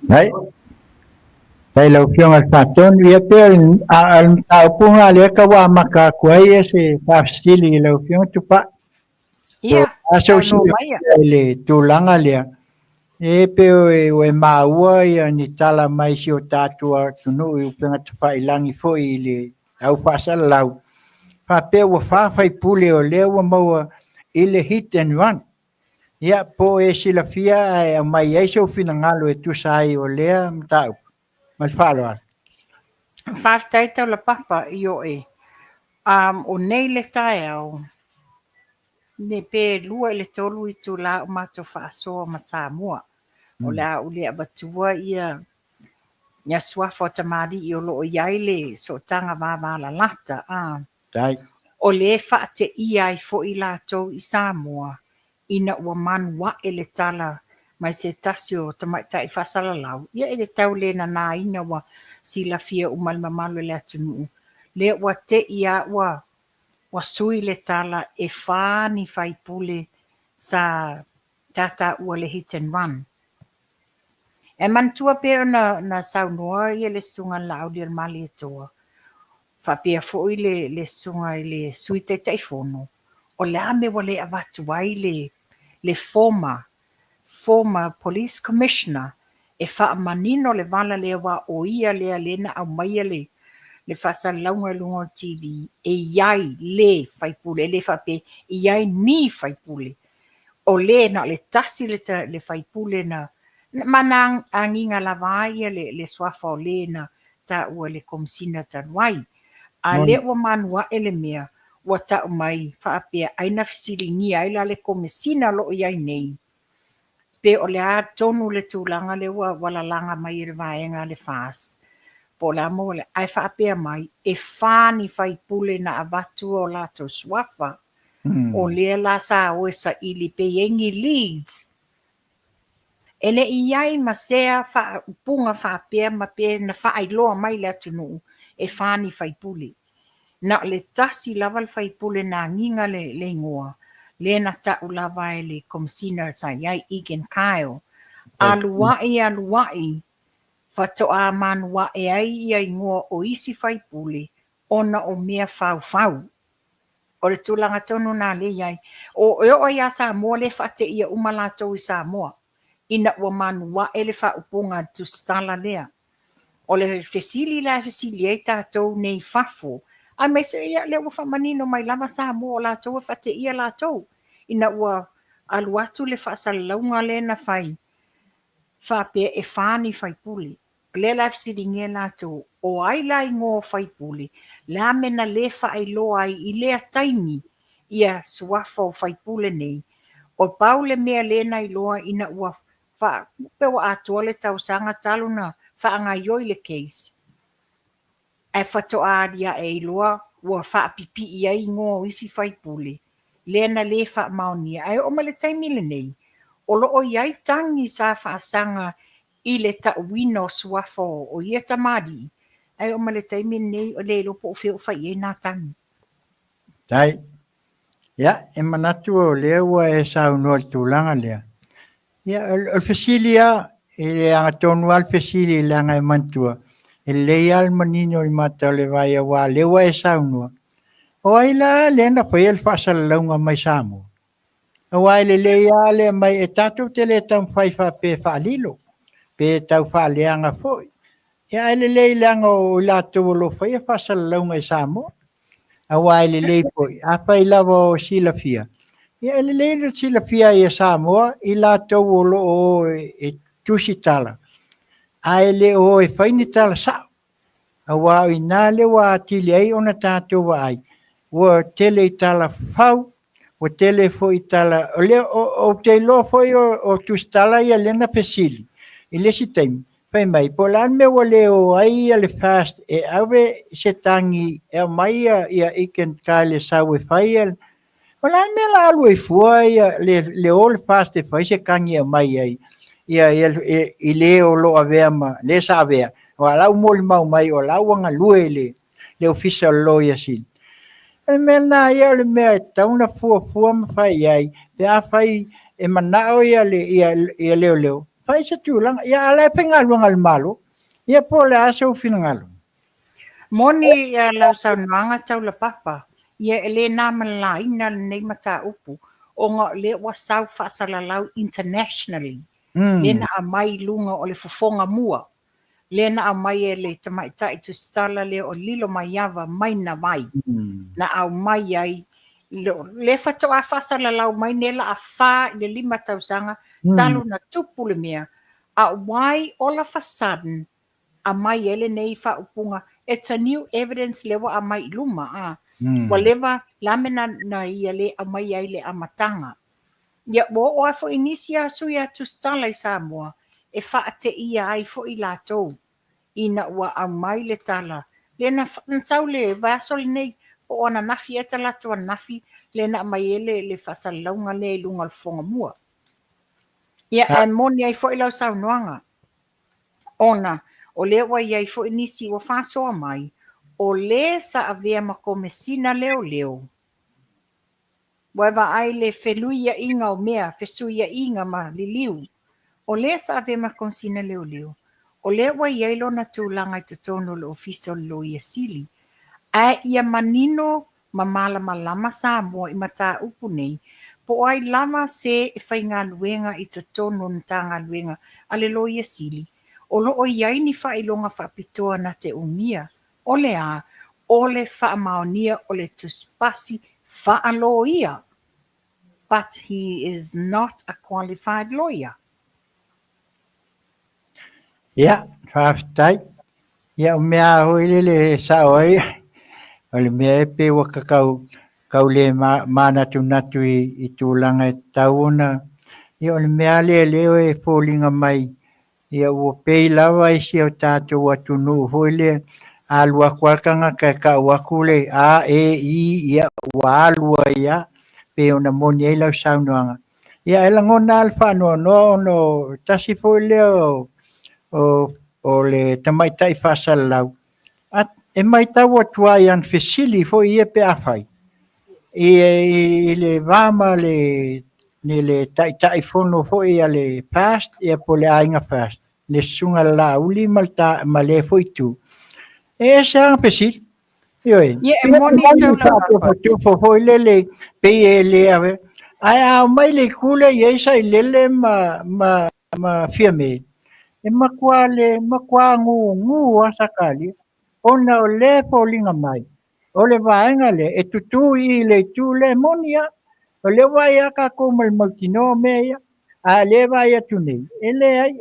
Hai. Sai lau Afioga i le Faatonu, ia pei o le mataupu lena lea tau amata atu ai se faafesili i lau Afioga Tupai. Ia, Aso saunoa maia. i le tulaga lea, e pei ua e maua ia ni tala mai si o tatou atunuu i upega tafailagi foi i le au faasalalau. Faapea ua fa faipule o lea ua maua i le hit and run. Ia, po o e silafia ae aumai ai sou finagalo e tusa ai o lea mataupu. Ma le faaaloalo. Faafetai Taulapapa, ioe. O nei le taeao, ne pe 2 i le 3 itula o matou faasoa ma Samoa. O le a ou le avatua ia ia suafa o tamalii o lo o i ai le sootaga vavalalata, a. O lea e faateia ai foi latou i Samoa ina ua manuae le tala mai se tasi o tamaitai faasalalau, ia e tau le nanaina ua silafia uma e le mamalu o le atunuu, lea ua tei lava ua ua sui le tala e fa ni faipule sa tataua le hit and run. E manatua pei ona na saunoa ia le Susuga i le Laaulialemalietoa, faapea foi le le Susuga i le Sui Taitaifono, o le a mea ua le avatu ai le le former former Police Commissioner e faamanino le vala lea aua o ia lea lea na aumaia le le faasalalauga i luga o le TV e i ai le faipule, e le faapea e i ai ni faipule. O le na o le tasi le le faipule na ma na agiga lava ai ia le le suafa o le na taua i le Komesina talu ai. A lea ua manuae le mea ua tau mai faapea ai na fesiligia ai la le Komesina o lo o i ai nei pe o le a tonu le tulaga lea ua ua lalaga mai e le vaega a le FAST po o le a mo le ae faapea mai e fa ni faipule na avatu o latou suafa O lea la sa o e saili pe i ai ni leads. E le i i ai ma sea faaupuga faapea ma pe na faailoa mai i le atunuu e fa ni faipule. Na o le tasi lava le faipule na agiga le le igoa, lea na tau lava e le Komesina sa i ai, Egan Kyle. Alu a'i alu a'i, faatoa manuae ai ia igoa o isi faipule ona o mea faufau. O le tulaga tonu lena lea e i ai. O, e oo ia Samoa lea e faateia uma latou i Samoa ina ua manuae le faaupuga a le tusitala lea. O le fesili la e fesili ai tatou nei i fafo, aemaise ia lea ua faamanino mai lava Samoa o latou e faateia latou ina ua alu atu le faasalalauga lea na fai faapea e fa ni faipule. O lea la e fesiligia latou, o ai la igoa o faipule, le a mea na le faailoa ai i lea taimi ia suafa o faipule nei? O pau le mea lea na iloa ina ua faa, pe ua atoa le tausaga talu na faagaioi le case, ae faatoa aliae ai loa ua faapipii ai igoa o isi faipule, lea na le faamaonia. Ae oo mai le taimi lenei, o lo o i ai tagi sa faasaga i le tauina o suafa o ia tamalii, ae oo mai le taimi lenei, e le iloa po o fea o fai i ai na tagi. Tai. Ia, e manatu o lea ua e saunoa i le tulaga lea. Ia, o le fesili lava, e le agatonu lava le fesili leaga e manatua, e lelei lava le manino i mata o le vai aua o lea ua e saunoa. O ai la lea na faia le faasalalauga mai Samoa? Aua e lelei lava le aumai e tatou te le taumafai faapea e faalilo pe tau faaleaga foi. Ia ae lelei leaga o i latou o lo o faia faasalalauga i Samoa. Aua e lelei foi, afai lava o silafia, ia e lelei le silafia ai e Samoa i latou o lo o o e tusitala, ae le o o e fai ni tala sao. Aua o i ina lea ua atili ai ona tatou vaai, ua tele i tala fau, ua tele foi i tala, o lea, ou te iloa foi o tusitala ia lea na fesili i le isi taimi, fai mai, po o le a le mea ua le o ai le FAST e ave se tagi e aumai ia Eakin Kyle e sau e fai ia, O le a le mea o le a alu ai fua le o le FAST e fai se tagi e aumai ai ia, ia, i le o lo o avea ma le sa avea, aua o la ua molimau mai o la ua galue i le, le ofisa o le Loia Sili. O le mea lena ia o le mea e tatau ona fuafua ma fai i ai, pe afai e manao ia, le, ia, ia leoleo, fai se tulaga, ia a o la e faigaluega a le Malo, ia po o le a sou finagalo. Moni lau saunoaga Taulapapa, ia e le na ma le laina lenei mataupu ona o lea ua sau faasalalau internationally, lea na aumai i luga o le fofoga mua. Lea na aumai e le tamaitai tusitala lea o Lilomaiava mai na vai, na aumai ai lea faatoa faasalalau mai nei la a 4 i le 5 tausaga talu na tupu le mea, a why all of a sudden aumai ai lenei faaupuga, it's a new evidence lea ua aumai i luma a, ua leva la mea na, na ia le aumai ai le amataga. Ia ua oo lava foi nisi a sui a tusitala i Samoa e faateia ai foi latou ina ua aumai le tala lea na sau le vaiaso lenei po o ananafi ea talaatu ananafi lea na aumai ai le, le faasalalauga lea i luga o le fofoga mua. Ia ae moni ai foi lau saunoaga ona o lea ua i ai foi nisi ua faasoa mai o le sa avea ma Komesina Leoleo. Ua e vaai le feluiaiga o mea, fesuiaiga ma liliu. O lea sa avea ma Komesina Leoleo, o lea ua i ai lona tulaga i totonu o le Ofisa o le Loia Sili. Ae ia manino ma malamalama Samoa i mataupu nei, po o ai lava se e faigaluega i totonu o le Matagaluega a le Loia Sili, o lo o i ai ni faailoga faapitoa na te umia O le a? O le faamaonia o le tusipasi faaloia. But he is not a qualified lawyer. Ia, faafetai. Ia, o mea lava foi lele e sao ai, o le mea e pei ua kakau kau le manatunatu i tulaga e tatau ona, ia o le mea lea lea e foliga mai Ia ua pei lava i si o tatou atunuu foi lea, a alu atu lava le tagata e tau atu le A, E, I, ia ua alu ai lava, pei ona moni ai lau saunoaga. Ia e lagona lava le faanoanoa ona o tasi foi lea o le tamaitai faasalalau, e matau atu lava i ana fesili foi ia pe afai, i le va ma le Taitaifono foi a le FAST po o le Aiga FAST, le Susuga ia Laauli ma lea foi itu, e ese lava ana fesili. Ioe. Ia, e moni faatofotofo foi lele, pei e le ave. Ae a omai le itu lea i ai Sailele ma Fiame, e matua le matua gugu lava Sakalia, ona o lea e foliga mai, o le vaega lea e tutū i le itu lea, e moni lava, o lea ua vaai lava tatou ma le mautinoa o mea ia, a o lea e vaai atu nei, e leai,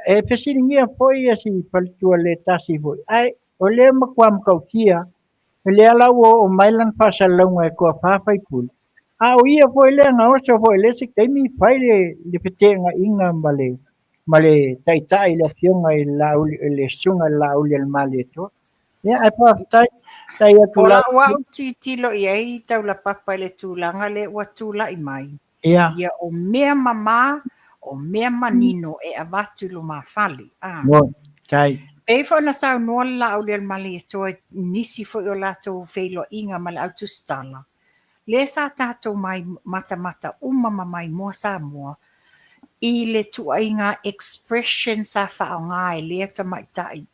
e fesiligia foi si faletua le tasi foi, ae o lea e matua matautia, o lea la ua oo mai lana faasalalauga e toafa faipule, a o ia foi lea na oso foi i le isi taimi fai le feteenaiga ma le taitai le afioga i le Laauli, le susuga i le Laaulialemalietoa. Ia, ae faafetai, tai atu O lau au tilotilo i ai Taulapapa i le tulaga lea ua tulai mai. Ia. Ia o mea mama, o mea manino e avatu i lumafale. A. Moni, tai. Pei foi ona saunoa le Laaulialemalietoa i nisi foi o latou feiloaiga ma le au tusitala, lea sa tatou mai matamata uma ma maimoa Samoa i le tuuaiga expression sa faaaoga e lea tamaitai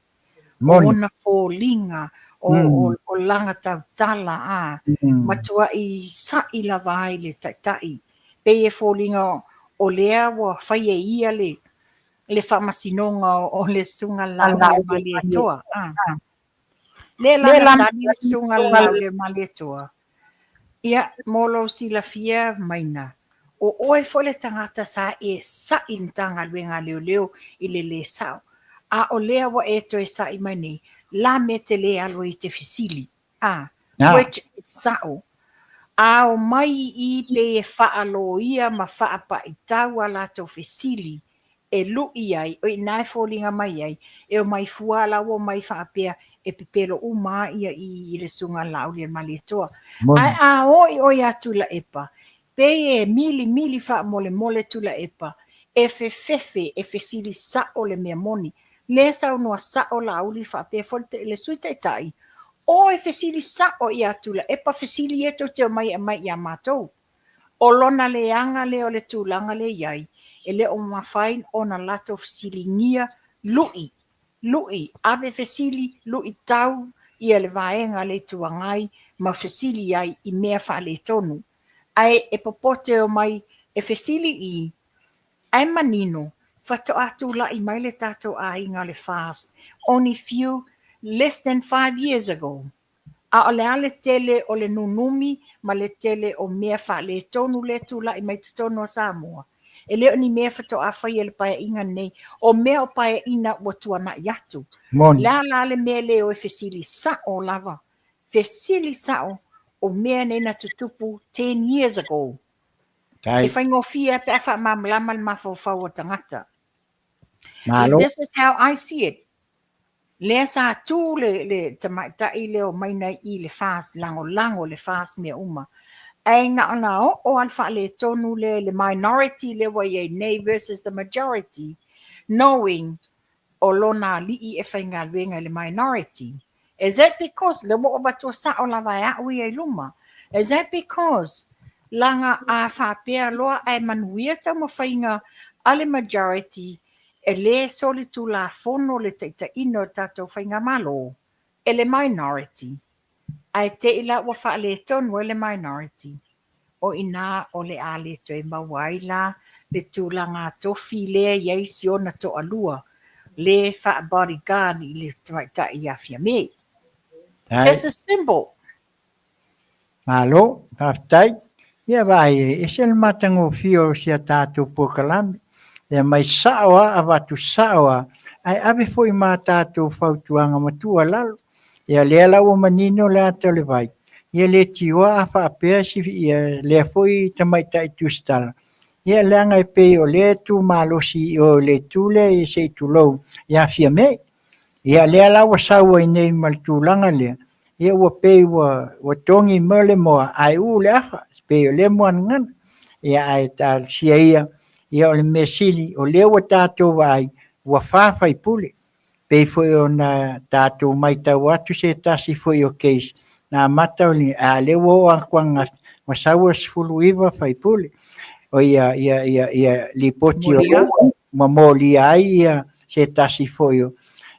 Moni. O ona foliga, o lana tautala, a matuai sa'i lava ai le taitai. Pei e foliga o lea ua fai e ia le faamasinoga o le Susuga Laaulialemalietoa. A. Lea la na tali le Susuga Laaulialemalietoa, Ia, mo lou silafia maina, o oe foi le tagata sa e sa'i i le Matagaluega a Leoleo i le lē sa'o, a o lea ua e toe sa'i mai nei, la mea e te lē alu ai e te fesili, a, which is sa'o. A omai i i pei e faaloia ma faapaitau a latou fesili e lu'i ai, o i ina e foliga mai ai, e omai fua la ua omai faapea e pepelo uma a ia i le Susuga a le Laaulialemalietoa. Ae a o i oe ia Tuilaepa, pei e milimili faamolemole Tuilaepa, e fefefe, e fesili sa'o le mea moni. Lea saunoa sa'o Laauli faapea foi le Sui Taitai, o e fesili sa'o ia Tuilaepa, fesili ia tou te omai e aumai ia matou. O lona leaga lea o le tulaga lea i ai, e le o mafai ona latou fesiligia lu'i, lu'i, ave fesili, lu'i tau ia le vaega a le Itu Agai ma fesili ai i mea faaletonu. Ae e popote e omai e fesili i, ae manino, Faatoa tulai mai le tatou aiga o le FAST only few, less than 5 years ago. A o le a le tele o le nunumi ma le tele o mea faaletonu lea e tulai mai totonu o Samoa? E le o ni mea faatoa faia i le Paeaiga lenei, o mea o Paeaiga ua tuanai atu. Moni. O le a la le mea le o e fesili sao lava, fesili sao o mea nei na tutupu 10 years ago. Tai. E faigofie lava pe a faamalamalama le mafaufau o tagata. Malo. This is how I see it. Lea sa tu le tamaitai lea o Maina i le FAST, lagolago i le FAST mea uma. Ae na ona oo lava le faaletonu lea i le minority lea ua i ai nei versus the majority, knowing o lona alii e faigaluega i le minority. Is that because, lea ua ou avatua sao lava e au ia i luma, is that because laga a faapea loa ae manuia taumafaiga a le majority e le solitulafono le taitaiina o le tatou faigamalo e le minority, ae te i la ua faaletonu ai le minority, o i ina o le a le toe maua ai la le tulaga tofi lea i ai si ona toalua le faa-bodyguard i le tamaitai ia Fiame. It's a symbol. Malo, faafetai. Ia vaai e ese le matagofie o si a tatou polokalame. E aumai sao lava, avatu sao lava, ae ave foi ma a tatou fautuaga ma tuualalo. Ia lea la ua manino le ata o le vai, ia le tioa a faapea si ia lea foi tamaitai tusitala, ia leaga e pei o lea e tu malosi i o i le itu lea se i tulou ia Fiame. Ia lea la ua sau ai nei ma le tulaga lea, ia ua pei ua ua togi mai le moa ae uu le afa, pei o lea muanagana. Ia ae talosia ia, ia o le mea sili o lea ua tatou vaai ua fa faipule. Pei foi ona tatou matau atu se tasi foi o case na amata o le a lea ua oo atu ananafi ua sau 19 faipule. O ia ia ia ia lipoti o lea ua molia ai ia se tasi foi o.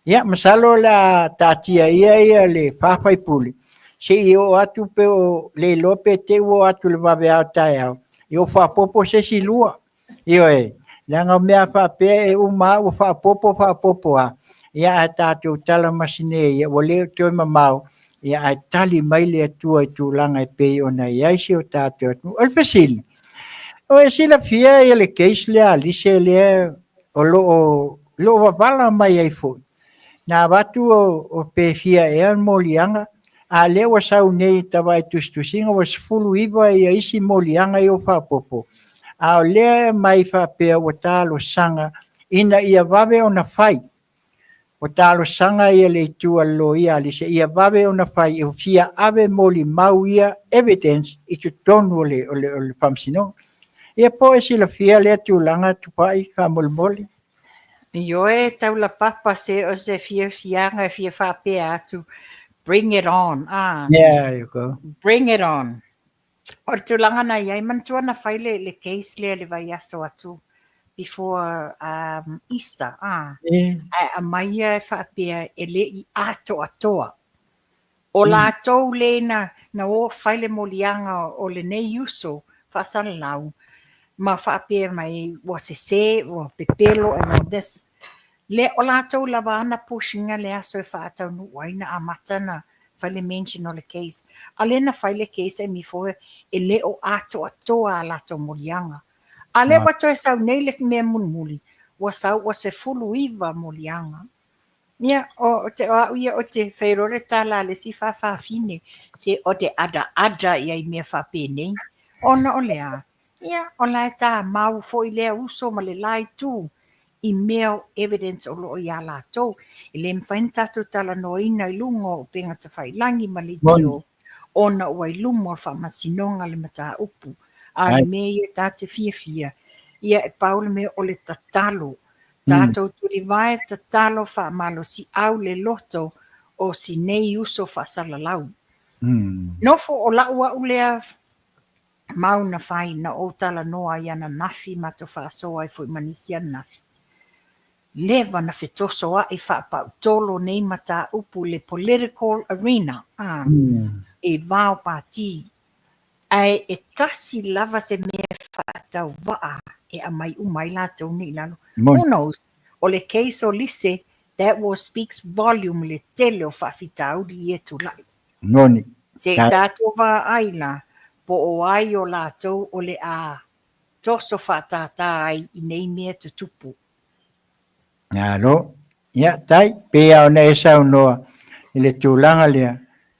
Ia, masalo o le a taatia ia ia le fa faipule, se i oo atu pe o le iloa pe te i ua oo atu i le vaveao taeao, ia ua faaopoopo se isi lua. Ioe, leaga o mea faapea e uma lava ua faaopoopo faaopoopo lava, ia ae tatou tala masine ia ua le toe mamao, ia ae tali mai le Atua i tulaga e pei ona i ai si o tatou atunuu. O le fesili, o e silafia ia le case lea a Lise lea o lo o lo o wavala mai ai foi, na avatu o pe fia ea moliaga, a lea ua sau nei tavae tusitusiga ua 19 ia isi moliaga ia ua faaopoopo, a o lea e mai faapea ua talosaga ina ia vave ona fai. Ua talosaga ia le itu a le loia a Lise ia vave ona fai e fia ave molimau ia evidence i totonu o le, o le, o le faamasinoga. Ia po e silafia lea tulaga Tupai faamolemole? Ioe, taulapapa se o se fiafiaga e fia faapea atu, bring it on, ah. There you go. Bring it on. O le tulaga na i ai, manatua na fai le, le case lea le vaiaso atu before Easter, ah. Ae aumai ia e faapea e le i atoatoa. O latou le na, na o fai le moliaga o lenei uso faasalalau ma faapea mai ua sese, ua pepelo and all this. Le, o latou lava ana pushing le aso e faataunuu ai na amata na fai le mention o le case. A lea na fai le case e mifo e le o atoatoa a latou moliaga. A lea ua toe sau nei le mea mulimuli, ua sau ua 19 moliaga. Ia, o te o au ia o te fai loa le tala a le isi faafafine, se o te adaada i ai mea faapenei. Ona o le a? Ia, o la e tamau foi lea uso ma le la itu i mea o evidence o lo o iā latou. E le mafai ona tatou talanoaina i luga o upega tafailagi ma leitio ona ua i luma o le faamasinoga le mataupu. A o le mea ia ta te fiafia, ia e pau le mea o le tatalo. Tatou tulivae tatalo faamalosiau le loto o si nei uso faasalalau. Nofo o la'u a'u lea mau na fai na ou talanoa ai ananafi matou faasoa ai foi ma nisi ananafi. Leva na fetosoa'i faapautolo nei mataupu i le political arena, i va o pati. Ae e tasi lava se mea e faatino. faatauvaa e aumai uma ai latou nei i lalo. Who knows? O le case o Lise, that was speaks volume le tele o faafitauli ia e tulai. Moni. Se i tatou vaai la, po o ai o latou o le a toso faatātā ai i nei mea tutupu. Malo. Ia, tai, pei lava ona e saunoa i le tulaga lea,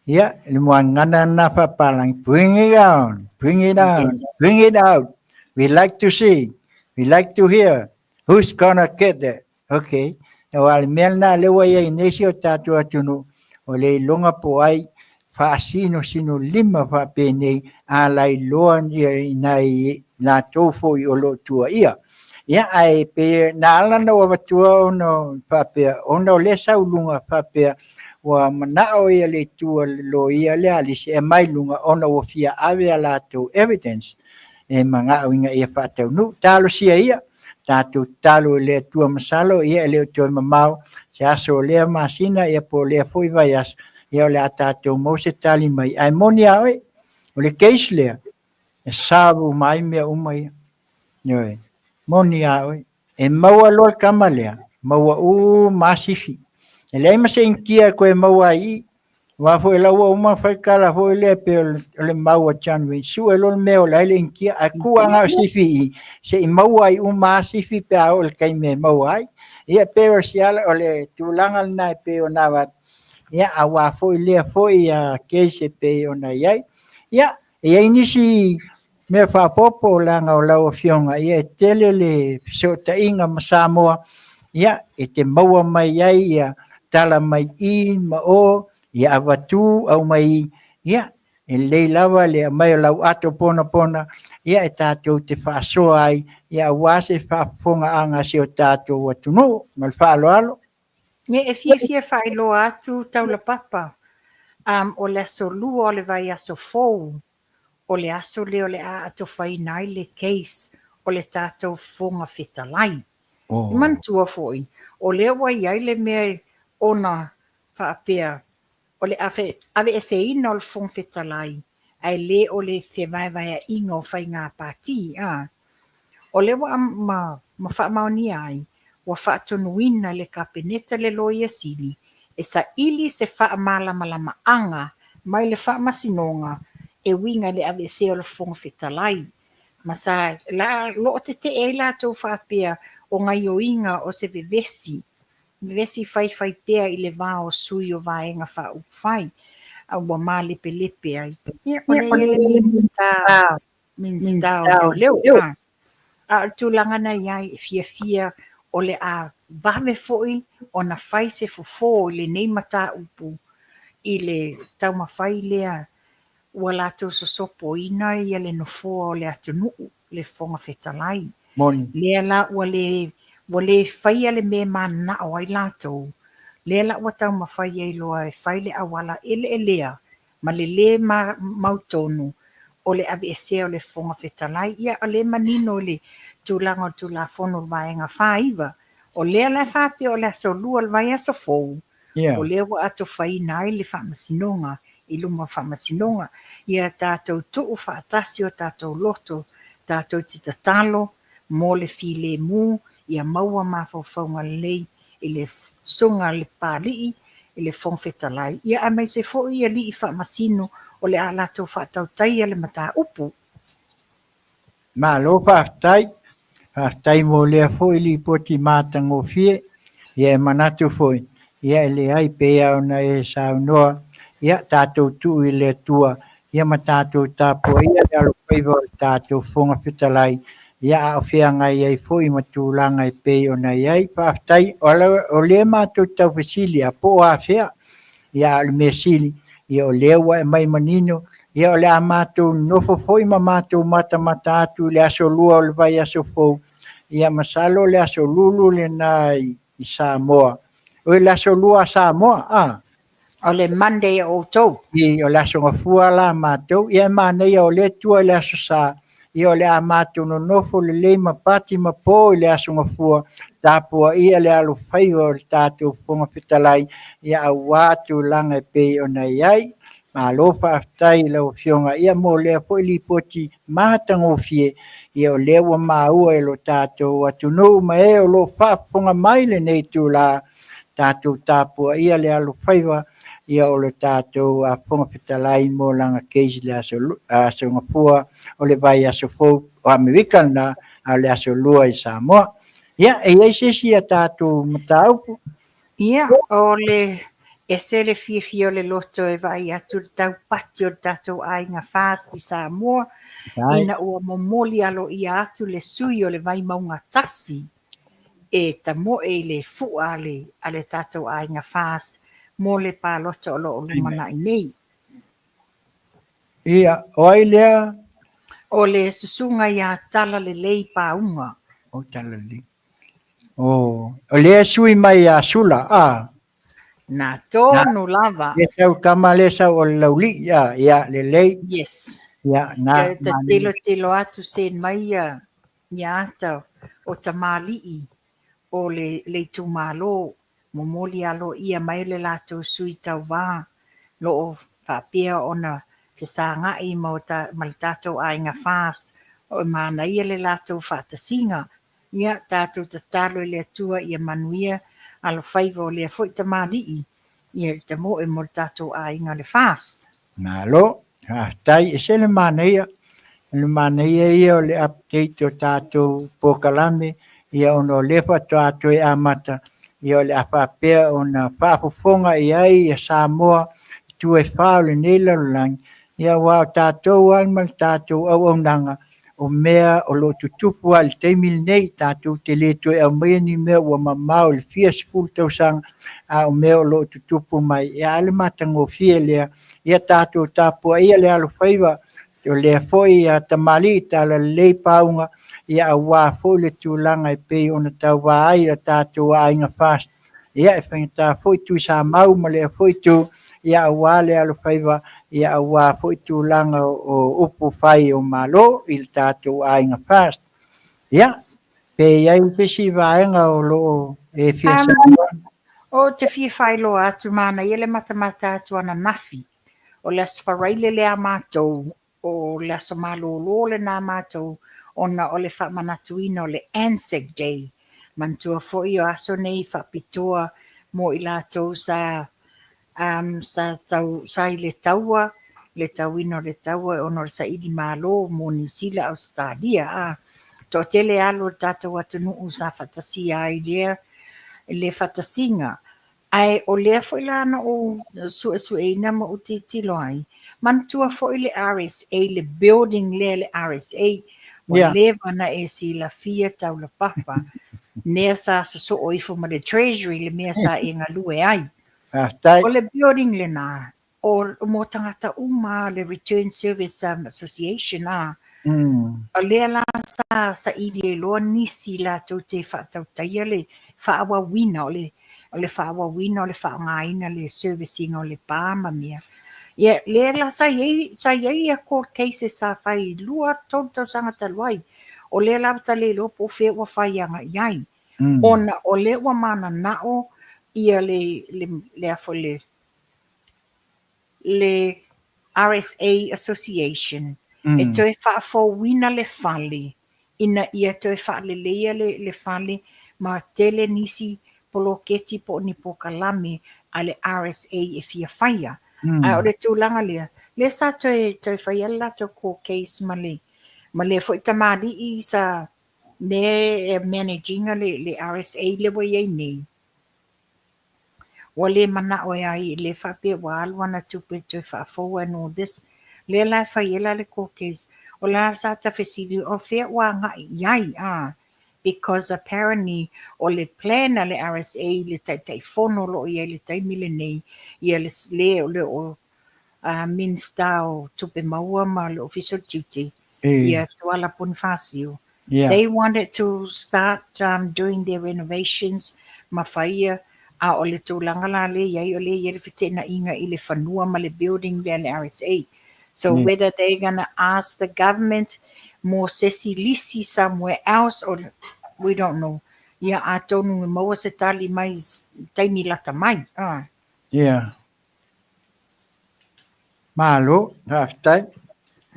ia, le muagana lena faapalangi, bring it on, bring it on, bring it out. We like to see, we like to hear, who's gonna get that? Okay. Aua o le mea lena lea ua i ai nei si o tatou atunuu, o le iloga po o ai faasinosino lima faapenei a lailoa i nai latou foi o lo o tuuaia. Ia, ae pei na ala ona ou avatua ona faapea, ona o lea sau luga faapea ua manao ia le itu a le loia lea a Lisi e aumai luga ona ua fia ave a latou evidence e manao ina ia faataunuu. Talosia ia, tatou tatalo i le Atua masalo ia e le o toe mamao se aso o lea masina ia po o lea foi vaiaso ia o le a tatou maua se tali mai. Ae moni a oe, o le case lea, e serve uma ai mea uma ia. Ioe, moni a oe. E maua loa le tama lea, maua uma a sifi. E leai ma se initia e toe maua ai i i. Aua foi la ua uma fai tala foi lea pei o le mau a John Wayne, sue loa le mea o le ai le initia, ae tuu lava na o sifi i i, se i maua ai uma a sifi pe a oo i le taimi e maua ai. Ia pei o si ala, o le tulaga lena e pei ona avatu, ia aua foi lea foi case e pei ona i ai. Ia, e i ai nisi mea faaopoopo leaga o lau Afioga, ia e tele le fesootaiga ma Samoa, ia e te maua mai ai ia tala mai i ma o, ia avatu aumai i, ia e lelei lava le aumai o lau ato ponapona, ia e tatou te faasoa ai, ia aua se faafofogaaga a si o tatou atunuu. Ma le faaaloalo. Ia e fiafia faailoa atu Taulapapa, um, o le aso lua o le vaiaso fou, o le aso lea o le a atofaina ai le case o le tatou Fofoga Fetalai. Oh. Manatua foi, o lea ua i ai le mea ona faapea o le aveeseina o le Fofoga Fetalai ae le o le fevaevaeaiga o faiga pati, a. O lea ua ma, ma faamaonia ai, ua faatonuina e le Kapeneta le Loia Sili e saili se faamalamalamaga mai le Faamasinoga e uiga i le aveesea o le Fofoga Fetalai, ma sa la lootetee ai latou faapea o gaioiga o se vevesi, vevesi faifai pea i le va o sui o Vaega Faaupufai, a ua malepelepe ai. Ia, o lea e i ai le Minisita Minisita o Leoleo. A o le tulaga na i ai, e fiafia o le a vave foi ona fai se fofo i lenei mataupu i le taumafai lea ua latou sosopoina ia le nofoa o le atunuu, le Fofoga Fetalai. Moni. Lea la ua le ua le faia le mea e mananao ai latou, lea la ua taumafai ai loa e fai le auala eleelea ma le lē mautonu o le aveesea o le Fofoga Fetalai. Ia, o lea e manino i le tulaga o le Tulafono o le Vaega 49, o lea la e faapea o le aso Lua o le vaiaso fou, o lea ua atofaina ai le Faamasinoga i luma o Faamasinoga. Ia tatou tuu faatasi o tatou loto, tatou te tatalo mo le filemu, ia maua mafaufauga lelei i le Susuga a le Papalii, i le Fofoga Fetalai, ia aemaise foi alii faamasino o le a latou faatautaia le mataupu. Malo faafetai. Faafetai mo lea foi lipoti matagofie. Ia e manatu foi, ia e leai pei lava ona e saunoa, ia tatou tuu i le Atua, ia ma tatou tapuaia le alofaiva o le tatou Fofoga Fetalai, ia a o feagai ai foi ma tulaga e pei ona i ai. Faafetai, o lea matou te tau fesili lava po o afea, ia a o le mea sili, ia o lea ua e aumai manino, ia o le a matou nofo foi ma matou matamata atu i le aso Lua o le vaiaso fou, ia masalo o le aso Lulu lena i Samoa. Oi, le aso Lua a Samoa, a? O le Monday a outou. I, o le aso Gafua la a matou. Ia e manaia o lea e tua i le aso Sa, ia o le a matou nonofo lelei ma pati ma po i le aso Gafua, tapuaia le alofaiva o le tatou Fofoga Fetalai, ia aua tulaga e pei ona i ai. Malo faafetai i lau Afioga ia mo lea foi lipoti matagofie. Ia o lea ua maua e lo tatou atunuu ma e o lo o faafofoga mai lenei itula, tatou tapuaia le alofaiva ia o le tatou Fofoga Fetalai mo lana case i le aso, aso Gafua o le vaiaso fou o Amerika lena, a o le aso Lua i Samoa. Ia, e i ai se isi a tatou mataupu? Ia, o le ese le fiafia o le loto e vaai atu le taupati o le tatou aiga FAST i Samoa, ina ua momoli aloaia atu le sui o le Vaimauga 1 e tamoe i le fua a le tatou aiga FAST mo le palota o lo o lumanai nei. Ia, o ai lea? O le susuga ia Talalelei Pauga. O Talalelei. O, o lea sui mai ia Sula, a? Na tonu lava. Le sau tama le sau o le laulii, a, ia, lelei. Yes. Ia, na. Ia, ta tilo tilo atu sen mai ia, ia ata o tamalii o le, le itumalo momoli aloaia mai le latou sui tauva lo o faapea ona fesagai ma, ma le tatou aiga FAST o manaia le latou faatasiga. Ia, tatou tatalo i le Atua ia manuia alofaiva o lea foi tamalii, ia le tamoe mo le tatou aiga le FAST. Malo, faafetai. E se le manaia, o le manaia ia o le update o tatou polokalame, ia ona o lea faatoa toe amata, ia o le a faapea ona faafofoga i ai ia Samoa i itu e fa o lenei lalolagi, ia aua o tatou lava ma le tatou auaunaga, o mea o lo o tutupu lava i le taimi lenei, tatou te le toe aumaia ni mea ua mamao i le fia sefulu tausaga, a o mea o lo o tutupu mai, ia a le matagofie lea. Ia tatou tapuaia le alofaiva o lea foi tamalii talalelei pauga, ia aua foi le tulaga e pei ona tauva ai le tatou aiga FAST. Ia e faigata foi Tuisamau ma lea foi itu, ia aua le alofaiva, ia aua foi tulaga o upu fai o Malo i le tatou aiga FAST. Ia, pe i ai se isi vaega o lo o e fia saunoa? Ou te fia faailoa atu, manaia le matamata atu ananafi. O le Aso Faraile lea a matou, o le aso malolo lena a matou ona o le faamanatuina o le Anzac Day. Manatua foi o aso nei faapitoa mo i latou sa um, sa, tau, sa i le taua, le tauina o le taua ona o le saili malo mo Niu Sila, Ausetalia. A toatele alo o le tatou atunuu sa faatasia ai lea le faatasiga. Ae o lea foi la na ou suesueina ma ou tilotilo ai, manatua foi le RSA, le building lea le RSA, ua leva ona e silafia taulapapa, mea sa sosoo ifo ma le Treasury, le mea sa e galue ai. O le building lena, o mo tagata uma le Return Service Association a o lea la sa saili ai loa nisi latou te faatautaia le faaauauina o le o le faaauauina o le faaaogaina le service ina o le pa ma mea. Ia lea la sa i ai sa i ai ia court cases sa fai i 2, 3 tausaga talu ai. O lea la ua ta le iloa po o fea ua fai agai i ai. Ona o lea ua mananao ia le le le a foi le le RSA Association e toe faafouina le fale ina ia toe faaleleia le le fale ma tele nisi poloketi po o ni polokalame a le RSA e fia faia. Ae o le tulaga lea, lea sa toe toe faia le latou court case ma le ma lea foi tamalii sa mea e manage ina le le RSA lea ua i ai nei. Ua le manao e ai, le faapea ua alu ana tupe e toe faafou and all this. Lea la e fai ai la le court case. O la sa ta fesili o fea ua agai i ai a? Because apparently o le plan a le RSA i le Taitaifono o lo o i ai i le taimi lenei, ia le le o le o Minista o Tupe Maua ma le Ofisa o le Tiute, ia Tuala Ponifasio, They wanted to start doing their renovations ma fai ia, a o le tulaga la lea i ai, o lea e i ai le feteenaiga i le fanua ma le building lea a le RSA. So whether they gonna ask the government mo se isi lisi somewhere else or we don't know. Ia atonu e maua se tali mai taimi lata mai. Malo, faafetai.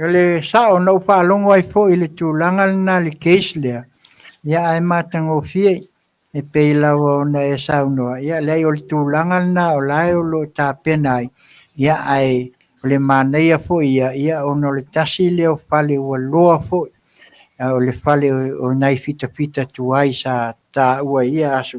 O le sao na ou faalogo ai foi i le tulaga lena i le case lea, ia ae matagofie e pei lava ona e saunoa, ia leai o le tulaga lena o la e o lo o tapena ai, ia ae o le manaia foi ia, ia ona o le tasi lea o fale ua loa foi, o le fale o nai fitafita tuai sa taua i ia aso,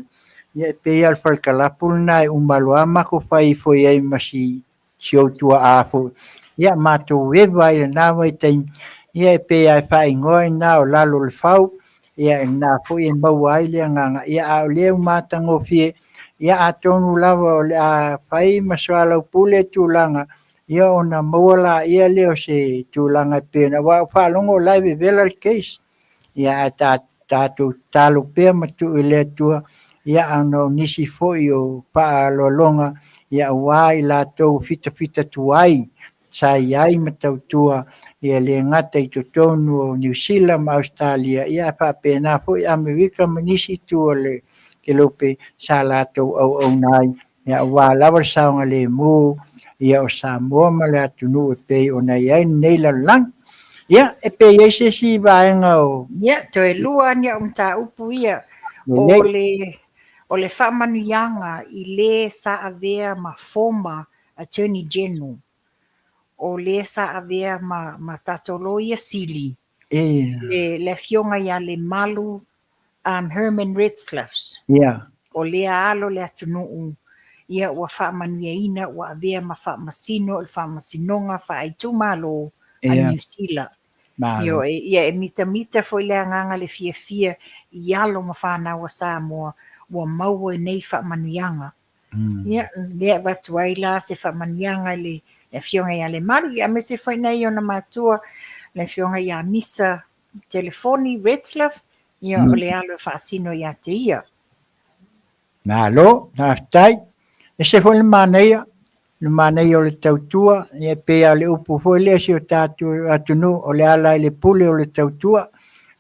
ia e pei lava o le fale kalapu lena e uma loa matou fai ifo i ai ma si si ou tuaa foi, ia matou eva ai i lena vaitaimi, ia e pei lava e faaigoa i ina o lalo o le fau, ia i lena foi e maua ai le agaga, ia a o lea ua matagofie, ia atonu lava o le a fai ma soalaupule tulaga, ia ona maua laia lea o se tulaga e pei ona, aua ua faalogo o la e vevela le case, ia ae tatou tatalo pea ma tuu i le Atua, ia ona o nisi foi o faaaloaloga, ia aua i latou fitafita tuai sa i ai ma tautua, ia le gata i totonu o Niu Sila ma Ausetalia, ia ae faapena foi Amerika ma nisi itu o le kelope sa latou auauna ai, ia aua lava le saogalemu ia o Samoa ma le atunuu e pei ona i ai lenei lalolagi. Ia, e pe i ai se isi vaega o... Ia, toe lua ni au mataupu ia. O le, o le faamanuiaga i le sa avea ma former Attorney General, o le sa avea ma, ma tatou Loia Sili, le, le afioga ia Lemalu Herman Retzlaffs. O lea alo le atunuu, ia ua faamanuiaina, ua avea ma faamasino i le Faamasinoga Faaitumalo a Niu Sila. Ioe, ia e mitamita foi le agaga le fiafia i alo ma fanau a Samoa ua maua i nei faamanuiaga. Ia, lea e avatu ai la se faamanuiaga i le Afioga ia Lemalu, ia aemaise foi nai ona matua, le Afioga ia Misa Telefoni Retzlaff, ia o le alo e faasino ia te ia. Malo, faafetai. Ese foi le manaia, le manaia o le tautua, ia e pei lava o le upu foi lea si o tatou atunuu, o le ala i le pule o le tautua,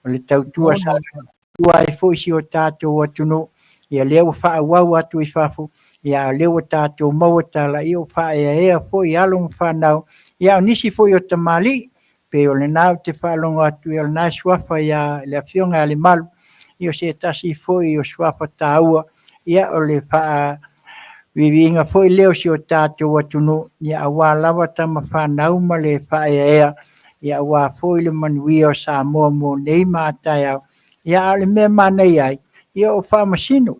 o le tautua sa tautua ai foi si o tatou atunuu, ia lea ua faaauau atu i fafo, ia a o lea ua tatou maua tala, ia ua faaeaea foi alo ma fanau, ia a o nisi foi o tamalii, Pei o lena ou te faalogo atu, ia o lena e suafa ia le Afioga ia Lemalu, ia o se tasi foi o suafa taua, ia o le faaviiviiga foi lea o si o tatou atunuu, ia aua lava tama fanau ma le faaeaea, ia aua foi le manuia o Samoa mo nei ma a taeao. Ia a o le mea e manaia ai, ia o faamasino,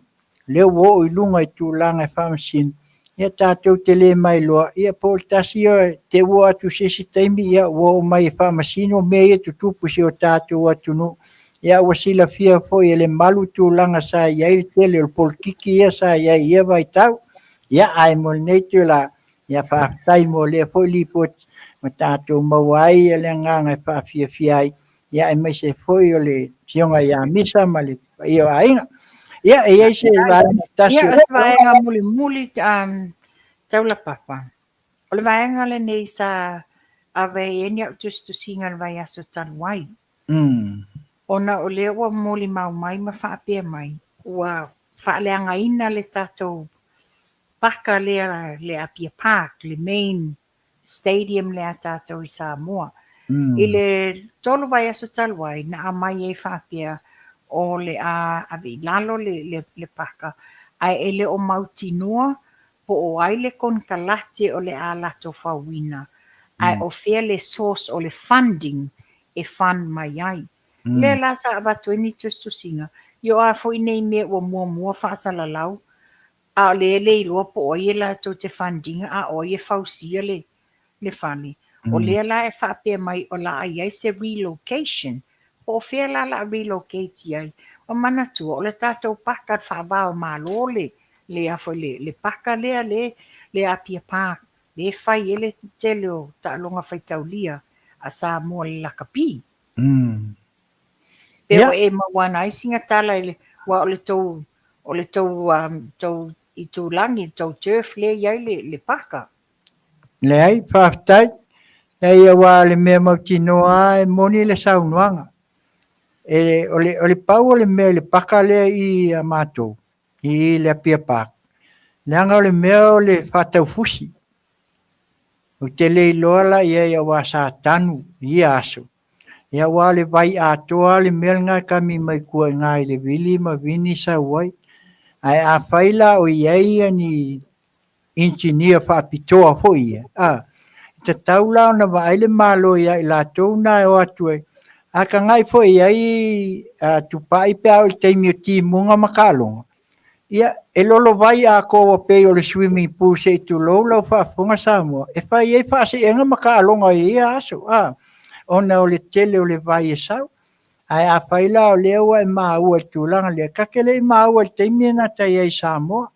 lea ua oo i luga i tulaga e faamasino, ia tatou te le mailoa, ia po o le tasi ia te ua atu se isi taimi, ia ua oo mai e faamasino mea ia e tutupu i si o tatou atunuu. Ia ua silafia foi e Lemalu tulaga sa i ai le tele o le polokiki ia sa i ai i ia vaitau. Ia ae mo lenei itula, ia faafetai mo lea foi lipoti ma tatou maua ai le agaga e faafiafia ai, ia aemaise foi o le Afioga ia Misa ma le paia o aiga. Ia, e i ai se vaega tasi. Ia, o se vaega mulimuli taulapapa. O le vaega lenei sa ave ai ni au tusitusiga i le vaiaso talu ai. Ona o lea ua molimau mai ma faapea mai, ua faaleagaina le tatou paka lea, le Apia Park, le main stadium lea a tatou i Samoa. I le 3 vaiaso talu ai, na aumai ai faapea o le a ave i lalo le, le, le paka, ae e le o mautinoa po o ai le konekarate o le a latou fauina, ae o fea le source o le funding e fund mai ai. Lea la sa avatu ai ni tusitusiga, i o a foi nei mea ua muamua faasalalau, A o lea e le iloa po o ai e latou te fund ina a o ai e fausia le le fale. O lea la e faapea mai o le a i ai se relocation. Po o fea la o le a relocate i ai? Ua manatua o le tatou paka faava o Malo le le a foi le le paka lea le le Apia Park lea e fai ai le tele o taaloga faitaulia a Samoa i le lakapi. Pe ua e maua ana ai sina tala i le aua o le tou o le tou tou itulagi, le tou turf lea e i ai le le paka. Leai, faafetai. Leai, aua o le mea mautinoa lava e moni le saunoaga. E, o le, o le pau o le mea i le paka lea i a matou, i le Apia Park, leaga o le mea o le faataufusi. Ou te le iloa la i ai aua sa tanu i ia aso. Ia aua o le vai atoa lava le mea lena e kami mai tua i ina i le vili ma vini sau ai. Ae afai la o i ai ni engineer faapitoa foi ia, a, e tatau la ona vaai le Malo ia i latou na e o atu ai. A tagai foi i ai a Tupai pe a oo i le taimi o timuga ma taaloga, ia, e lolovai atoa ua pei o le swimming pool se i tulou lau faafofoga Samoa, e fai ai faaseega ma taaloga i ia aso, a, ona o le tele o le vai e sau. Ae afai la o lea ua e maua i le tulaga lea, ta te le i maua i le taimi lena ta i ai i Samoa.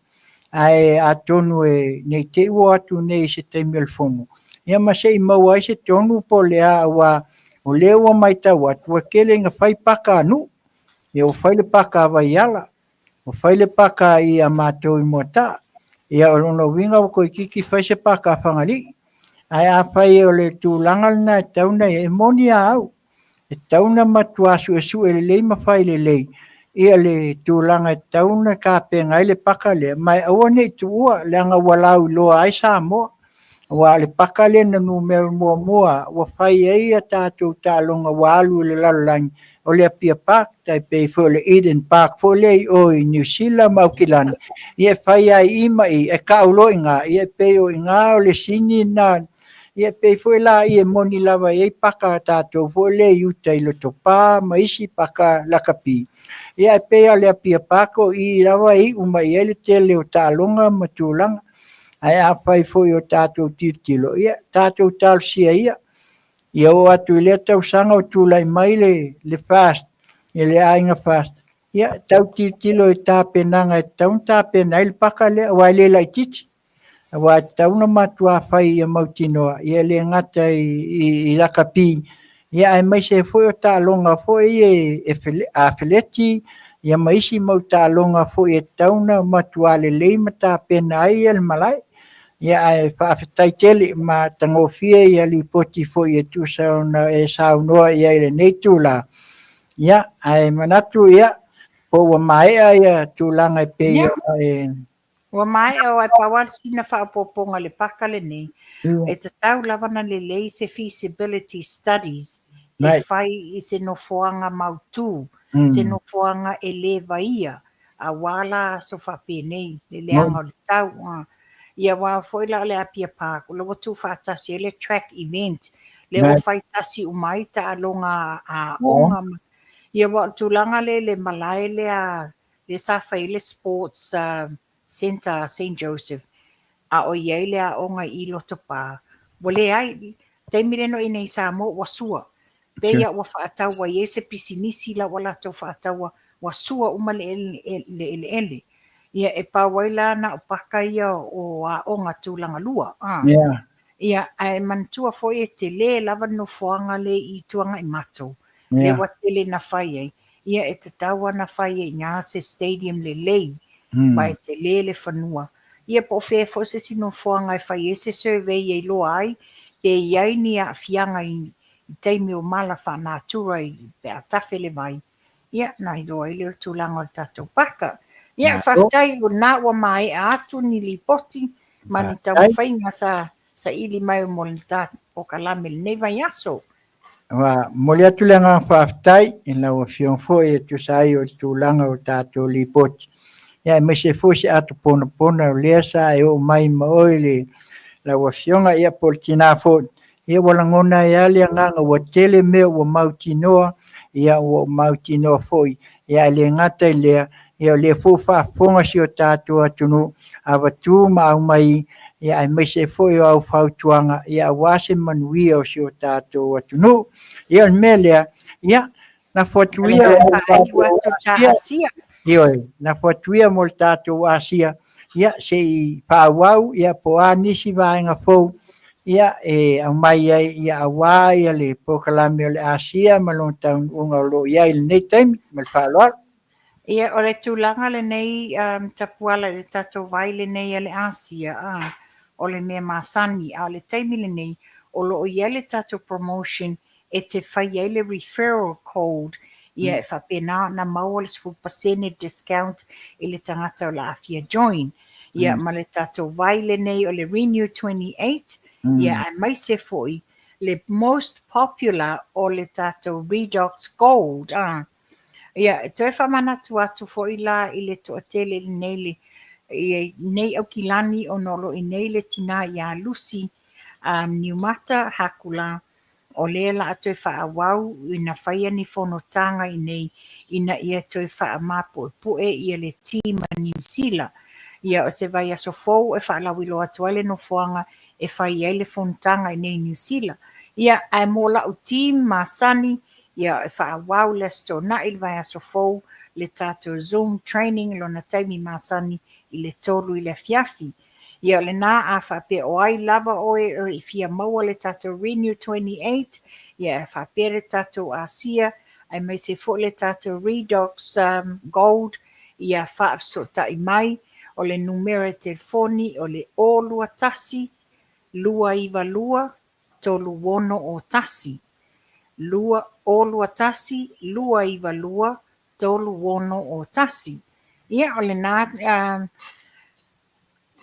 Ae atonu e ne i te i ua o atu nei i se taimi o le fono, ia ma se i maua ai se tonu po o le a, aua o lea ua matau atu ua tele ina fai paka a nuu. Ia ua fai le paka a Vaiala, ua fai le paka i a matou i Moataa. Ia o lona uiga ua toeitiiti fai se paka a Fagalii. Ae afai o le tulaga lena e tatau ona i ai, e moni lava au, e tatau ona matua suesue lelei ma fai lelei ia le tulaga e tatau ona tapena ai le paka lea, ma e aua ne i tuua, leaga ua lauiloa ai Samoa. Aua o le paka lea na numera muamua ua fai ai a tatou taaloga ua alu i le lalolagi, o le Apia Park, tai pei foi o le Eden Park foi lea i o i Niu Sila ma Aukilani, ia e fai lava i i ma i, e tau loa i ina, ia e pei o i ina o le sini lena. Ia e pei foi la e moni lava e i ai paka a tatou foi lea i uta i Lotopa ma isi paka lakapi. Ia e pei lava o le Apia Park o i lava e iu mai ai le tele o taaloga ma tulaga. Ae afai foi o tatou tilotilo, ia tatou talosia ia, ia oo atu i lea tausaga o tulai mai le FAST, ia le aiga FAST, ia tau tilotilo i tapenaga e tatau ona tapena ai le paka lea, aua e le laitiiti. Aua e tatau ona matua fai ia mautinoa, ia e le gata i lakapi, ia aemaise ai foi o taaloga foi ia afeleti, ia ma isi mau taaloga foi e tatau ona matua lelei ma tapena ai le malae. Ia ae faafetai tele ma tagofie ia lipoti foi e tusa ona e saunoa i ai i lenei itula. Ia ae manatu ia, po ua maea ia tulaga e pei ona e Ua maea aua e pau lava sina faaopoopoga i le paka lenei, e tatau lava ona lelei se feasibility studies e fai i se nofoaga mautu, se nofoaga e le vaia aua la aso faapenei, le leaga o le tau. Ia aua foi la o le Apia Park, o la ua tuufaatasi ai le track event, lea ua fai tasi uma ai taaloga a aoga. Ia aua o le tulaga lea i le malae lea lea sa fai ai le sports centre a Saint Joseph a o i ai le aoga i Lotopa, ua leai. Taimi lea na i inei i Samoa ua sua. Pei lava ua faatau ua i ai se pisinisi la ua latou faataua ua sua uma le eleele. Ia e pau ai la na o paka ia o aoga tulaga lua. Ia ae manatua foi e tele lava le nofoaga lea i Tuanaimato, lea ua tele na fai ai. Ia e tatau lava ona fai ai i ina se stadium lelei, ma e tele le fanua. Ia po o fea foi se isi nofoaga e fai ai se survey e iloa ai pe i ai ni aafiaga i taimi o mala faanatura pe a tafe le vai, ia ona iloa ai lea o le tulaga o le tatou paka. Ia, faafetai o lena ua maea atu ni lipoti ma ni taumafaiga sa saili mai mo le polokalame i lenei vaiaso. Ua momoli atu le agaga faafetai i lau Afioga foi e tusa ai o le tulaga o tatou lipoti, ia aemaise foi se ato ponapona o lea sa e oo mai ma oe i le lau Afioga, ia po o le tina foi, ia ua lagona ai lava le agaga ua tele mea ua mautinoa, ia ua mautinoa foi, ia ae le gata i lea, ia o lea foi ua faafofoga si o tatou atunuu, avatu ma aumai, ia aemaise foi o au fautuaga, ia aua se manuia o si o tatou atunuu. Ia o le mea lea, ia lafo atu ia mo le tatou Asia. Ioe, lafo atu ia mo le tatou Asia, ia se i faaauau, ia po o a nisi vaega fou, ia e aumai ai, ia aua ia le polokalame o le Asia ma lona taunuuga o lo o i ai i lenei taimi. Ma le faaaloalo. Ia, o le tulaga lenei Tapuala i le tatou vai lenei a le Asia, a, o le mea masani, a o le taimi lenei, o lo o i ai le tatou promotion e te fai ai le referral code, ia e faapena ona maua le 10% discount i le tagata o le a fia join. Ia, ma le tatou vai lenei o le Renew 28, Ia aemaise foi le most popular o le tatou Redox Gold a. Ia e toe faamanatu atu foi la i le toatele lenei le i nei Aukilani ona o lo o i inei le tina ia Lucy Niumata Hakula o lea la a toe faaauau ina faia ni fonotaga i nei ina ia toe faamapuepue ia le team a Niu Sila. Ia o se vaiaso fou e faalauiloa atu ai le nofoaga e fai ai le fonotaga i nei i Niu Sila. Ia, ae mo la'u team masani, ia e faaauau le Aso Toonai le vaiaso fou le tatou Zoom training lona taimi masani i le 3 i le afiafi. Ia o lena a faapea o ai lava oe e fia maua le tatou Renew 28, ia e faapea le tatou Asia aemaise foi le tatou Redox Gold, ia faafesootai mai, o le numera telefoni o le 021 292 3601, 021 292 3601. Ia o lena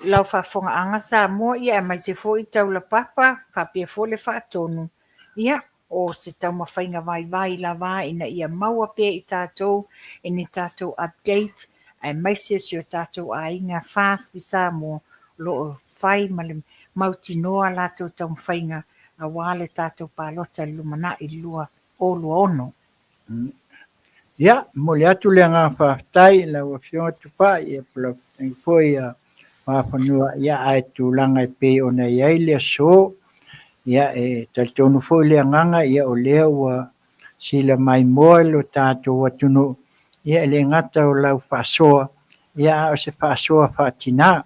lau faafofogaaga Samoa, ia aemaise foi Taulapapa faapea foi le Faatonu, ia o se taumafaiga vaivai lava ina ia maua pea i tatou i ni tatou update aemaise o si o tatou aiga FAST i Samoa o lo o fai ma le mautinoa latou taumafaiga aua le tatou palota i le lumanai i le 2026. Ia, momoli atu le agaga faafetai i lau Afioga Tupai, ia po o lau Fetalaiga foi ia Vafanua, ia ae tulaga e pei ona i ai le aso, ia e talitonu foi le agaga, ia o lea ua sila maimoa lo tatou atunuu, ia e le gata o lau faasoa, ia a o se faasoa faatina.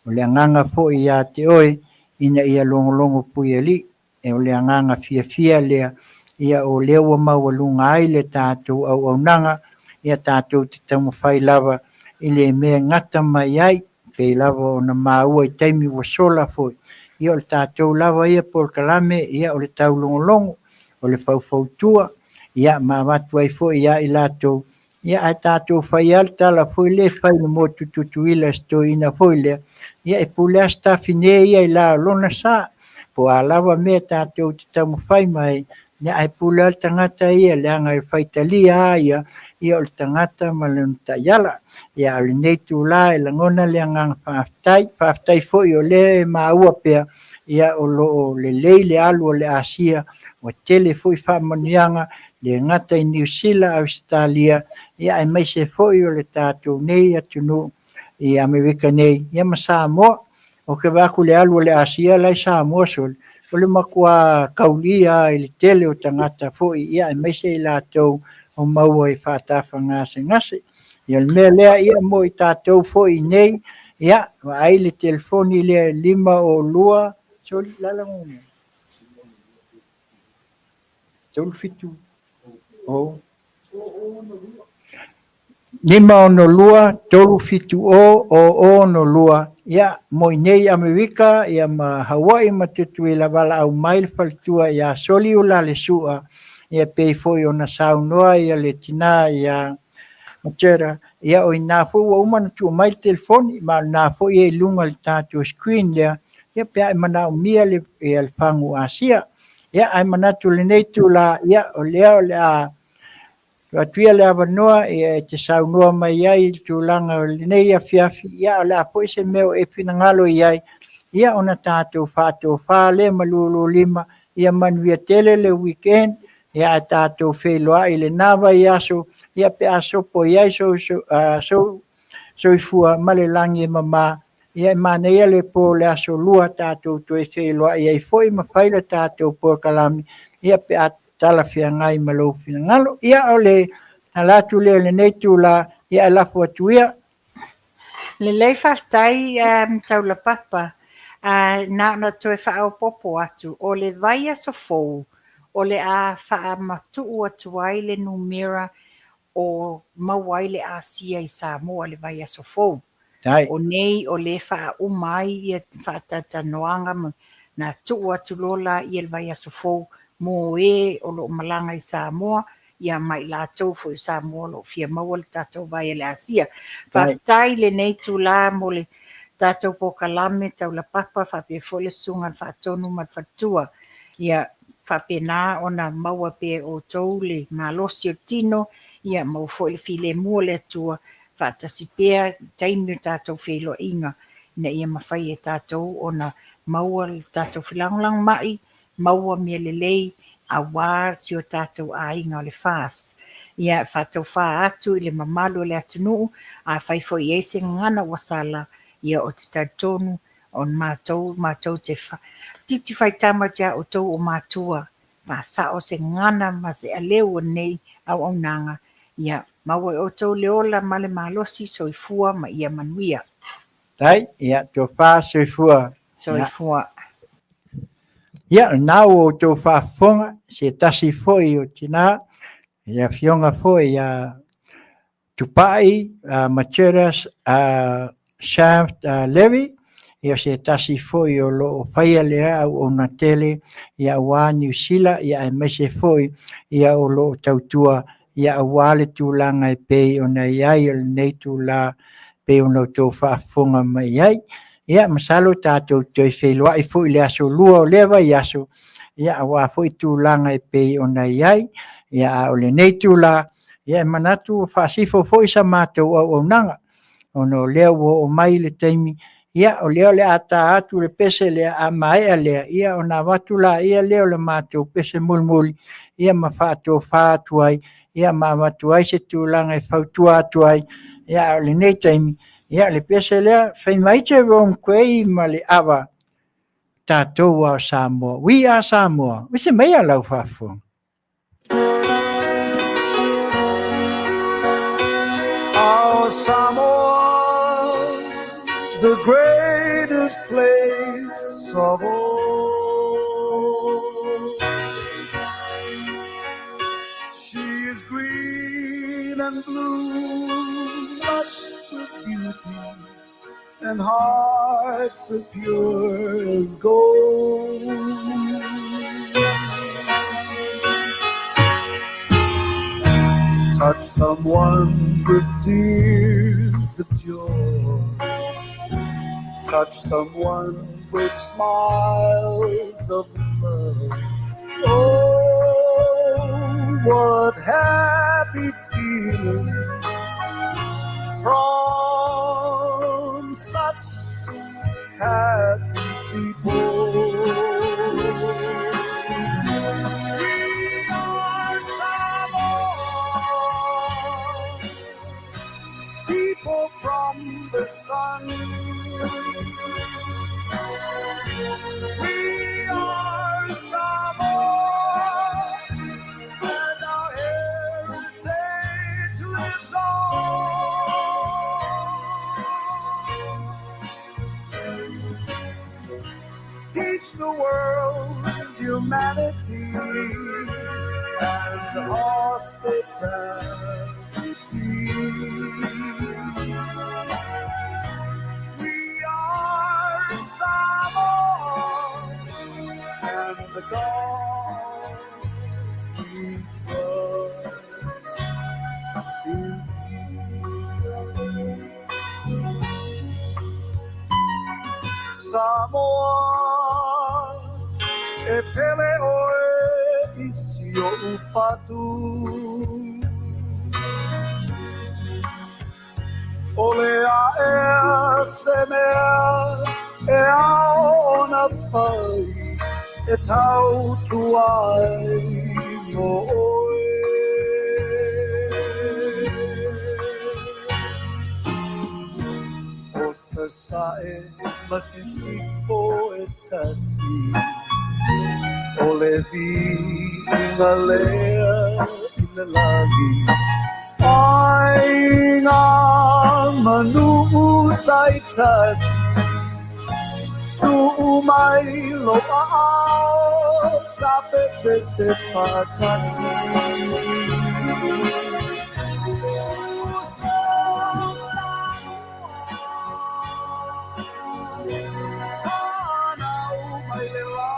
O le agaga foi ia te oe, ina ia logologo puialii. O le agaga fiafia lea, ia o lea ua maualuga ai le tatou auaunaga, ia tatou te taumafai lava i le mea e gata mai ai, pei lava ona maua i taimi ua sola foi, ia o le tatou lava ia polokalame, ia o le taulogologo, o le faufautua, ia ma avatu ai foi ia i latou, ia ae tatou fai lava le tala foi lea e fai i le motu Tutuila e se toeaina foi lea, ia e pule lava Sitafine ia i la o lona sa, po o a lava mea tatou te taumafai mai ai, ia ae pule lava le tagata ia leaga e faitalia lava ia, ia o le tagata ma lona taiala. Ia a o lenei itula e lagona le agaga faafetai, faafetai foi o lea e maua pea, ia o lo o lelei le alu o le Asia, ua tele foi faamanuiaga, le gata i Niu Sila, Ausetalia, ia aemaise foi o le tatou nei atunuu i Amerika nei, ia ma Samoa. Ou te vaai atu i le alu o le Asia la i Samoa sole, o le matua taulia lava i le tele o tagata foi, ia aemaise i latou o maua i faatafagasegase. Ia o le mea lea, ia mo i tatou foi nei, ia vaai le telefoni lea e 502, sole, o le a le numera? 37 0 562 370 0062 ia mo i nei Amerika ia ma Hawaii ma Tutuila valaau mai le faletua ia Soliula le Sua ia pei foi ona saunoa ia le tina ia Matera ia o ina foi ua uma ona tuu mai le telefoni ma o lena foi e i luga o le tatou screen lea ia pe a e manaomia le ia le fagu Asia. Ia ae manatu i lenei itula, ia o lea o le a tuu atu ia le avanoa ia e te saunoa mai ai i le tulaga o lenei afiafi, ia o le a foi se mea o e finagalo i ai, ia ona tatou faatofa lea ma lululima, ia manuia tele le weekend, ia ae tatou feiloai i lena vaiaso, ia pe a sopo i ai sou soifua ma le lagi e mama, Ia e manaia le po o le aso Lua tatou toe feiloai ai foi ma fai le tatou polokalame, ia pe a talafeagai ma lou finagalo. Ia o le ala atu lea i lenei itula, ia ae lafo atu ia. Lelei faafetai Taulapapa. Na ona toe faaopoopo atu, o le vaiaso fou o le a faamatuu atu ai le numera o maua ai le Asia i Samoa i le vaiaso fou. O nei o lea e faauma ai ia faatalatalanoaga ma na tuu atu loa laia i le vaiaso fou mo e o lo o malaga i Samoa ia ma i latou foi o Samoa o lo o fia maua le tatou vai a le Asia. Faafetai i lenei itula mo le tatou polokalame taulapapa faapea foi le Susuga i le Faatonu ma le Faletua. Ia faapena ona maua pea e outou le malosi o le tino, ia maua foi le filemu o le Atua faatasi pea i taimi o tatou feiloaiga ina ia mafai e tatou ona maua le tatou felagolagomai, maua mea lelei aua si o tatou aiga o le FAST. Ia faatofa atu i le mamalu o le atunuu, afai foi e i ai se gagana ua sala, ia ou te talitonu o matou, matou te titi faitama atu ia outou o matua, faasao se gagana ma se aleu o lenei auaunaga, ia maua e outou le ola ma le malosi, soifua ma ia manuia. Tai, ia, tofa, soifua. Soifua. Ia, lena ua outou faafofoga, se tasi foi o tina, le afioga foi ia Tupai Macheras Shaft Levy, ia se tasi foi o lo o faia lea auauna tele ia aua Niu Sila, ia aemaise foi ia o lo o tautua ia aua le tulaga e pei ona i ai o lenei itula pei ona outou faafofoga mai ai. Ia, masalo tatou toe feiloai foi i le aso Lua o lea vaiaso, ia aua foi tulaga e pei ona i ai. Ia, a o lenei itula, ia e manatu ua faasifo foi sa matou auaunaga, ona o lea ua oo mai le taimi, ia o lea o le a ta atu le pese lea, a maea lea, ia ona avatu laia lea o le matou pese mulimuli, ia ma faatofa atu ai, ia ma avatu ai se tulaga e fautua atu ai, ia a o lenei taimi, ia le pese lea, fai mai Jerome Grey ma le ava, tatou lava o Samoa, we are Samoa. Uese maia lau faafofoga. Oh, Samoa, the greatest place of all. She is green and blue, lush with beauty, and hearts are pure as gold. Touch someone with tears of joy. Touch someone with smiles of love. Oh, what happy feelings from such happy people. We are Samoa, people from the sun. We are Samoa, and our heritage lives on. Teach the world humanity and hospitality. We are Samoa, and the God we trust is Samoa, e pele oe i si o'u fatu. O le aea se mea e ao ona fai e tautua ai mo oe. O Sasae ma Sisifo e tasi, o le viiga lea i le lagi. Aiga ma nuu taitasi, tuu mai lou aao, tapepese faatasi. Uso Samoa, fanau mai le la.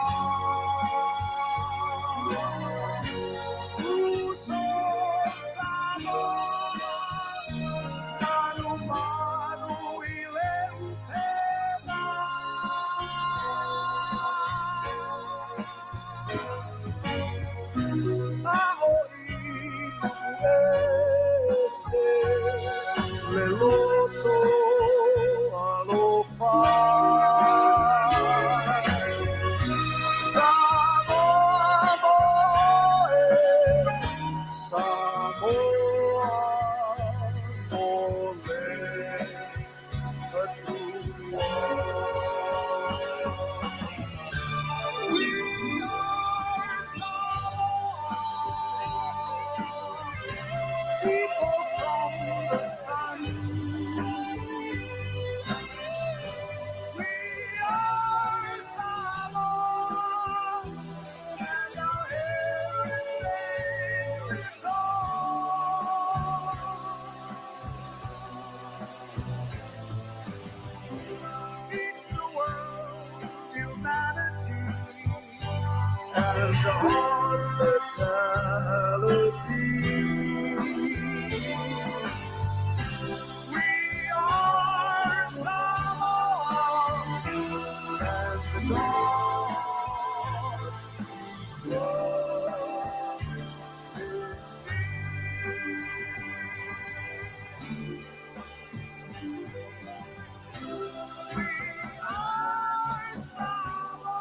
Uso Samoa, manumanu i le upe. Samoa mo e, Samoa mo le Atua. We are Samoa, people from the sun. We are Samoa, and our heritage lives on. Teach the world humanity and hospitality. We are Samoa, and the God we trust in thee. We are Samoa,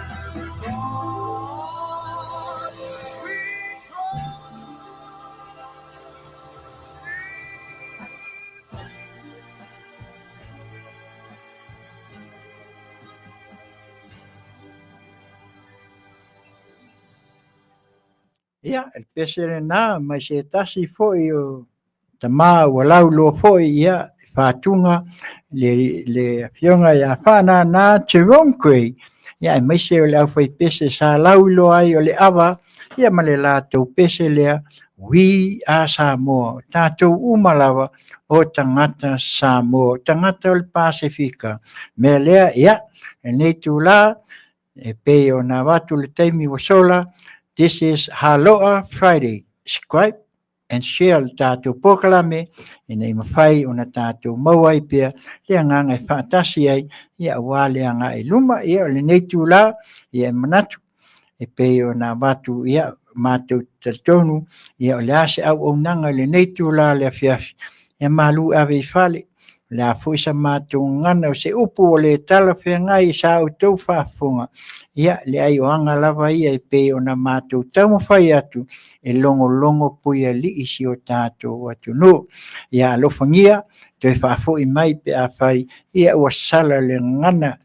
and the God we trust in Ia, le pese lena mai se tasi foi o tama ua lauloa foi, ia, faatuga le, le afioga ia Faanana Jerome Gray, ia, aemaise o le aufaipese sa lauiloa ai o le ava, ia, ma le latou pese lea, We are Samoa, o tatou uma lava o tagata Samoa, o tagata o le Pasefika. Mea lea, ia, lenei itula, e pei ona avatu le taimi ua sola, this is Haloa Friday. Subscribe and share le tatou polokalame ina ia mafai ona tatou maua ai pea le agaga e faatasi ai, ia, aua le agai i luma. Ia, o lenei itula, ia, e manatu e pei ona avatu, ia, matou te talitonu, ia, o le a se auaunaga i lenei itula o le afiafi, ia malu ave i fale. O le a foi sa matou gagana o se upu ua le talafeagai i sa outou faafofoga, ia, leai o aga lava ia e pei ona matou taumafai atu e logologo puialii si o tatou atunuu. Ia alofagia, toe faafoi mai pe afai, ia, ua sala le gagana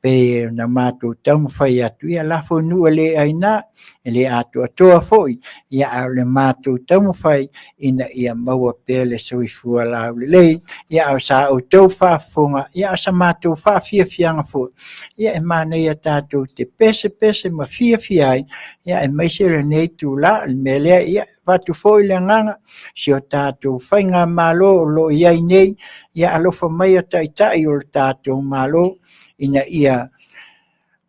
pei ona matou taumafai atu, ia lafo i nuu e le aina, e le atoatoa foi, ia, a o le matou taumafai ina ia maua pea le soifua laulelei, ia, a o sa outou faafofoga, ia, a o sa matou faafiafiaga foi, ia, e manaia tatou te pesepese ma fiafia ai, ia, aemaise lenei itula. O le mea lea, ia, avatu foi le agaga si o tatou faigamalo o lo o i ai nei, ia alofa mai a taitai o le tatou Malo ina ia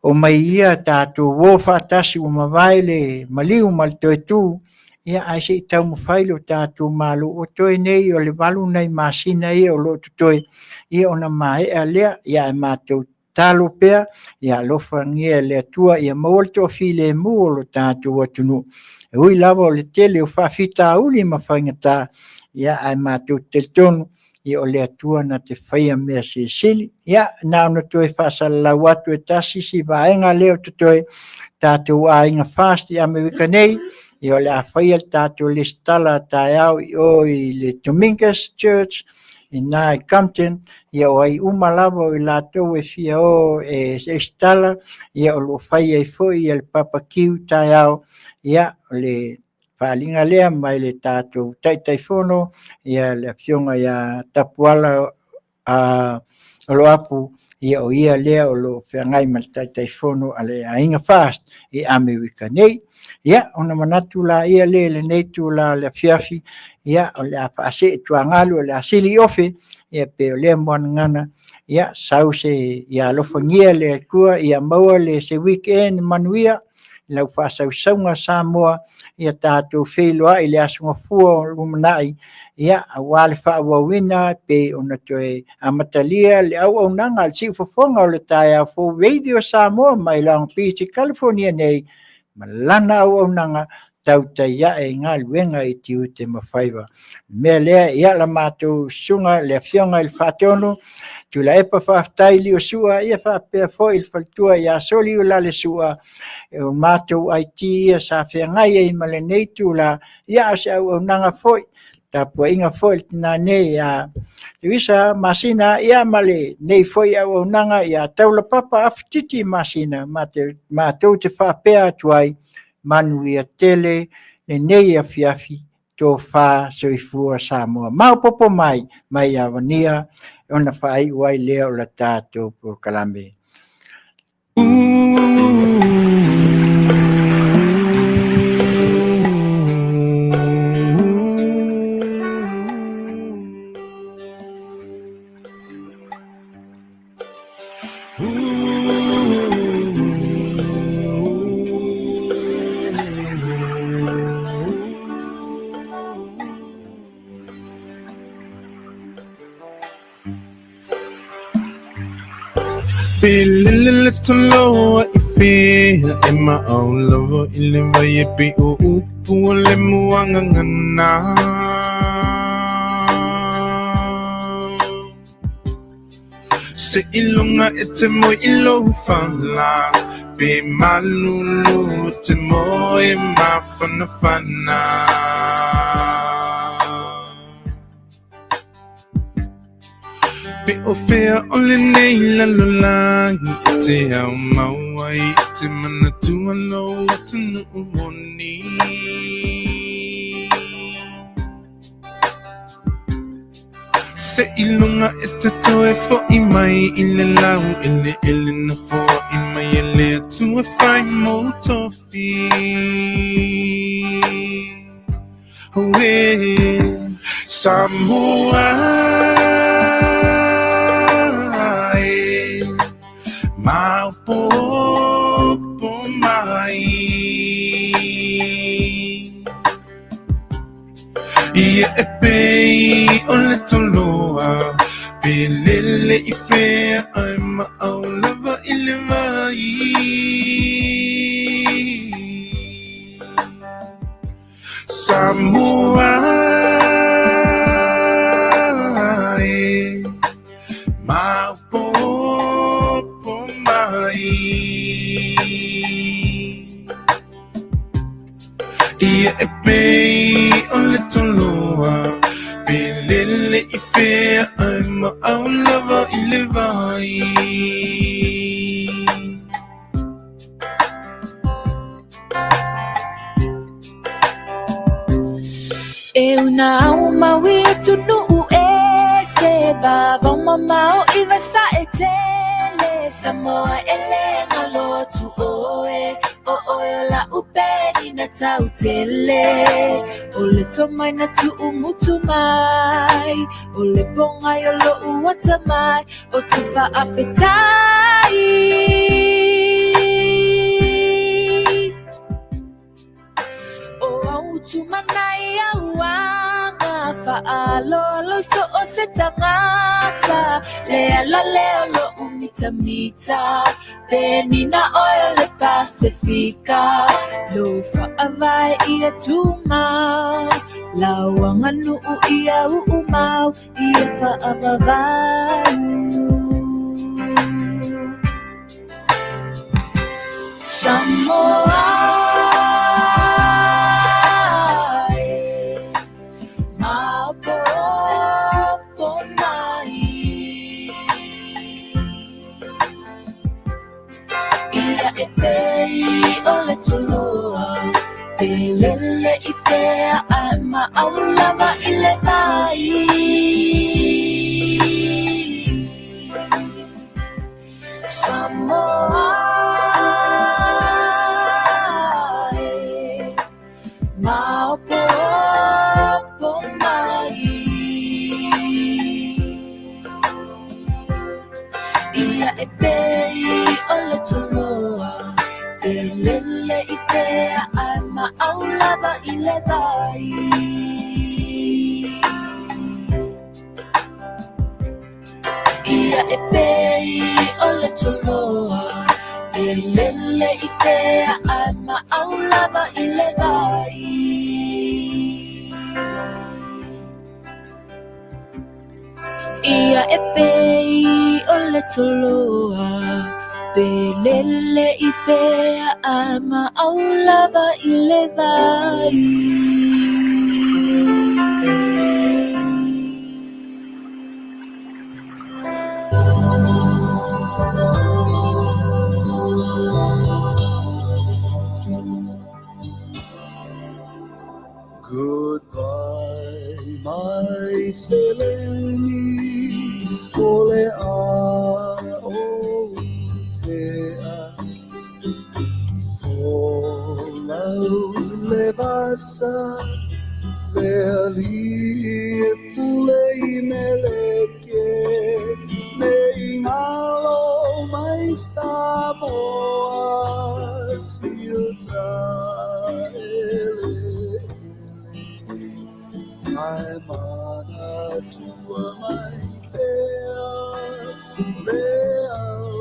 o mai ia tatou o faatasi ua mavae le maliu ma le toe tu, ia, ae se i taumafai lo tatou Malo ua toe nei o le 8 nai masina ia o lo o totoe, ia, ona maea lea, ia, ae matou tatalo pea, ia alofagia e le Atua ia maua le toafilemu o lo tatou atunuu. E ui lava o le tele o faafitauli ma faigata, ia, ae matou te talitonu, ia, o le Atua na te faia mea silisili. Ia, na ona toe faasalalau atu e tasi si vaega lea o totoe, tatou aiga FAST i Amerika nei, ia, o le a faia le tatou lesitala taeao i o i le Dominguez Church, ina i Compton, ia, o ai uma lava o i latou e fia o e lesitala, ia, o lo o fai ai foi ia le barbecue taeao, ia, o le faaaliga lea mai le tatou Taitaifono, ia, le afioga ia Tapuala a Oloapu, ia, o ia lea o lo o feagai ma le Taitaifono a le Aiga FAST i Amerika nei. Ia, ona manatu laia lea i lenei itula o le afiafi, ia, o le a faasee tuagalu, o le a sili ofe, ia, pe o lea moanagana, ia, sau se, ia alofagia le Atua, ia maua le se weekend manuia, lau faasausauga Samoa, ia tatou feiloai i le Aso Gafua o lumanai, ia, aua le faaauauina pei ona toe amatalia le auaunaga a le siufofoga o le taeao fou Radio Samoa mai Long Beach i California nei, ma lana auaunaga. tautai ae i galuega i tiute ma faiva. O le mea lea, ia la matou susuga le Afioga i le Faatonu, Tuilaepa faafetai Liosua, ia faapea foi le faletua ia Soliulalesua, o matou IT ia sa feagai ai ma lenei itula, ia a o se auaunaga foi, tapuaiga foi a le tina nei ia Teresa Masina ma lenei foi auaunaga ia Taulapapa Afatiti Masina, matou te faapea atu ai, manuia tele lenei afiafi, tofa soifua Samoa. Maopoopo mai, mai ia ona faaiu ai lea o le tatou polokalame. Pe lele le toloa i fea e maau lava i le vai e pei o upu o le muagagana. Se iloga e te moe i lou fala, pe malulu te moe mafanafana. Pe o fea o lenei lalolagi e te ao mau ai e te manatua lou atunuu moni. Se iloga e te toe fo'i mai i le lau eleele na foai mai e le Atua fai mou tofi. Auē, Samoa e, maopoopo mai. Ia e pei o le toloa, pe lele i fea ae maau lava i le vai. Samoa e, maopoopo mai. Ia e pei o le toloa, pe lele i fea ae maau lava i le vai. E una au maui atunuu e se vavao mamao i vasa e tele Samoa e le ngalo atu oe o oe o la upeni na tau tele o le tomai na tuu mutu mai o le pongai o lou atamai o te faafetai. O au tumanai auanga Fa'aloalo i so o se tagata Le ala lea o lo'u mitamita Penina oe o le Pasefika Lou fa'avae ia tumau Lau aganu'u ia u'umau Ia fa'avavau Samoa e, maopoopo mai. Ia e pei o le toloa, pe lele i fea ae maau lava i le vai. Samoa e, maopoopo mai. Ia e pei o le toloa, pe lele i fea ae maau lava i le vai. Ia e pei o le toloa, pe lele i i fea ae maau lava i le vai. Ia e pei o le toloa, pe lele i fea ae maau lava i le vai. Goodbye, my Seleni, ole a o te a. Folau le vasa, le ali e pule i meleke, me ingalo mai Samoa, siuta ele. Ai mana tua mai pea, le au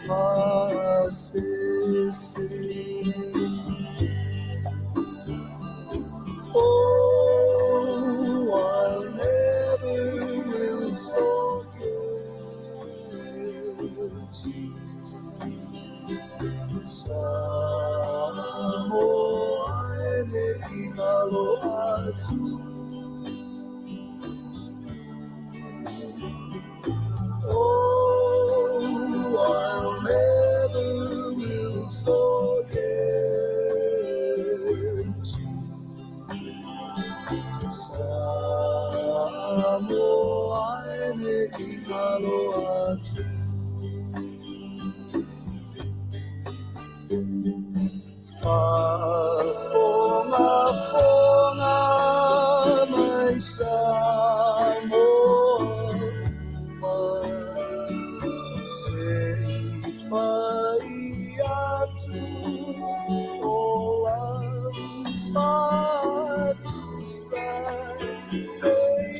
pasese. Oh, I'll never will forget you. Samoa e ingalo atu. Oh, I'll never will forget you. Samoa e ingalo atu. Whafonga fonga mai Samoa, se i whai atu o lau whatusa, e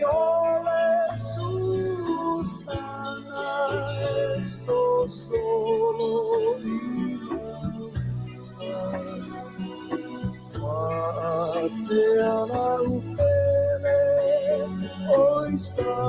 ole susana e so solo i mauga. Whapea lau pele o i Samoa.